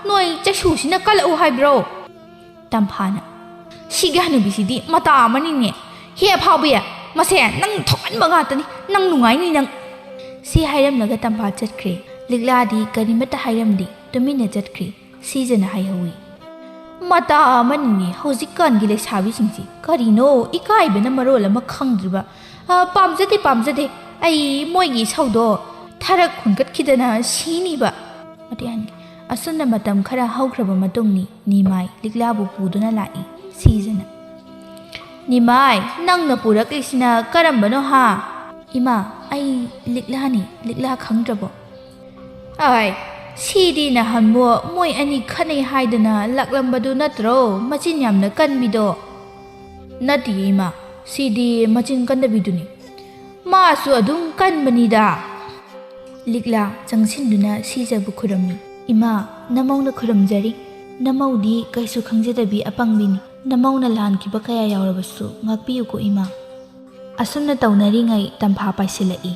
ꯅꯣꯏ ꯆꯩꯁꯨꯁꯤꯅ ꯀꯜꯂꯛꯎ ꯍꯥꯏꯕ꯭ꯔꯣ?" ꯇꯝꯐꯥꯅ, "ꯁꯤꯒꯤ ꯍꯅꯨꯕꯤꯁꯤꯗꯤ ꯃꯇꯥ ꯑꯃꯅꯤꯅꯦ꯫ ꯍꯦ ꯑꯐꯥꯎꯕꯤ, ꯃꯁꯦ ꯅꯪ ꯊꯣꯛꯍꯟꯕ ꯉꯥꯛꯇꯅꯤ, ꯅꯪ ꯅꯨꯡꯉꯥꯏꯅꯤ ꯅꯪ꯫" ꯁꯤ ꯍꯥꯏꯔꯝꯂꯒ ꯇꯝꯐꯥ ꯆꯠꯈ꯭ꯔꯦ꯫ ꯂꯤꯛꯂꯥꯗꯤ ꯀꯔꯤꯃꯠꯇ ꯍꯥꯏꯔꯝꯗꯦ, ꯇꯨꯃꯤꯟꯅ ꯆꯠꯈ꯭ꯔꯦ꯫ ꯁꯤꯖꯅ ꯍꯥꯏꯍꯧꯏ, "ꯃꯇꯥ ꯑꯃꯅꯤꯅꯦ ꯍꯧꯖꯤꯛꯀꯥꯟꯒꯤ ꯂꯩꯁꯥꯕꯤꯁꯤꯡꯁꯤ, ꯀꯔꯤꯅꯣ ꯏꯀꯥꯏꯕꯅ ꯃꯔꯣꯜ ꯑꯃ ꯈꯪꯗ꯭ꯔꯤꯕ꯫ ꯑ, ꯄꯥꯝꯖꯗꯦ, ꯄꯥꯝꯖꯗꯦ, ꯑꯩ ꯃꯣꯏꯒꯤ ꯏꯁꯧꯗꯣ ꯊꯔꯛ ꯍꯨꯟꯒꯠꯈꯤꯗꯅ ꯁꯤꯅꯤꯕ꯫" ꯃꯇꯦꯛ ꯍꯟꯒꯦ꯫ ꯑꯁꯨꯝꯅ ꯃꯇꯝ ꯈꯔ ꯍꯧꯈ꯭ꯔꯕ ꯃꯇꯨꯡꯅꯤ꯫ ꯅꯤꯃꯥꯏ ꯂꯤꯛꯂꯥꯕꯨ ꯄꯨꯗꯨꯅ ꯂꯥꯛꯏ꯫ ꯁꯤꯖꯅ, "ꯅꯤꯃꯥꯏ, ꯅꯪꯅ ꯄꯨꯔꯛꯂꯤꯁꯤꯅ ꯀꯔꯝꯕꯅꯣ ꯍꯥ?" "ꯏꯃꯥ, ꯑꯩ ꯂꯤꯛꯂꯥꯅꯤ, ꯂꯤꯛꯂꯥ ꯈꯪꯗ꯭ꯔꯕꯣ?" "ꯑꯥꯏ, ꯁꯤꯗꯤ ꯅꯍꯥꯟꯃꯨꯛ ꯃꯣꯏ ꯑꯅꯤ ꯈꯠꯅꯩ ꯍꯥꯏꯗꯅ ꯂꯥꯛꯂꯝꯕꯗꯨ ꯅꯠꯇ꯭ꯔꯣ, ꯃꯆꯤꯟ ꯌꯥꯝꯅ ꯀꯟꯕꯤꯗꯣ?" "ꯅꯠꯇꯤꯌꯦ ꯏꯃꯥ, ꯁꯤꯗꯤ ꯃꯆꯤꯟ ꯀꯟꯗꯕꯤꯗꯨꯅꯤ꯫ ꯃꯥꯁꯨ ꯑꯗꯨꯝ ꯀꯟꯕꯅꯤꯗ꯫" ꯂꯤꯛꯂꯥ ꯆꯪꯁꯤꯟꯗꯨꯅ ꯁꯤꯖꯕꯨ ꯈꯨꯔꯨꯝꯃꯤ꯫ "ꯏꯃꯥ, ꯅꯃꯧꯅ ꯈꯨꯔꯨꯝꯖꯔꯤ꯫ ꯅꯃꯧꯗꯤ ꯀꯩꯁꯨ ꯈꯪꯖꯗꯕꯤ ꯑꯄꯪꯕꯤꯅꯤ꯫ ꯅꯃꯧꯅ ꯂꯥꯟꯈꯤꯕ ꯀꯌꯥ ꯌꯥꯎꯔꯕꯁꯨ ꯉꯥꯛꯄꯤꯌꯨꯀꯣ ꯏꯃꯥ꯫" ꯑꯁꯨꯝꯅ ꯇꯧꯅꯔꯤꯉꯩ ꯇꯝꯐꯥ ꯄꯥꯏꯁꯤꯜꯂꯛꯏ꯫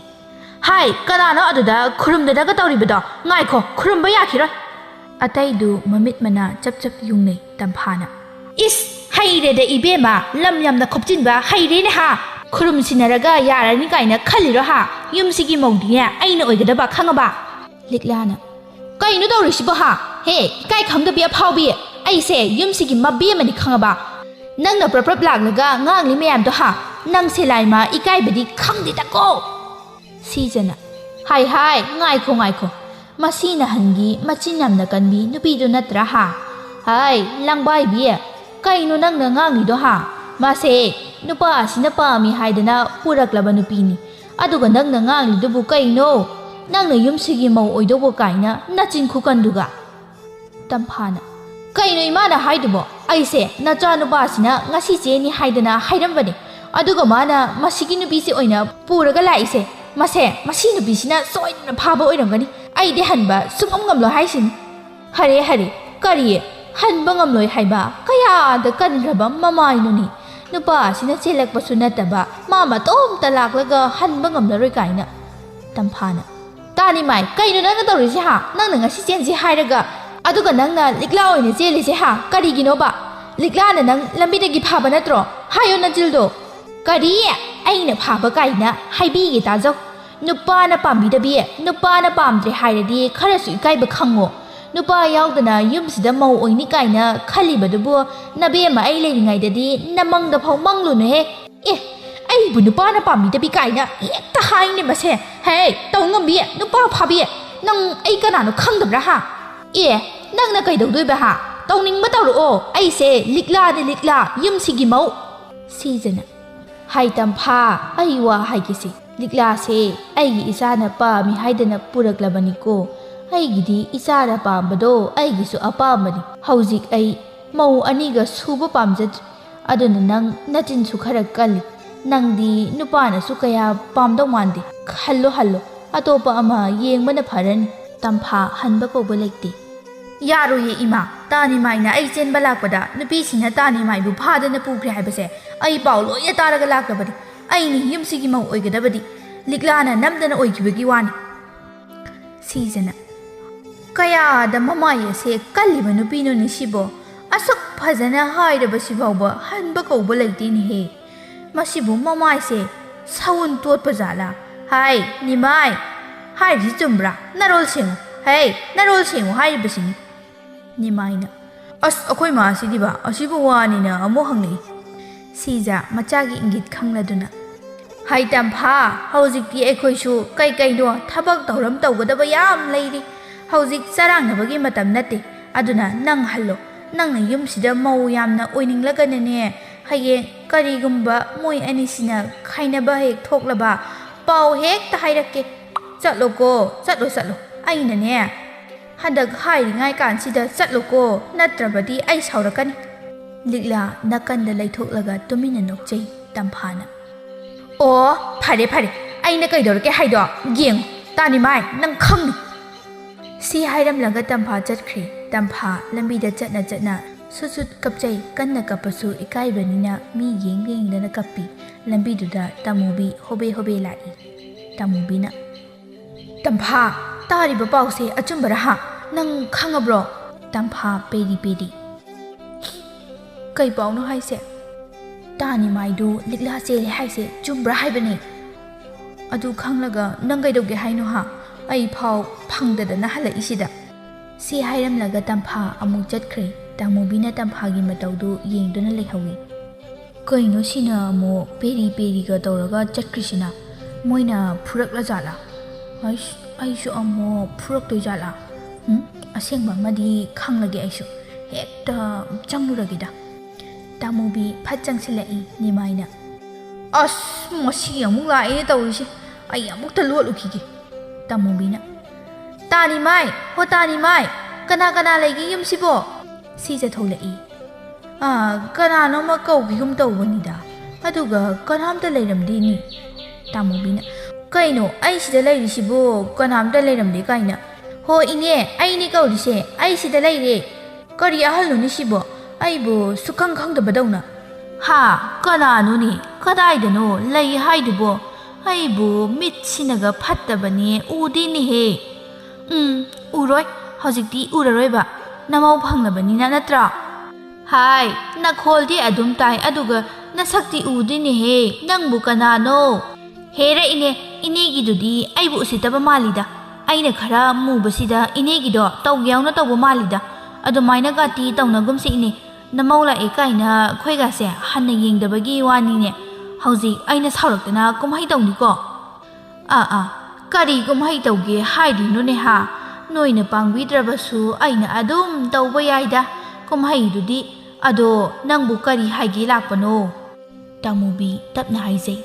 "ꯍꯥꯏ, ꯀꯅꯥꯅꯣ ꯑꯗꯨꯗ ꯈꯨꯔꯨꯝꯗꯅꯒ ꯇꯧꯔꯤꯕꯗꯣ? ꯉꯥꯏꯈꯣ, ꯈꯨꯔꯨꯝꯕ ꯌꯥꯈꯤꯔꯣꯏ꯫" ꯑꯇꯩꯗꯨ ꯃꯃꯤꯠ ꯃꯅꯥ ꯆꯞ ꯆꯞ ꯌꯨꯡꯅꯩ꯫ ꯇꯝꯐꯥꯅ, "ꯏꯁ, ꯍꯩꯔꯦꯗ ꯏꯕꯦꯝꯃ, ꯂꯝ ꯌꯥꯝꯅ ꯈꯣꯞꯆꯤꯟꯕ ꯍꯩꯔꯦꯅꯦ ꯍꯥ!" ꯈꯨꯔꯨꯝꯁꯤꯟꯅꯔꯒ ꯌꯥꯔꯅꯤ ꯀꯥꯏꯅ ꯈꯜꯂꯤꯔꯣ ꯍꯥ? ꯌꯨꯝꯁꯤꯒꯤ ꯃꯧꯗꯤꯅꯦ ꯑꯩꯅ ꯑꯣꯏꯒꯗꯕ, ꯈꯪꯉꯕ? ꯂꯤꯛꯂꯥꯅ, "ꯀꯩꯅꯣ ꯇꯧꯔꯤꯁꯤꯕꯣ ꯍꯥ? ꯍꯦ, ꯏꯀꯥꯏ ꯈꯪꯗꯕꯤ ꯑꯐꯥꯎꯕꯤ! ꯑꯩꯁꯦ ꯌꯨꯝꯁꯤꯒꯤ ꯃꯕꯤ ꯑꯃꯅꯤ, ꯈꯪꯉꯕ? ꯅꯪꯅ ꯄ꯭ꯔꯞ ꯄ꯭ꯔꯞ ꯂꯥꯛꯂꯒ ꯉꯥꯡꯂꯤ ꯃꯌꯥꯝꯗꯣ ꯍꯥ? ꯅꯪꯁꯦ ꯂꯥꯏꯃ ꯏꯀꯥꯏꯕꯗꯤ ꯈꯪꯗꯦꯗꯀꯣ!" ꯁꯤꯖꯅ, "ꯍꯥꯏ ꯍꯥꯏ, ꯉꯥꯏꯈꯣ ꯉꯥꯏꯈꯣ, ꯃꯁꯤ ꯅꯍꯥꯟꯒꯤ ꯃꯆꯤꯟ ꯌꯥꯝꯅ ꯀꯟꯕꯤ ꯅꯨꯄꯤꯗꯨ ꯅꯠꯇ꯭ꯔꯥ ꯍꯥ? ꯍꯥꯏ ꯂꯥꯡꯕꯥꯏꯕꯤ, ꯀꯩꯅꯣ ꯅꯪꯅ ꯉꯥꯡꯂꯤꯗꯣ ꯍꯥ? ꯃꯥꯁꯦ ꯅꯨꯄꯥ ꯑꯁꯤꯅ ꯄꯥꯝꯃꯤ ꯍꯥꯏꯗꯅ ꯄꯨꯔꯛꯂꯕ ꯅꯨꯄꯤꯅꯤ, ꯑꯗꯨꯒ ꯅꯪꯅ ꯉꯥꯡꯂꯤꯗꯨꯕꯨ ꯀꯩꯅꯣ? ꯅꯪꯅ ꯌꯨꯝꯁꯤꯒꯤ ꯃꯧ ꯑꯣꯏꯗꯧꯕ ꯀꯥꯏꯅ ꯅꯆꯤꯟ ꯈꯨꯀꯟꯗꯨꯒ!" ꯇꯝꯐꯥꯅ, "ꯀꯩꯅꯣ ꯏꯃꯥꯅ ꯍꯥꯏꯗꯨꯕꯣ? ꯑꯩꯁꯦ ꯅꯆꯥꯅꯨꯄꯥꯁꯤꯅ ꯉꯁꯤ ꯆꯦꯅꯤ ꯍꯥꯏꯗꯅ ꯍꯥꯏꯔꯝꯕꯅꯦ, ꯑꯗꯨꯒ ꯃꯥꯅ ꯃꯁꯤꯒꯤ ꯅꯨꯄꯤꯁꯦ ꯑꯣꯏꯅ ꯄꯨꯔꯒ ꯂꯥꯛꯏꯁꯦ꯫ ꯃꯁꯦ, ꯃꯁꯤ ꯅꯨꯄꯤꯁꯤꯅ ꯁꯣꯏꯗꯅ ꯐꯥꯕ ꯑꯣꯏꯔꯝꯒꯅꯤ꯫ ꯑꯩꯗꯤ ꯍꯟꯕ ꯁꯨꯡꯉꯝ ꯉꯝꯂꯣꯏ ꯍꯥꯏꯁꯤꯅꯤ꯫" "ꯍꯔꯦ ꯍꯔꯦ, ꯀꯔꯤ? ꯍꯟꯕ ꯉꯝꯂꯣꯏ ꯍꯥꯏꯕ? ꯀꯌꯥꯗ ꯀꯟꯈ꯭ꯔꯕ ꯃꯃꯥꯏꯅꯣꯅꯦ? ꯅꯨꯄꯥ ꯑꯁꯤꯅ ꯆꯦꯜꯂꯛꯄꯁꯨ ꯅꯠꯇꯕ, ꯃꯥ ꯃꯇꯣꯝꯇ ꯂꯥꯛꯂꯒ ꯍꯟꯕ ꯉꯝꯂꯔꯣꯏ ꯀꯥꯏꯅ!" ꯇꯝꯐꯥꯅ, "ꯇꯥꯅꯤꯃꯥꯏ, ꯀꯩꯅꯣ ꯅꯪꯅ ꯇꯧꯔꯤꯁꯦ ꯍꯥ? ꯅꯪꯅ ꯉꯁꯤ ꯆꯦꯟꯁꯤ ꯍꯥꯏꯔꯒ, ꯑꯗꯨꯒ ꯅꯪꯅ ꯂꯤꯛꯂꯥ ꯑꯣꯏꯅ ꯆꯦꯜꯂꯤꯁꯦ ꯍꯥ? ꯀꯔꯤꯒꯤꯅꯣꯕ? ꯂꯤꯛꯂꯥꯅ ꯅꯪ ꯂꯝꯕꯤꯗꯒꯤ ꯐꯥꯕ ꯅꯠꯇ꯭ꯔꯣ? ꯍꯥꯏꯌꯣ ꯅꯆꯤꯜꯗꯣ!" "ꯀꯔꯤ? ꯑꯩꯅ ꯐꯥꯕ ꯀꯥꯏꯅ? ꯍꯥꯏꯕꯤꯒꯦ ꯇꯥꯖꯧ꯫ ꯅꯨꯄꯥꯅ ꯄꯥꯝꯕꯤꯗꯕꯤ, ꯅꯨꯄꯥꯅ ꯄꯥꯝꯗ꯭ꯔꯦ ꯍꯥꯏꯔꯗꯤ ꯈꯔꯁꯨ ꯏꯀꯥꯏꯕ ꯈꯪꯉꯣ꯫ ꯅꯨꯄꯥ ꯌꯥꯎꯗꯅ ꯌꯨꯝꯁꯤꯗ ꯃꯧ ꯑꯣꯏꯅꯤ ꯀꯥꯏꯅ ꯈꯜꯂꯤꯕꯗꯨꯕꯨ ꯅꯕꯦꯝꯃ ꯑꯩ ꯂꯩꯔꯤꯉꯩꯗꯗꯤ ꯅꯃꯪꯗ ꯐꯥꯎ ꯃꯪꯂꯨꯅꯨꯍꯦ꯫ ꯑꯦ, ꯑꯩꯕꯨ ꯅꯨꯄꯥꯅ ꯄꯥꯝꯕꯤꯗꯕꯤ ꯀꯥꯏꯅ ꯍꯦꯛꯇ ꯍꯥꯏꯅꯦ ꯃꯁꯦ꯫ ꯍꯦ, ꯇꯧ ꯉꯝꯕꯤ, ꯅꯨꯄꯥ ꯐꯥꯕꯤ, ꯅꯪ ꯑꯩ ꯀꯅꯥꯅꯣ ꯈꯪꯗꯕ꯭ꯔꯥ ꯍꯥ? ꯑꯦ, ꯅꯪꯅ ꯀꯩꯗꯧꯗꯣꯏꯕ ꯍꯥ? ꯇꯧꯅꯤꯡꯕ ꯇꯧꯔꯛꯑꯣ, ꯑꯩꯁꯦ ꯂꯤꯛꯂꯥꯅꯦ ꯂꯤꯛꯂꯥ, ꯌꯨꯝꯁꯤꯒꯤ ꯃꯧ꯫" ꯁꯤꯖꯅ, "ꯍꯥꯏ ꯇꯝꯐꯥ, ꯑꯩ ꯋꯥ ꯍꯥꯏꯒꯦꯁꯦ꯫ ꯂꯤꯛꯂꯥꯁꯦ ꯑꯩꯒꯤ ꯏꯆꯥꯅ ꯄꯥꯝꯃꯤ ꯍꯥꯏꯗꯅ ꯄꯨꯔꯛꯂꯕꯅꯤꯀꯣ꯫ ꯑꯩꯒꯤꯗꯤ ꯏꯆꯥꯅ ꯄꯥꯝꯕꯗꯣ ꯑꯩꯒꯤꯁꯨ ꯑꯄꯥꯝꯕꯅꯤ꯫ ꯍꯧꯖꯤꯛ ꯑꯩ ꯃꯧ ꯑꯅꯤꯒ ꯁꯨꯕ ꯄꯥꯝꯖꯗ꯭ꯔꯦ꯫ ꯑꯗꯨꯅ ꯅꯪ ꯅꯆꯤꯟꯁꯨ ꯈꯔ ꯀꯜꯂꯤ꯫ ꯅꯪꯗꯤ ꯅꯨꯄꯥꯅꯁꯨ ꯀꯌꯥ ꯄꯥꯝꯗꯧ ꯃꯥꯟꯗꯦ꯫ ꯍꯜꯂꯣ, ꯍꯜꯂꯣ, ꯑꯇꯣꯞꯄ ꯑꯃ ꯌꯦꯡꯕꯅ ꯐꯔꯅꯤ꯫ ꯇꯝꯐꯥ ꯍꯟꯕ ꯀꯧꯕ ꯂꯩꯇꯦ꯫" "ꯌꯥꯔꯣꯏꯌꯦ ꯏꯃꯥ, ꯇꯥꯅꯤꯃꯥꯏꯅ ꯑꯩ ꯆꯦꯟꯕ ꯂꯥꯛꯄꯗ ꯅꯨꯄꯤꯁꯤꯡꯅ ꯇꯥꯅꯤꯃꯥꯏꯕꯨ ꯐꯥꯗꯅ ꯄꯨꯈ꯭ꯔꯦ ꯍꯥꯏꯕꯁꯦ ꯑꯩ ꯄꯥꯎ ꯂꯣꯏꯅ ꯇꯥꯔꯒ ꯂꯥꯛꯂꯕꯅꯤ꯫ ꯑꯩꯅꯤ ꯌꯨꯝꯁꯤꯒꯤ ꯃꯧ ꯑꯣꯏꯒꯗꯕꯗꯤ, ꯂꯤꯛꯂꯥꯅ ꯅꯝꯗꯅ ꯑꯣꯏꯈꯤꯕꯒꯤ ꯋꯥꯅꯤ꯫" ꯁꯤꯖꯅ, "ꯀꯌꯥꯗ ꯃꯃꯥꯏ ꯑꯁꯦ ꯀꯜꯂꯤꯕ ꯅꯨꯄꯤꯅꯣꯅꯦ ꯁꯤꯕꯣ? ꯑꯁꯨꯛ ꯐꯖꯅ ꯍꯥꯏꯔꯕꯁꯤ ꯐꯥꯎꯕ ꯍꯟꯕ ꯀꯧꯕ ꯂꯩꯇꯦꯅꯦꯍꯦ꯫ ꯃꯁꯤꯕꯨ ꯃꯃꯥꯏꯁꯦ ꯁꯎꯟ ꯇꯣꯠꯄ ꯖꯥꯠꯂꯥ? ꯍꯥꯏ, ꯅꯤꯃꯥꯏ, ꯍꯥꯏꯔꯤꯁꯤ ꯆꯨꯝꯕ꯭ꯔꯥ? ꯅꯔꯣꯜ ꯁꯦꯡꯉꯨ꯫ ꯍꯩ, ꯅꯔꯣꯜ ꯁꯦꯡꯉꯨ ꯍꯥꯏꯔꯤꯕꯁꯤꯅꯤ꯫ ꯅꯤꯃꯥꯏꯅ, "ꯑꯁ, ꯑꯩꯈꯣꯏ ꯃꯥꯁꯤꯗꯤꯕ ꯑꯁꯤꯕꯨ ꯋꯥꯅꯤꯅ ꯑꯃꯨꯛ ꯍꯪꯂꯛꯏ꯫" ꯁꯤꯖ ꯃꯆꯥꯒꯤ ꯏꯪꯒꯤꯠ ꯈꯪꯂꯗꯨꯅ, "ꯍꯩ ꯇꯝꯐꯥ, ꯍꯧꯖꯤꯛꯇꯤ ꯑꯩꯈꯣꯏꯁꯨ ꯀꯩ ꯀꯩꯅꯣ ꯊꯕꯛ ꯊꯧꯔꯝ ꯇꯧꯒꯗꯕ ꯌꯥꯝ ꯂꯩꯔꯤ꯫ ꯍꯧꯖꯤꯛ ꯆꯔꯥꯡꯅꯕꯒꯤ ꯃꯇꯝ ꯅꯠꯇꯦ꯫ ꯑꯗꯨꯅ ꯅꯪ ꯍꯜꯂꯣ꯫ ꯅꯪꯅ ꯌꯨꯝꯁꯤꯗ ꯃꯧ ꯌꯥꯝꯅ ꯑꯣꯏꯅꯤꯡꯂꯒꯅꯅꯦ, ꯍꯌꯦꯡ ꯀꯔꯤꯒꯨꯝꯕ ꯃꯣꯏ ꯑꯅꯤꯁꯤꯅ ꯈꯥꯏꯅꯕ ꯍꯦꯛ ꯊꯣꯛꯂꯕ, ꯄꯥꯎ ꯍꯦꯛꯇ ꯍꯥꯏꯔꯛꯀꯦ꯫ ꯆꯠꯂꯣꯀꯣ, ꯆꯠꯂꯣ, ꯆꯠꯂꯣ꯫ ꯑꯩꯅꯅꯦ, ꯍꯟꯗꯛ ꯍꯥꯏꯔꯤꯉꯩ ꯀꯥꯟꯁꯤꯗ ꯆꯠꯂꯣꯀꯣ, ꯅꯠꯇ꯭ꯔꯕꯗꯤ ꯑꯩ ꯁꯥꯎꯔꯛꯀꯅꯤ꯫" ꯂꯤꯛꯂꯥ ꯅꯥꯀꯟꯗ ꯂꯩꯊꯣꯛꯂꯒ ꯇꯨꯃꯤꯟꯅ ꯅꯣꯛꯆꯩ ꯇꯝꯐꯥꯅ꯫ "ꯑꯣ, ꯐꯔꯦ, ꯐꯔꯦ, ꯑꯩꯅ ꯀꯩꯗꯧꯔꯒꯦ ꯍꯥꯏꯗꯣ ꯌꯦꯡꯉꯨ꯫ ꯇꯥꯅꯤꯃꯥꯏ, ꯅꯪ ꯈꯪꯅꯤ꯫" ꯁꯤ ꯍꯥꯏꯔꯝꯂꯒ ꯇꯝꯐꯥ ꯆꯠꯈ꯭ꯔꯦ꯫ ꯇꯝꯐꯥ ꯂꯝꯕꯤꯗ ꯆꯠꯅ ꯆꯠꯅ ꯁꯨꯠ ꯁꯨꯠ ꯀꯞꯆꯩ꯫ ꯀꯟꯅ ꯀꯞꯄꯁꯨ ꯏꯀꯥꯏꯕꯅꯤꯅ ꯃꯤ ꯌꯦꯡ ꯌꯦꯡꯗꯅ ꯀꯞꯄꯤ꯫ ꯂꯝꯕꯤꯗꯨꯗ ꯇꯥꯃꯨꯕꯤ ꯍꯣꯕꯦ ꯍꯣꯕꯦ ꯂꯥꯛꯏ꯫ ꯇꯥꯃꯨꯕꯤꯅ, "ꯇꯝꯐꯥ, ꯇꯥꯔꯤꯕ ꯄꯥꯎꯁꯦ ꯑꯆꯨꯝꯕꯔꯥ ꯍꯥ? ꯅꯪ ꯈꯪꯉꯕ꯭ꯔꯣ?" ꯇꯝꯐꯥ ꯄꯦꯔꯤ ꯄꯦꯔꯤ꯫ "ꯀꯩ ꯄꯥꯎꯅꯣ ꯍꯥꯏꯁꯦ?" "ꯇꯥꯅꯤꯃꯥꯏꯗꯨ ꯂꯤꯛꯂꯥ ꯆꯦꯜꯂꯦ ꯍꯥꯏꯁꯦ ꯆꯨꯝꯕ꯭ꯔꯥ ꯍꯥꯏꯕꯅꯦ꯫" "ꯑꯗꯨ ꯈꯪꯂꯒ ꯅꯪ ꯀꯩꯗꯧꯒꯦ ꯍꯥꯏꯅꯣ ꯍꯥ? ꯑꯩ ꯐꯥꯎ ꯐꯪꯗꯗꯅ ꯍꯜꯂꯛꯏꯁꯤꯗ꯫" ꯁꯤ ꯍꯥꯏꯔꯝꯂꯒ ꯇꯝꯐꯥ ꯑꯃꯨꯛ ꯆꯠꯈ꯭ꯔꯦ꯫ ꯇꯥꯃꯨꯕꯤꯅ ꯇꯝꯐꯥꯒꯤ ꯃꯇꯧꯗꯨ ꯌꯦꯡꯗꯨꯅ ꯂꯩꯍꯧꯏ꯫ "ꯀꯩꯅꯣ ꯁꯤꯅ ꯑꯃꯨꯛ ꯄꯦꯔꯤ ꯄꯦꯔꯤꯒ ꯇꯧꯔꯒ ꯆꯠꯈ꯭ꯔꯤꯁꯤꯅ? ꯃꯣꯏꯅ ꯐꯨꯔꯛꯂ ꯖꯥꯠꯂꯥ? ꯑꯩꯁ, ꯑꯩꯁꯨ ꯑꯃꯨꯛ ꯐꯨꯔꯛꯇꯣꯏ ꯖꯥꯠꯂꯥ? ꯎꯝ, ꯑꯁꯦꯡꯕ ꯑꯃꯗꯤ ꯈꯪꯂꯒꯦ ꯑꯩꯁꯨ꯫ ꯍꯦꯛꯇ ꯆꯪꯂꯨꯔꯒꯦꯗ꯫" ꯇꯥꯃꯨꯕꯤ ꯐꯠ ꯆꯪꯁꯤꯜꯂꯛꯏ ꯅꯤꯃꯥꯏꯅ꯫ "ꯑꯁ, ꯃꯁꯤ ꯑꯃꯨꯛ ꯂꯥꯛꯑꯦꯅꯦ ꯇꯧꯔꯤꯁꯦ꯫ ꯑꯩ ꯑꯃꯨꯛꯇ ꯂꯣꯠꯂꯨꯈꯤꯒꯦ꯫" ꯇꯥꯃꯨꯕꯤꯅ, "ꯇꯥꯅꯤꯃꯥꯏ, ꯍꯣ ꯇꯥꯅꯤꯃꯥꯏ, ꯀꯅꯥ ꯀꯅꯥ ꯂꯩꯒꯦ ꯌꯨꯝꯁꯤꯕꯣ?" ꯁꯤꯖ ꯊꯣꯛꯂꯛꯏ꯫ "ꯑꯥ, ꯀꯅꯥꯅꯣꯃ ꯀꯧꯈꯤꯒꯨꯝ ꯇꯧꯕꯅꯤꯗ, ꯑꯗꯨꯒ ꯀꯅꯥꯝꯇ ꯂꯩꯔꯝꯗꯦꯅꯦ꯫" ꯇꯥꯃꯨꯕꯤꯅ, "ꯀꯩꯅꯣ, ꯑꯩ ꯁꯤꯗ ꯂꯩꯔꯤꯁꯤꯕꯨ ꯀꯅꯥꯝꯇ ꯂꯩꯔꯝꯗꯦ ꯀꯥꯏꯅ? ꯍꯣ ꯏꯅꯦ, ꯑꯩꯅꯦ ꯀꯧꯔꯤꯁꯦ, ꯑꯩ ꯁꯤꯗ ꯂꯩꯔꯦ꯫ ꯀꯔꯤ ꯑꯍꯜꯅꯣꯅꯦ ꯁꯤꯕꯣ? ꯑꯩꯕꯨ ꯁꯨꯛꯈꯪ ꯈꯪꯗꯕꯗꯧꯅ꯫" "ꯍꯥ? ꯀꯅꯥꯅꯣꯅꯦ? ꯀꯗꯥꯏꯗꯅꯣ ꯂꯩ ꯍꯥꯏꯗꯨꯕꯣ? ꯑꯩꯕꯨ ꯃꯤꯠꯁꯤꯅꯒ ꯐꯠꯇꯕꯅꯦ, ꯎꯗꯦꯅꯦꯍꯦ꯫" "ꯎꯝ, ꯎꯔꯣꯏ꯫ ꯍꯧꯖꯤꯛꯇꯤ ꯎꯔꯔꯣꯏꯕ꯫ ꯅꯃꯧ ꯐꯪꯂꯕꯅꯤꯅ ꯅꯠꯇ꯭ꯔꯣ?" "ꯍꯥꯏ, ꯅꯈꯣꯜꯗꯤ ꯑꯗꯨꯝ ꯇꯥꯏ, ꯑꯗꯨꯒ ꯅꯁꯛꯇꯤ ꯎꯗꯦꯅꯦꯍꯦ, ꯅꯪꯕꯨ ꯀꯅꯥꯅꯣ? ꯍꯦꯔ ꯏꯅꯦ, ꯏꯅꯦꯒꯤꯗꯨꯗꯤ ꯑꯩꯕꯨ ꯎꯁꯤꯠꯇꯕ ꯃꯥꯜꯂꯤꯗ꯫ ꯑꯩꯅ ꯈꯔ ꯃꯨꯕꯁꯤꯗ ꯏꯅꯦꯒꯤꯗꯣ ꯇꯧꯒꯦ ꯌꯥꯎꯅ ꯇꯧꯕ ꯃꯥꯜꯂꯤꯗ꯫ ꯑꯗꯨꯃꯥꯏꯅꯒꯗꯤ ꯇꯧꯅꯒꯨꯝꯁꯤ ꯏꯅꯦ꯫ ꯅꯃꯧ ꯂꯥꯛꯑꯦ ꯀꯥꯏꯅ ꯑꯩꯈꯣꯏꯒꯁꯦ ꯍꯟꯅ ꯌꯦꯡꯗꯕꯒꯤ ꯋꯥꯅꯤꯅꯦ꯫ ꯍꯧꯖꯤꯛ ꯑꯩꯅ ꯁꯥꯎꯔꯛꯇꯅ ꯀꯨꯝꯍꯩ ꯇꯧꯅꯤꯀꯣ꯫ ꯑꯥ ꯑꯥ, ꯀꯔꯤ ꯀꯨꯝꯍꯩ ꯇꯧꯒꯦ ꯍꯥꯏꯔꯤꯅꯣꯅꯦ ꯍꯥ? ꯅꯣꯏꯅ ꯄꯥꯡꯕꯤꯗ꯭ꯔꯕꯁꯨ ꯑꯩꯅ ꯑꯗꯨꯝ ꯇꯧꯕ ꯌꯥꯏꯗ ꯀꯨꯝꯍꯩꯗꯨꯗꯤ꯫ ꯑꯗꯣ ꯅꯪꯕꯨ ꯀꯔꯤ ꯍꯥꯏꯒꯦ ꯂꯥꯛꯄꯅꯣ? ꯇꯥꯃꯨꯕꯤ ꯇꯞꯅ ꯍꯥꯏꯖꯩ꯫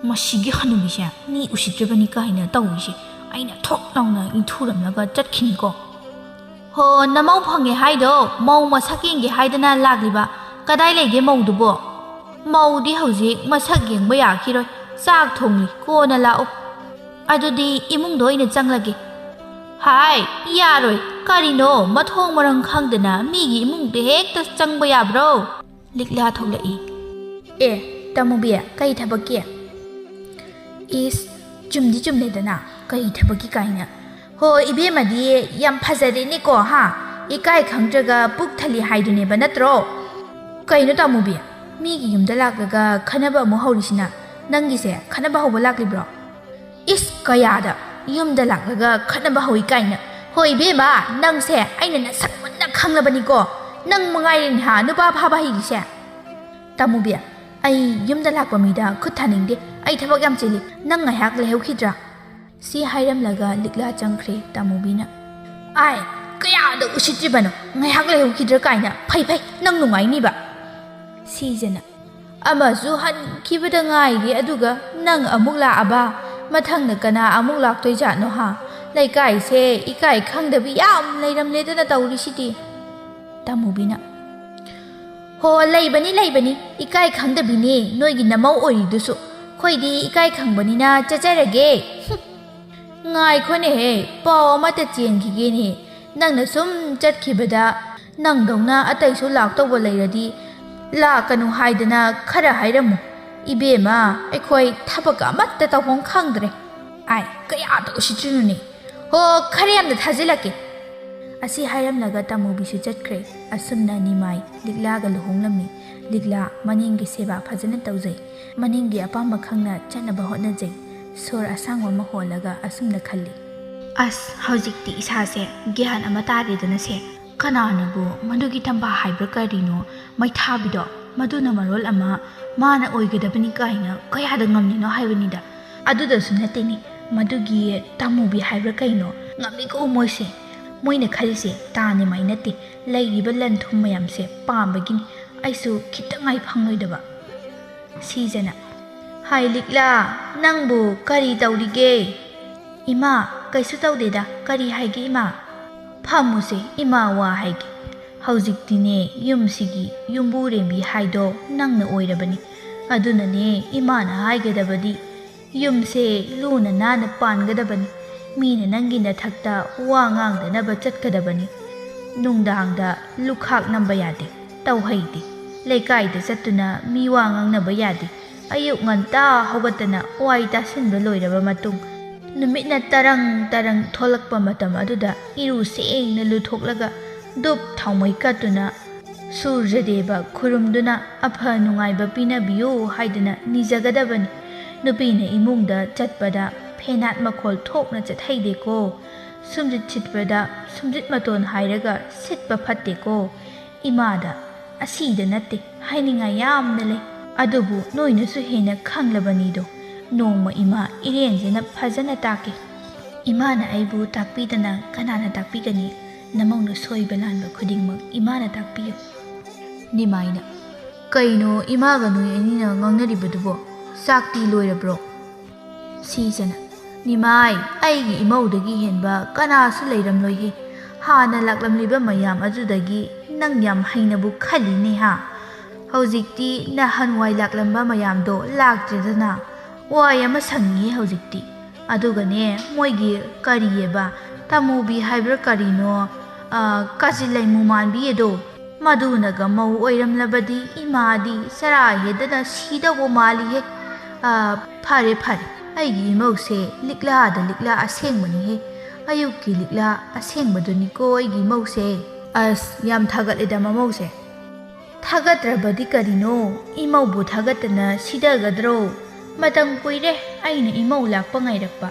ꯃꯁꯤꯒꯤ ꯍꯅꯨꯕꯤꯁꯦ ꯃꯤ ꯎꯁꯤꯠꯇ꯭ꯔꯤꯕꯅꯤ ꯀꯥꯏꯅ ꯇꯧꯔꯤꯁꯦ꯫ ꯑꯩꯅ ꯊꯣꯛ ꯂꯥꯎꯅ ꯏꯟꯊꯨꯔꯝꯂꯒ ꯆꯠꯈꯤꯅꯤꯀꯣ꯫ ꯍꯣ, ꯅꯃꯧ ꯐꯪꯉꯦ ꯍꯥꯏꯗꯣ ꯃꯧ ꯃꯁꯛ ꯌꯦꯡꯒꯦ ꯍꯥꯏꯗꯅ ꯂꯥꯛꯂꯤꯕ꯫ ꯀꯗꯥꯏ ꯂꯩꯒꯦ ꯃꯧꯗꯨꯕꯣ? ꯃꯧꯗꯤ ꯍꯧꯖꯤꯛ ꯃꯁꯛ ꯌꯦꯡꯕ ꯌꯥꯈꯤꯔꯣꯏ, ꯆꯥꯛ ꯊꯣꯡꯂꯤ, ꯀꯣꯟꯅ ꯂꯥꯛꯑꯣ꯫ ꯑꯗꯨꯗꯤ ꯏꯃꯨꯡꯗ ꯑꯣꯏꯅ ꯆꯪꯂꯒꯦ꯫ ꯍꯥꯏ, ꯌꯥꯔꯣꯏ꯫ ꯀꯔꯤꯅꯣ, ꯃꯊꯣꯡ ꯃꯔꯝ ꯈꯪꯗꯅ ꯃꯤꯒꯤ ꯏꯃꯨꯡꯗ ꯍꯦꯛꯇ ꯆꯪꯕ ꯌꯥꯕ꯭ꯔꯣ? ꯂꯤꯛꯂꯥ ꯊꯣꯛꯂꯛꯏ꯫ ꯑꯦ, ꯇꯥꯃꯨꯕꯤ, ꯀꯩ ꯊꯕꯛꯀꯤ? ꯏꯁ, ꯆꯨꯝꯗꯤ ꯆꯨꯝꯃꯦꯗꯅ, ꯀꯩ ꯊꯕꯛꯀꯤ ꯀꯥꯏꯅ꯫ ꯍꯣ, ꯏꯕꯦꯝꯃꯗꯤ ꯌꯥꯝ ꯐꯖꯔꯦꯅꯦꯀꯣ, ꯍꯥ? ꯏꯀꯥꯏ ꯈꯪꯗ꯭ꯔꯒ ꯄꯨꯛ ꯊꯜꯂꯤ ꯍꯥꯏꯗꯨꯅꯦꯕ, ꯅꯠꯇ꯭ꯔꯣ? ꯀꯩꯅꯣ ꯇꯥꯃꯨꯕꯤ, ꯃꯤꯒꯤ ꯌꯨꯝꯗ ꯂꯥꯛꯂꯒ ꯈꯠꯅꯕ ꯑꯃꯨꯛ ꯍꯧꯔꯤꯁꯤꯅ? ꯅꯪꯒꯤꯁꯦ ꯈꯠꯅꯕ ꯍꯧꯕ ꯂꯥꯛꯂꯤꯕ꯭ꯔꯣ? ꯏꯁ, ꯀꯌꯥꯗ ꯌꯨꯝꯗ ꯂꯥꯛꯂꯒ ꯈꯠꯅꯕ ꯍꯧꯏ ꯀꯥꯏꯅ꯫ ꯍꯣꯏ ꯏꯕꯦꯝꯃ, ꯅꯪꯁꯦ ꯑꯩꯅ ꯅꯁꯛ ꯃꯨꯟꯅ ꯈꯪꯂꯕꯅꯤꯀꯣ꯫ ꯅꯪ ꯃꯉꯥꯏꯔꯦꯅꯦ ꯍꯥ, ꯅꯨꯄꯥ ꯐꯥꯕ ꯍꯩꯔꯤꯁꯦ꯫ ꯇꯥꯃꯨꯕꯤ, ꯑꯩ ꯌꯨꯝꯗ ꯂꯥꯛꯄ ꯃꯤꯗ ꯈꯨꯠ ꯊꯥꯅꯤꯡꯗꯦ꯫ ꯑꯩ ꯊꯕꯛ ꯌꯥꯝ ꯆꯤꯜꯂꯤ꯫ ꯅꯪ ꯉꯥꯏꯍꯥꯛ ꯂꯩꯍꯧꯈꯤꯗ꯭ꯔꯥ? ꯁꯤ ꯍꯥꯏꯔꯝꯂꯒ ꯂꯤꯛꯂꯥ ꯆꯪꯈ꯭ꯔꯦ ꯇꯥꯃꯨꯕꯤꯅ꯫ ꯑꯥꯏ, ꯀꯌꯥꯗ ꯎꯁꯤꯠꯇ꯭ꯔꯤꯕꯅꯣ? ꯉꯥꯏꯍꯥꯛ ꯂꯩꯍꯧꯈꯤꯗ꯭ꯔꯥ ꯀꯥꯏꯅ꯫ ꯐꯩ ꯐꯩ, ꯅꯪ ꯅꯨꯡꯉꯥꯏꯅꯤꯕ꯫ ꯁꯤꯖꯅ, ꯑꯃꯁꯨ ꯍꯟꯈꯤꯕꯗ ꯉꯥꯏꯔꯤ, ꯑꯗꯨꯒ ꯅꯪ ꯑꯃꯨꯛ ꯂꯥꯛꯑꯕ? ꯃꯊꯪꯗ ꯀꯅꯥ ꯑꯃꯨꯛ ꯂꯥꯛꯇꯣꯏꯖꯥꯠꯅꯣ ꯍꯥ? ꯂꯩꯀꯥꯏꯁꯦ ꯏꯀꯥꯏ ꯈꯪꯗꯕꯤ ꯌꯥꯝ ꯂꯩꯔꯝꯂꯦꯗꯅ ꯇꯧꯔꯤꯁꯤꯗꯤ꯫ ꯇꯥꯃꯨꯕꯤꯅ, ꯍꯣ, ꯂꯩꯕꯅꯤ, ꯂꯩꯕꯅꯤ, ꯏꯀꯥꯏ ꯈꯪꯗꯕꯤꯅꯦ ꯅꯣꯏꯒꯤ ꯅꯃꯧ ꯑꯣꯏꯔꯤꯗꯨꯁꯨ꯫ ꯑꯩꯈꯣꯏꯗꯤ ꯏꯀꯥꯏ ꯈꯪꯕꯅꯤꯅ ꯆꯠꯆꯔꯒꯦ꯫ ꯍꯨꯝ꯫ ꯉꯥꯏꯈꯣꯅꯦꯍꯦ, ꯄꯥꯎ ꯑꯃꯇ ꯆꯦꯟꯈꯤꯒꯦꯅꯦ꯫ ꯅꯪꯅ ꯁꯨꯝ ꯆꯠꯈꯤꯕꯗ ꯅꯪꯗꯧꯅ ꯑꯇꯩꯁꯨ ꯂꯥꯛꯇꯧꯕ ꯂꯩꯔꯗꯤ ꯂꯥꯛꯀꯅꯨ ꯍꯥꯏꯗꯅ ꯈꯔ ꯍꯥꯏꯔꯝꯃꯨ꯫ ꯏꯕꯦꯝꯃ, ꯑꯩꯈꯣꯏ ꯊꯕꯛ ꯑꯃꯠꯇ ꯇꯧꯐꯝ ꯈꯪꯗ꯭ꯔꯦ꯫ ꯑꯥꯏ, ꯀꯌꯥꯗ ꯎꯁꯤꯠꯇ꯭ꯔꯤꯅꯣꯅꯦ꯫ ꯍꯣ, ꯈꯔ ꯌꯥꯝꯅ ꯊꯥꯖꯤꯜꯂꯛꯀꯦ꯫ ꯑꯁꯤ ꯍꯥꯏꯔꯝꯂꯒ ꯇꯥꯃꯨꯕꯤꯁꯨ ꯆꯠꯈ꯭ꯔꯦ꯫ ꯑꯁꯨꯝꯅ ꯅꯤꯃꯥꯏ ꯂꯤꯛꯂꯥꯒ ꯂꯨꯍꯣꯡꯂꯝꯃꯤ꯫ ꯂꯤꯛꯂꯥ ꯃꯅꯦꯝꯒꯤ ꯁꯦꯕꯥ ꯐꯖꯅ ꯇꯧꯖꯩ꯫ ꯃꯅꯦꯝꯒꯤ ꯑꯄꯥꯝꯕ ꯈꯪꯅ ꯆꯠꯅꯕ ꯍꯣꯠꯅꯖꯩ꯫ ꯁꯣꯔ ꯑꯁꯥꯡꯕ ꯑꯃ ꯍꯣꯜꯂꯒ ꯑꯁꯨꯝꯅ ꯈꯜꯂꯤ꯫ "ꯑꯁ, ꯍꯧꯖꯤꯛꯇꯤ ꯏꯁꯥꯁꯦ ꯒ꯭ꯌꯥꯟ ꯑꯃ ꯇꯥꯔꯦꯗꯅꯁꯦ꯫ ꯀꯅꯥꯅꯕꯨ ꯃꯗꯨꯒꯤ ꯇꯝꯕꯥ ꯍꯥꯏꯕ꯭ꯔꯥ ꯀꯔꯤꯅꯣ, ꯃꯩꯊꯥꯕꯤꯗꯣ, ꯃꯗꯨꯅ ꯃꯔꯣꯜ ꯑꯃ ꯃꯥꯅ ꯑꯣꯏꯒꯗꯕꯅꯤ ꯀꯥꯏꯅ ꯀꯌꯥꯗ ꯉꯝꯂꯤꯅꯣ ꯍꯥꯏꯕꯅꯤꯗ꯫ ꯑꯗꯨꯗꯁꯨ ꯅꯠꯇꯦꯅꯦ, ꯃꯗꯨꯒꯤ ꯇꯥꯃꯨꯕꯤ ꯍꯥꯏꯕ꯭ꯔꯥ ꯀꯩꯅꯣ, ꯉꯝꯂꯤꯀꯣ ꯃꯣꯏꯁꯦ꯫ ꯃꯣꯏꯅ ꯈꯜꯂꯤꯁꯦ ꯇꯥ ꯅꯤꯃꯥꯏ ꯅꯠꯇꯦ, ꯂꯩꯔꯤꯕ ꯂꯟ ꯊꯨꯝ ꯃꯌꯥꯝꯁꯦ ꯄꯥꯝꯕꯒꯤꯅꯤ꯫ ꯑꯩꯁꯨ ꯈꯤꯇꯪ ꯉꯥꯏ ꯐꯪꯂꯣꯏꯗꯕ꯫" ꯁꯤꯖꯅ, "ꯍꯥꯏ ꯂꯤꯛꯂꯥ, ꯅꯪꯕꯨ ꯀꯔꯤ ꯇꯧꯔꯤꯒꯦ?" "ꯏꯃꯥ, ꯀꯩꯁꯨ ꯇꯧꯗꯦꯗ꯫ ꯀꯔꯤ ꯍꯥꯏꯒꯦ ꯏꯃꯥ?" "ꯐꯝꯃꯨꯁꯦ, ꯏꯃꯥ ꯋꯥ ꯍꯥꯏꯒꯦ꯫ ꯍꯧꯖꯤꯛꯇꯤꯅꯦ, ꯌꯨꯝꯁꯤꯒꯤ ꯌꯨꯝꯕꯨꯔꯦꯝꯕꯤ ꯍꯥꯏꯗꯣ ꯅꯪꯅ ꯑꯣꯏꯔꯕꯅꯤ꯫ ꯑꯗꯨꯅꯅꯦ, ꯏꯃꯥꯅ ꯍꯥꯏꯒꯗꯕꯗꯤ ꯌꯨꯝꯁꯦ ꯂꯨꯅ ꯅꯥꯟꯅ ꯄꯥꯟꯒꯗꯕꯅꯤ꯫ ꯃꯤꯅ ꯅꯪꯒꯤ ꯅꯊꯛꯇ ꯋꯥ ꯉꯥꯡꯗꯅꯕ ꯆꯠꯀꯗꯕꯅꯤ꯫ ꯅꯨꯡꯗꯥꯡꯗ ꯂꯨꯈꯥꯛ ꯅꯝꯕ ꯌꯥꯗꯦ, ꯇꯧꯍꯩꯗꯦ꯫ ꯂꯩꯀꯥꯏꯗ ꯆꯠꯇꯨꯅ ꯃꯤ ꯋꯥ ꯉꯥꯡꯅꯕ ꯌꯥꯗꯦ꯫ ꯑꯌꯨꯛ ꯉꯟꯇꯥ ꯍꯧꯒꯠꯇꯅ ꯋꯥꯏ ꯇꯥꯁꯤꯟꯕ ꯂꯣꯏꯔꯕ ꯃꯇꯨꯡ, ꯅꯨꯃꯤꯠꯅ ꯇꯔꯪ ꯇꯔꯪ ꯊꯣꯛꯂꯛꯄ ꯃꯇꯝ ꯑꯗꯨꯗ ꯏꯔꯨ ꯁꯦꯡꯅ ꯂꯨꯊꯣꯛꯂꯒ ꯙꯨꯞ ꯊꯥꯎꯃꯩ ꯀꯠꯇꯨꯅ ꯁꯨꯔꯖꯗꯦꯕ ꯈꯨꯔꯨꯝꯗꯨꯅ ꯑꯐ ꯅꯨꯡꯉꯥꯏꯕ ꯄꯤꯅꯕꯤꯌꯨ ꯍꯥꯏꯗꯨꯅ ꯅꯤꯖꯒꯗꯕꯅꯤ꯫ ꯅꯨꯄꯤꯅ ꯏꯃꯨꯡꯗ ꯆꯠꯄꯗ ꯐꯦꯅꯥꯠ ꯃꯈꯣꯜ ꯊꯣꯛꯅ ꯆꯠꯍꯩꯗꯦꯀꯣ꯫ ꯁꯨꯝꯖꯤꯠ ꯁꯤꯠꯄꯗ ꯁꯨꯝꯖꯤꯠ ꯃꯇꯣꯟ ꯍꯥꯏꯔꯒ ꯁꯤꯠꯄ ꯐꯠꯇꯦꯀꯣ꯫ ꯏꯃꯥꯗ ꯑꯁꯤꯗ ꯅꯠꯇꯦ, ꯍꯥꯏꯅꯤꯡꯉꯥꯏ ꯌꯥꯝꯅ ꯂꯩ꯫ ꯑꯗꯨꯕꯨ ꯅꯣꯏꯅꯁꯨ ꯍꯦꯟꯅ ꯈꯪꯂꯕꯅꯤꯗꯣ꯫ ꯅꯣꯡꯃ ꯏꯃꯥ ꯏꯔꯦꯟꯖꯅ ꯐꯖꯅ ꯇꯥꯛꯀꯦ꯫ ꯏꯃꯥꯅ ꯑꯩꯕꯨ ꯇꯥꯛꯄꯤꯗꯅ ꯀꯅꯥꯅ ꯇꯥꯛꯄꯤꯒꯅꯤ? ꯅꯃꯧꯅ ꯁꯣꯏꯕ ꯂꯥꯟꯕ ꯈꯨꯗꯤꯡꯃꯛ ꯏꯃꯥꯅ ꯇꯥꯛꯄꯤꯌꯨ꯫" ꯅꯤꯃꯥꯏꯅ, "ꯀꯩꯅꯣ ꯏꯃꯥꯒ ꯅꯣꯏ ꯑꯅꯤꯅ ꯉꯥꯡꯅꯔꯤꯕꯗꯨꯕꯣ? ꯆꯥꯛꯇꯤ ꯂꯣꯏꯔꯕ꯭ꯔꯣ?" ꯁꯤꯖꯅ, "ꯅꯤꯃꯥꯏ, ꯑꯩꯒꯤ ꯏꯃꯧꯗꯒꯤ ꯍꯦꯟꯕ ꯀꯅꯥꯁꯨ ꯂꯩꯔꯝꯂꯣꯏꯍꯦ꯫ ꯍꯥꯟꯅ ꯂꯥꯛꯂꯝꯂꯤꯕ ꯃꯌꯥꯝ ꯑꯗꯨꯗꯒꯤ ꯅꯪ ꯌꯥꯝ ꯍꯩꯅꯕꯨ ꯈꯜꯂꯤꯅꯦ ꯍꯥ? ꯍꯧꯖꯤꯛꯇꯤ ꯅꯍꯥꯟꯋꯥꯏ ꯂꯥꯛꯂꯝꯕ ꯃꯌꯥꯝꯗꯣ ꯂꯥꯛꯇ꯭ꯔꯦꯗꯅ꯫ ꯋꯥꯏ ꯑꯃ ꯁꯪꯉꯤꯍꯦ ꯍꯧꯖꯤꯛꯇꯤ꯫ ꯑꯗꯨꯒꯅꯦ, ꯃꯣꯏꯒꯤ ꯀꯔꯤꯑꯕ, ꯇꯥꯃꯨꯕꯤ ꯍꯥꯏꯕ꯭ꯔꯥ ꯀꯔꯤꯅꯣ, ꯑ, ꯀꯥꯖꯤꯜ ꯂꯩꯃꯨ ꯃꯥꯟꯕꯤ ꯑꯗꯣ, ꯃꯗꯨꯅꯒ ꯃꯧ ꯑꯣꯏꯔꯝꯂꯕꯗꯤ ꯏꯃꯥꯗꯤ ꯆꯔꯥ ꯍꯦꯗꯅ ꯁꯤꯗꯧꯕ ꯃꯥꯜꯂꯤꯍꯦ꯫ ꯑ, ꯐꯔꯦ, ꯐꯔꯦ, ꯑꯩꯒꯤ ꯏꯃꯧꯁꯦ ꯂꯤꯛꯂꯥꯗ ꯂꯤꯛꯂꯥ ꯑꯁꯦꯡꯕꯅꯤꯍꯦ꯫ ꯑꯌꯨꯛꯀꯤ ꯂꯤꯛꯂꯥ ꯑꯁꯦꯡꯕꯗꯨꯅꯤꯀꯣ ꯑꯩꯒꯤ ꯏꯃꯧꯁꯦ꯫ ꯑꯁ, ꯌꯥꯝ ꯊꯥꯒꯠꯂꯦꯗ ꯃꯃꯧꯁꯦ꯫ ꯊꯥꯒꯠꯇ꯭ꯔꯕꯗꯤ ꯀꯔꯤꯅꯣ? ꯏꯃꯧꯕꯨ ꯊꯥꯒꯠꯇꯅ ꯁꯤꯗꯒꯗ꯭ꯔꯣ? ꯃꯇꯝ ꯀꯨꯏꯔꯦ ꯑꯩꯅ ꯏꯃꯧ ꯂꯥꯛꯄ ꯉꯥꯏꯔꯛꯄ꯫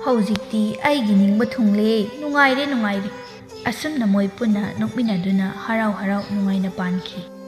ꯍꯧꯖꯤꯛꯇꯤ ꯑꯩꯒꯤ ꯅꯤꯡꯕ ꯊꯨꯡꯂꯦ꯫ ꯅꯨꯡꯉꯥꯏꯔꯦ, ꯅꯨꯡꯉꯥꯏꯔꯦ꯫ ꯑꯁꯨꯝꯅ ꯃꯣꯏ ꯄꯨꯟꯅ ꯅꯣꯛꯃꯤꯟꯅꯗꯨꯅ ꯍꯔꯥꯎ ꯍꯔꯥꯎ ꯅꯨꯡꯉꯥꯏꯅ ꯄꯥꯟꯈꯤ꯫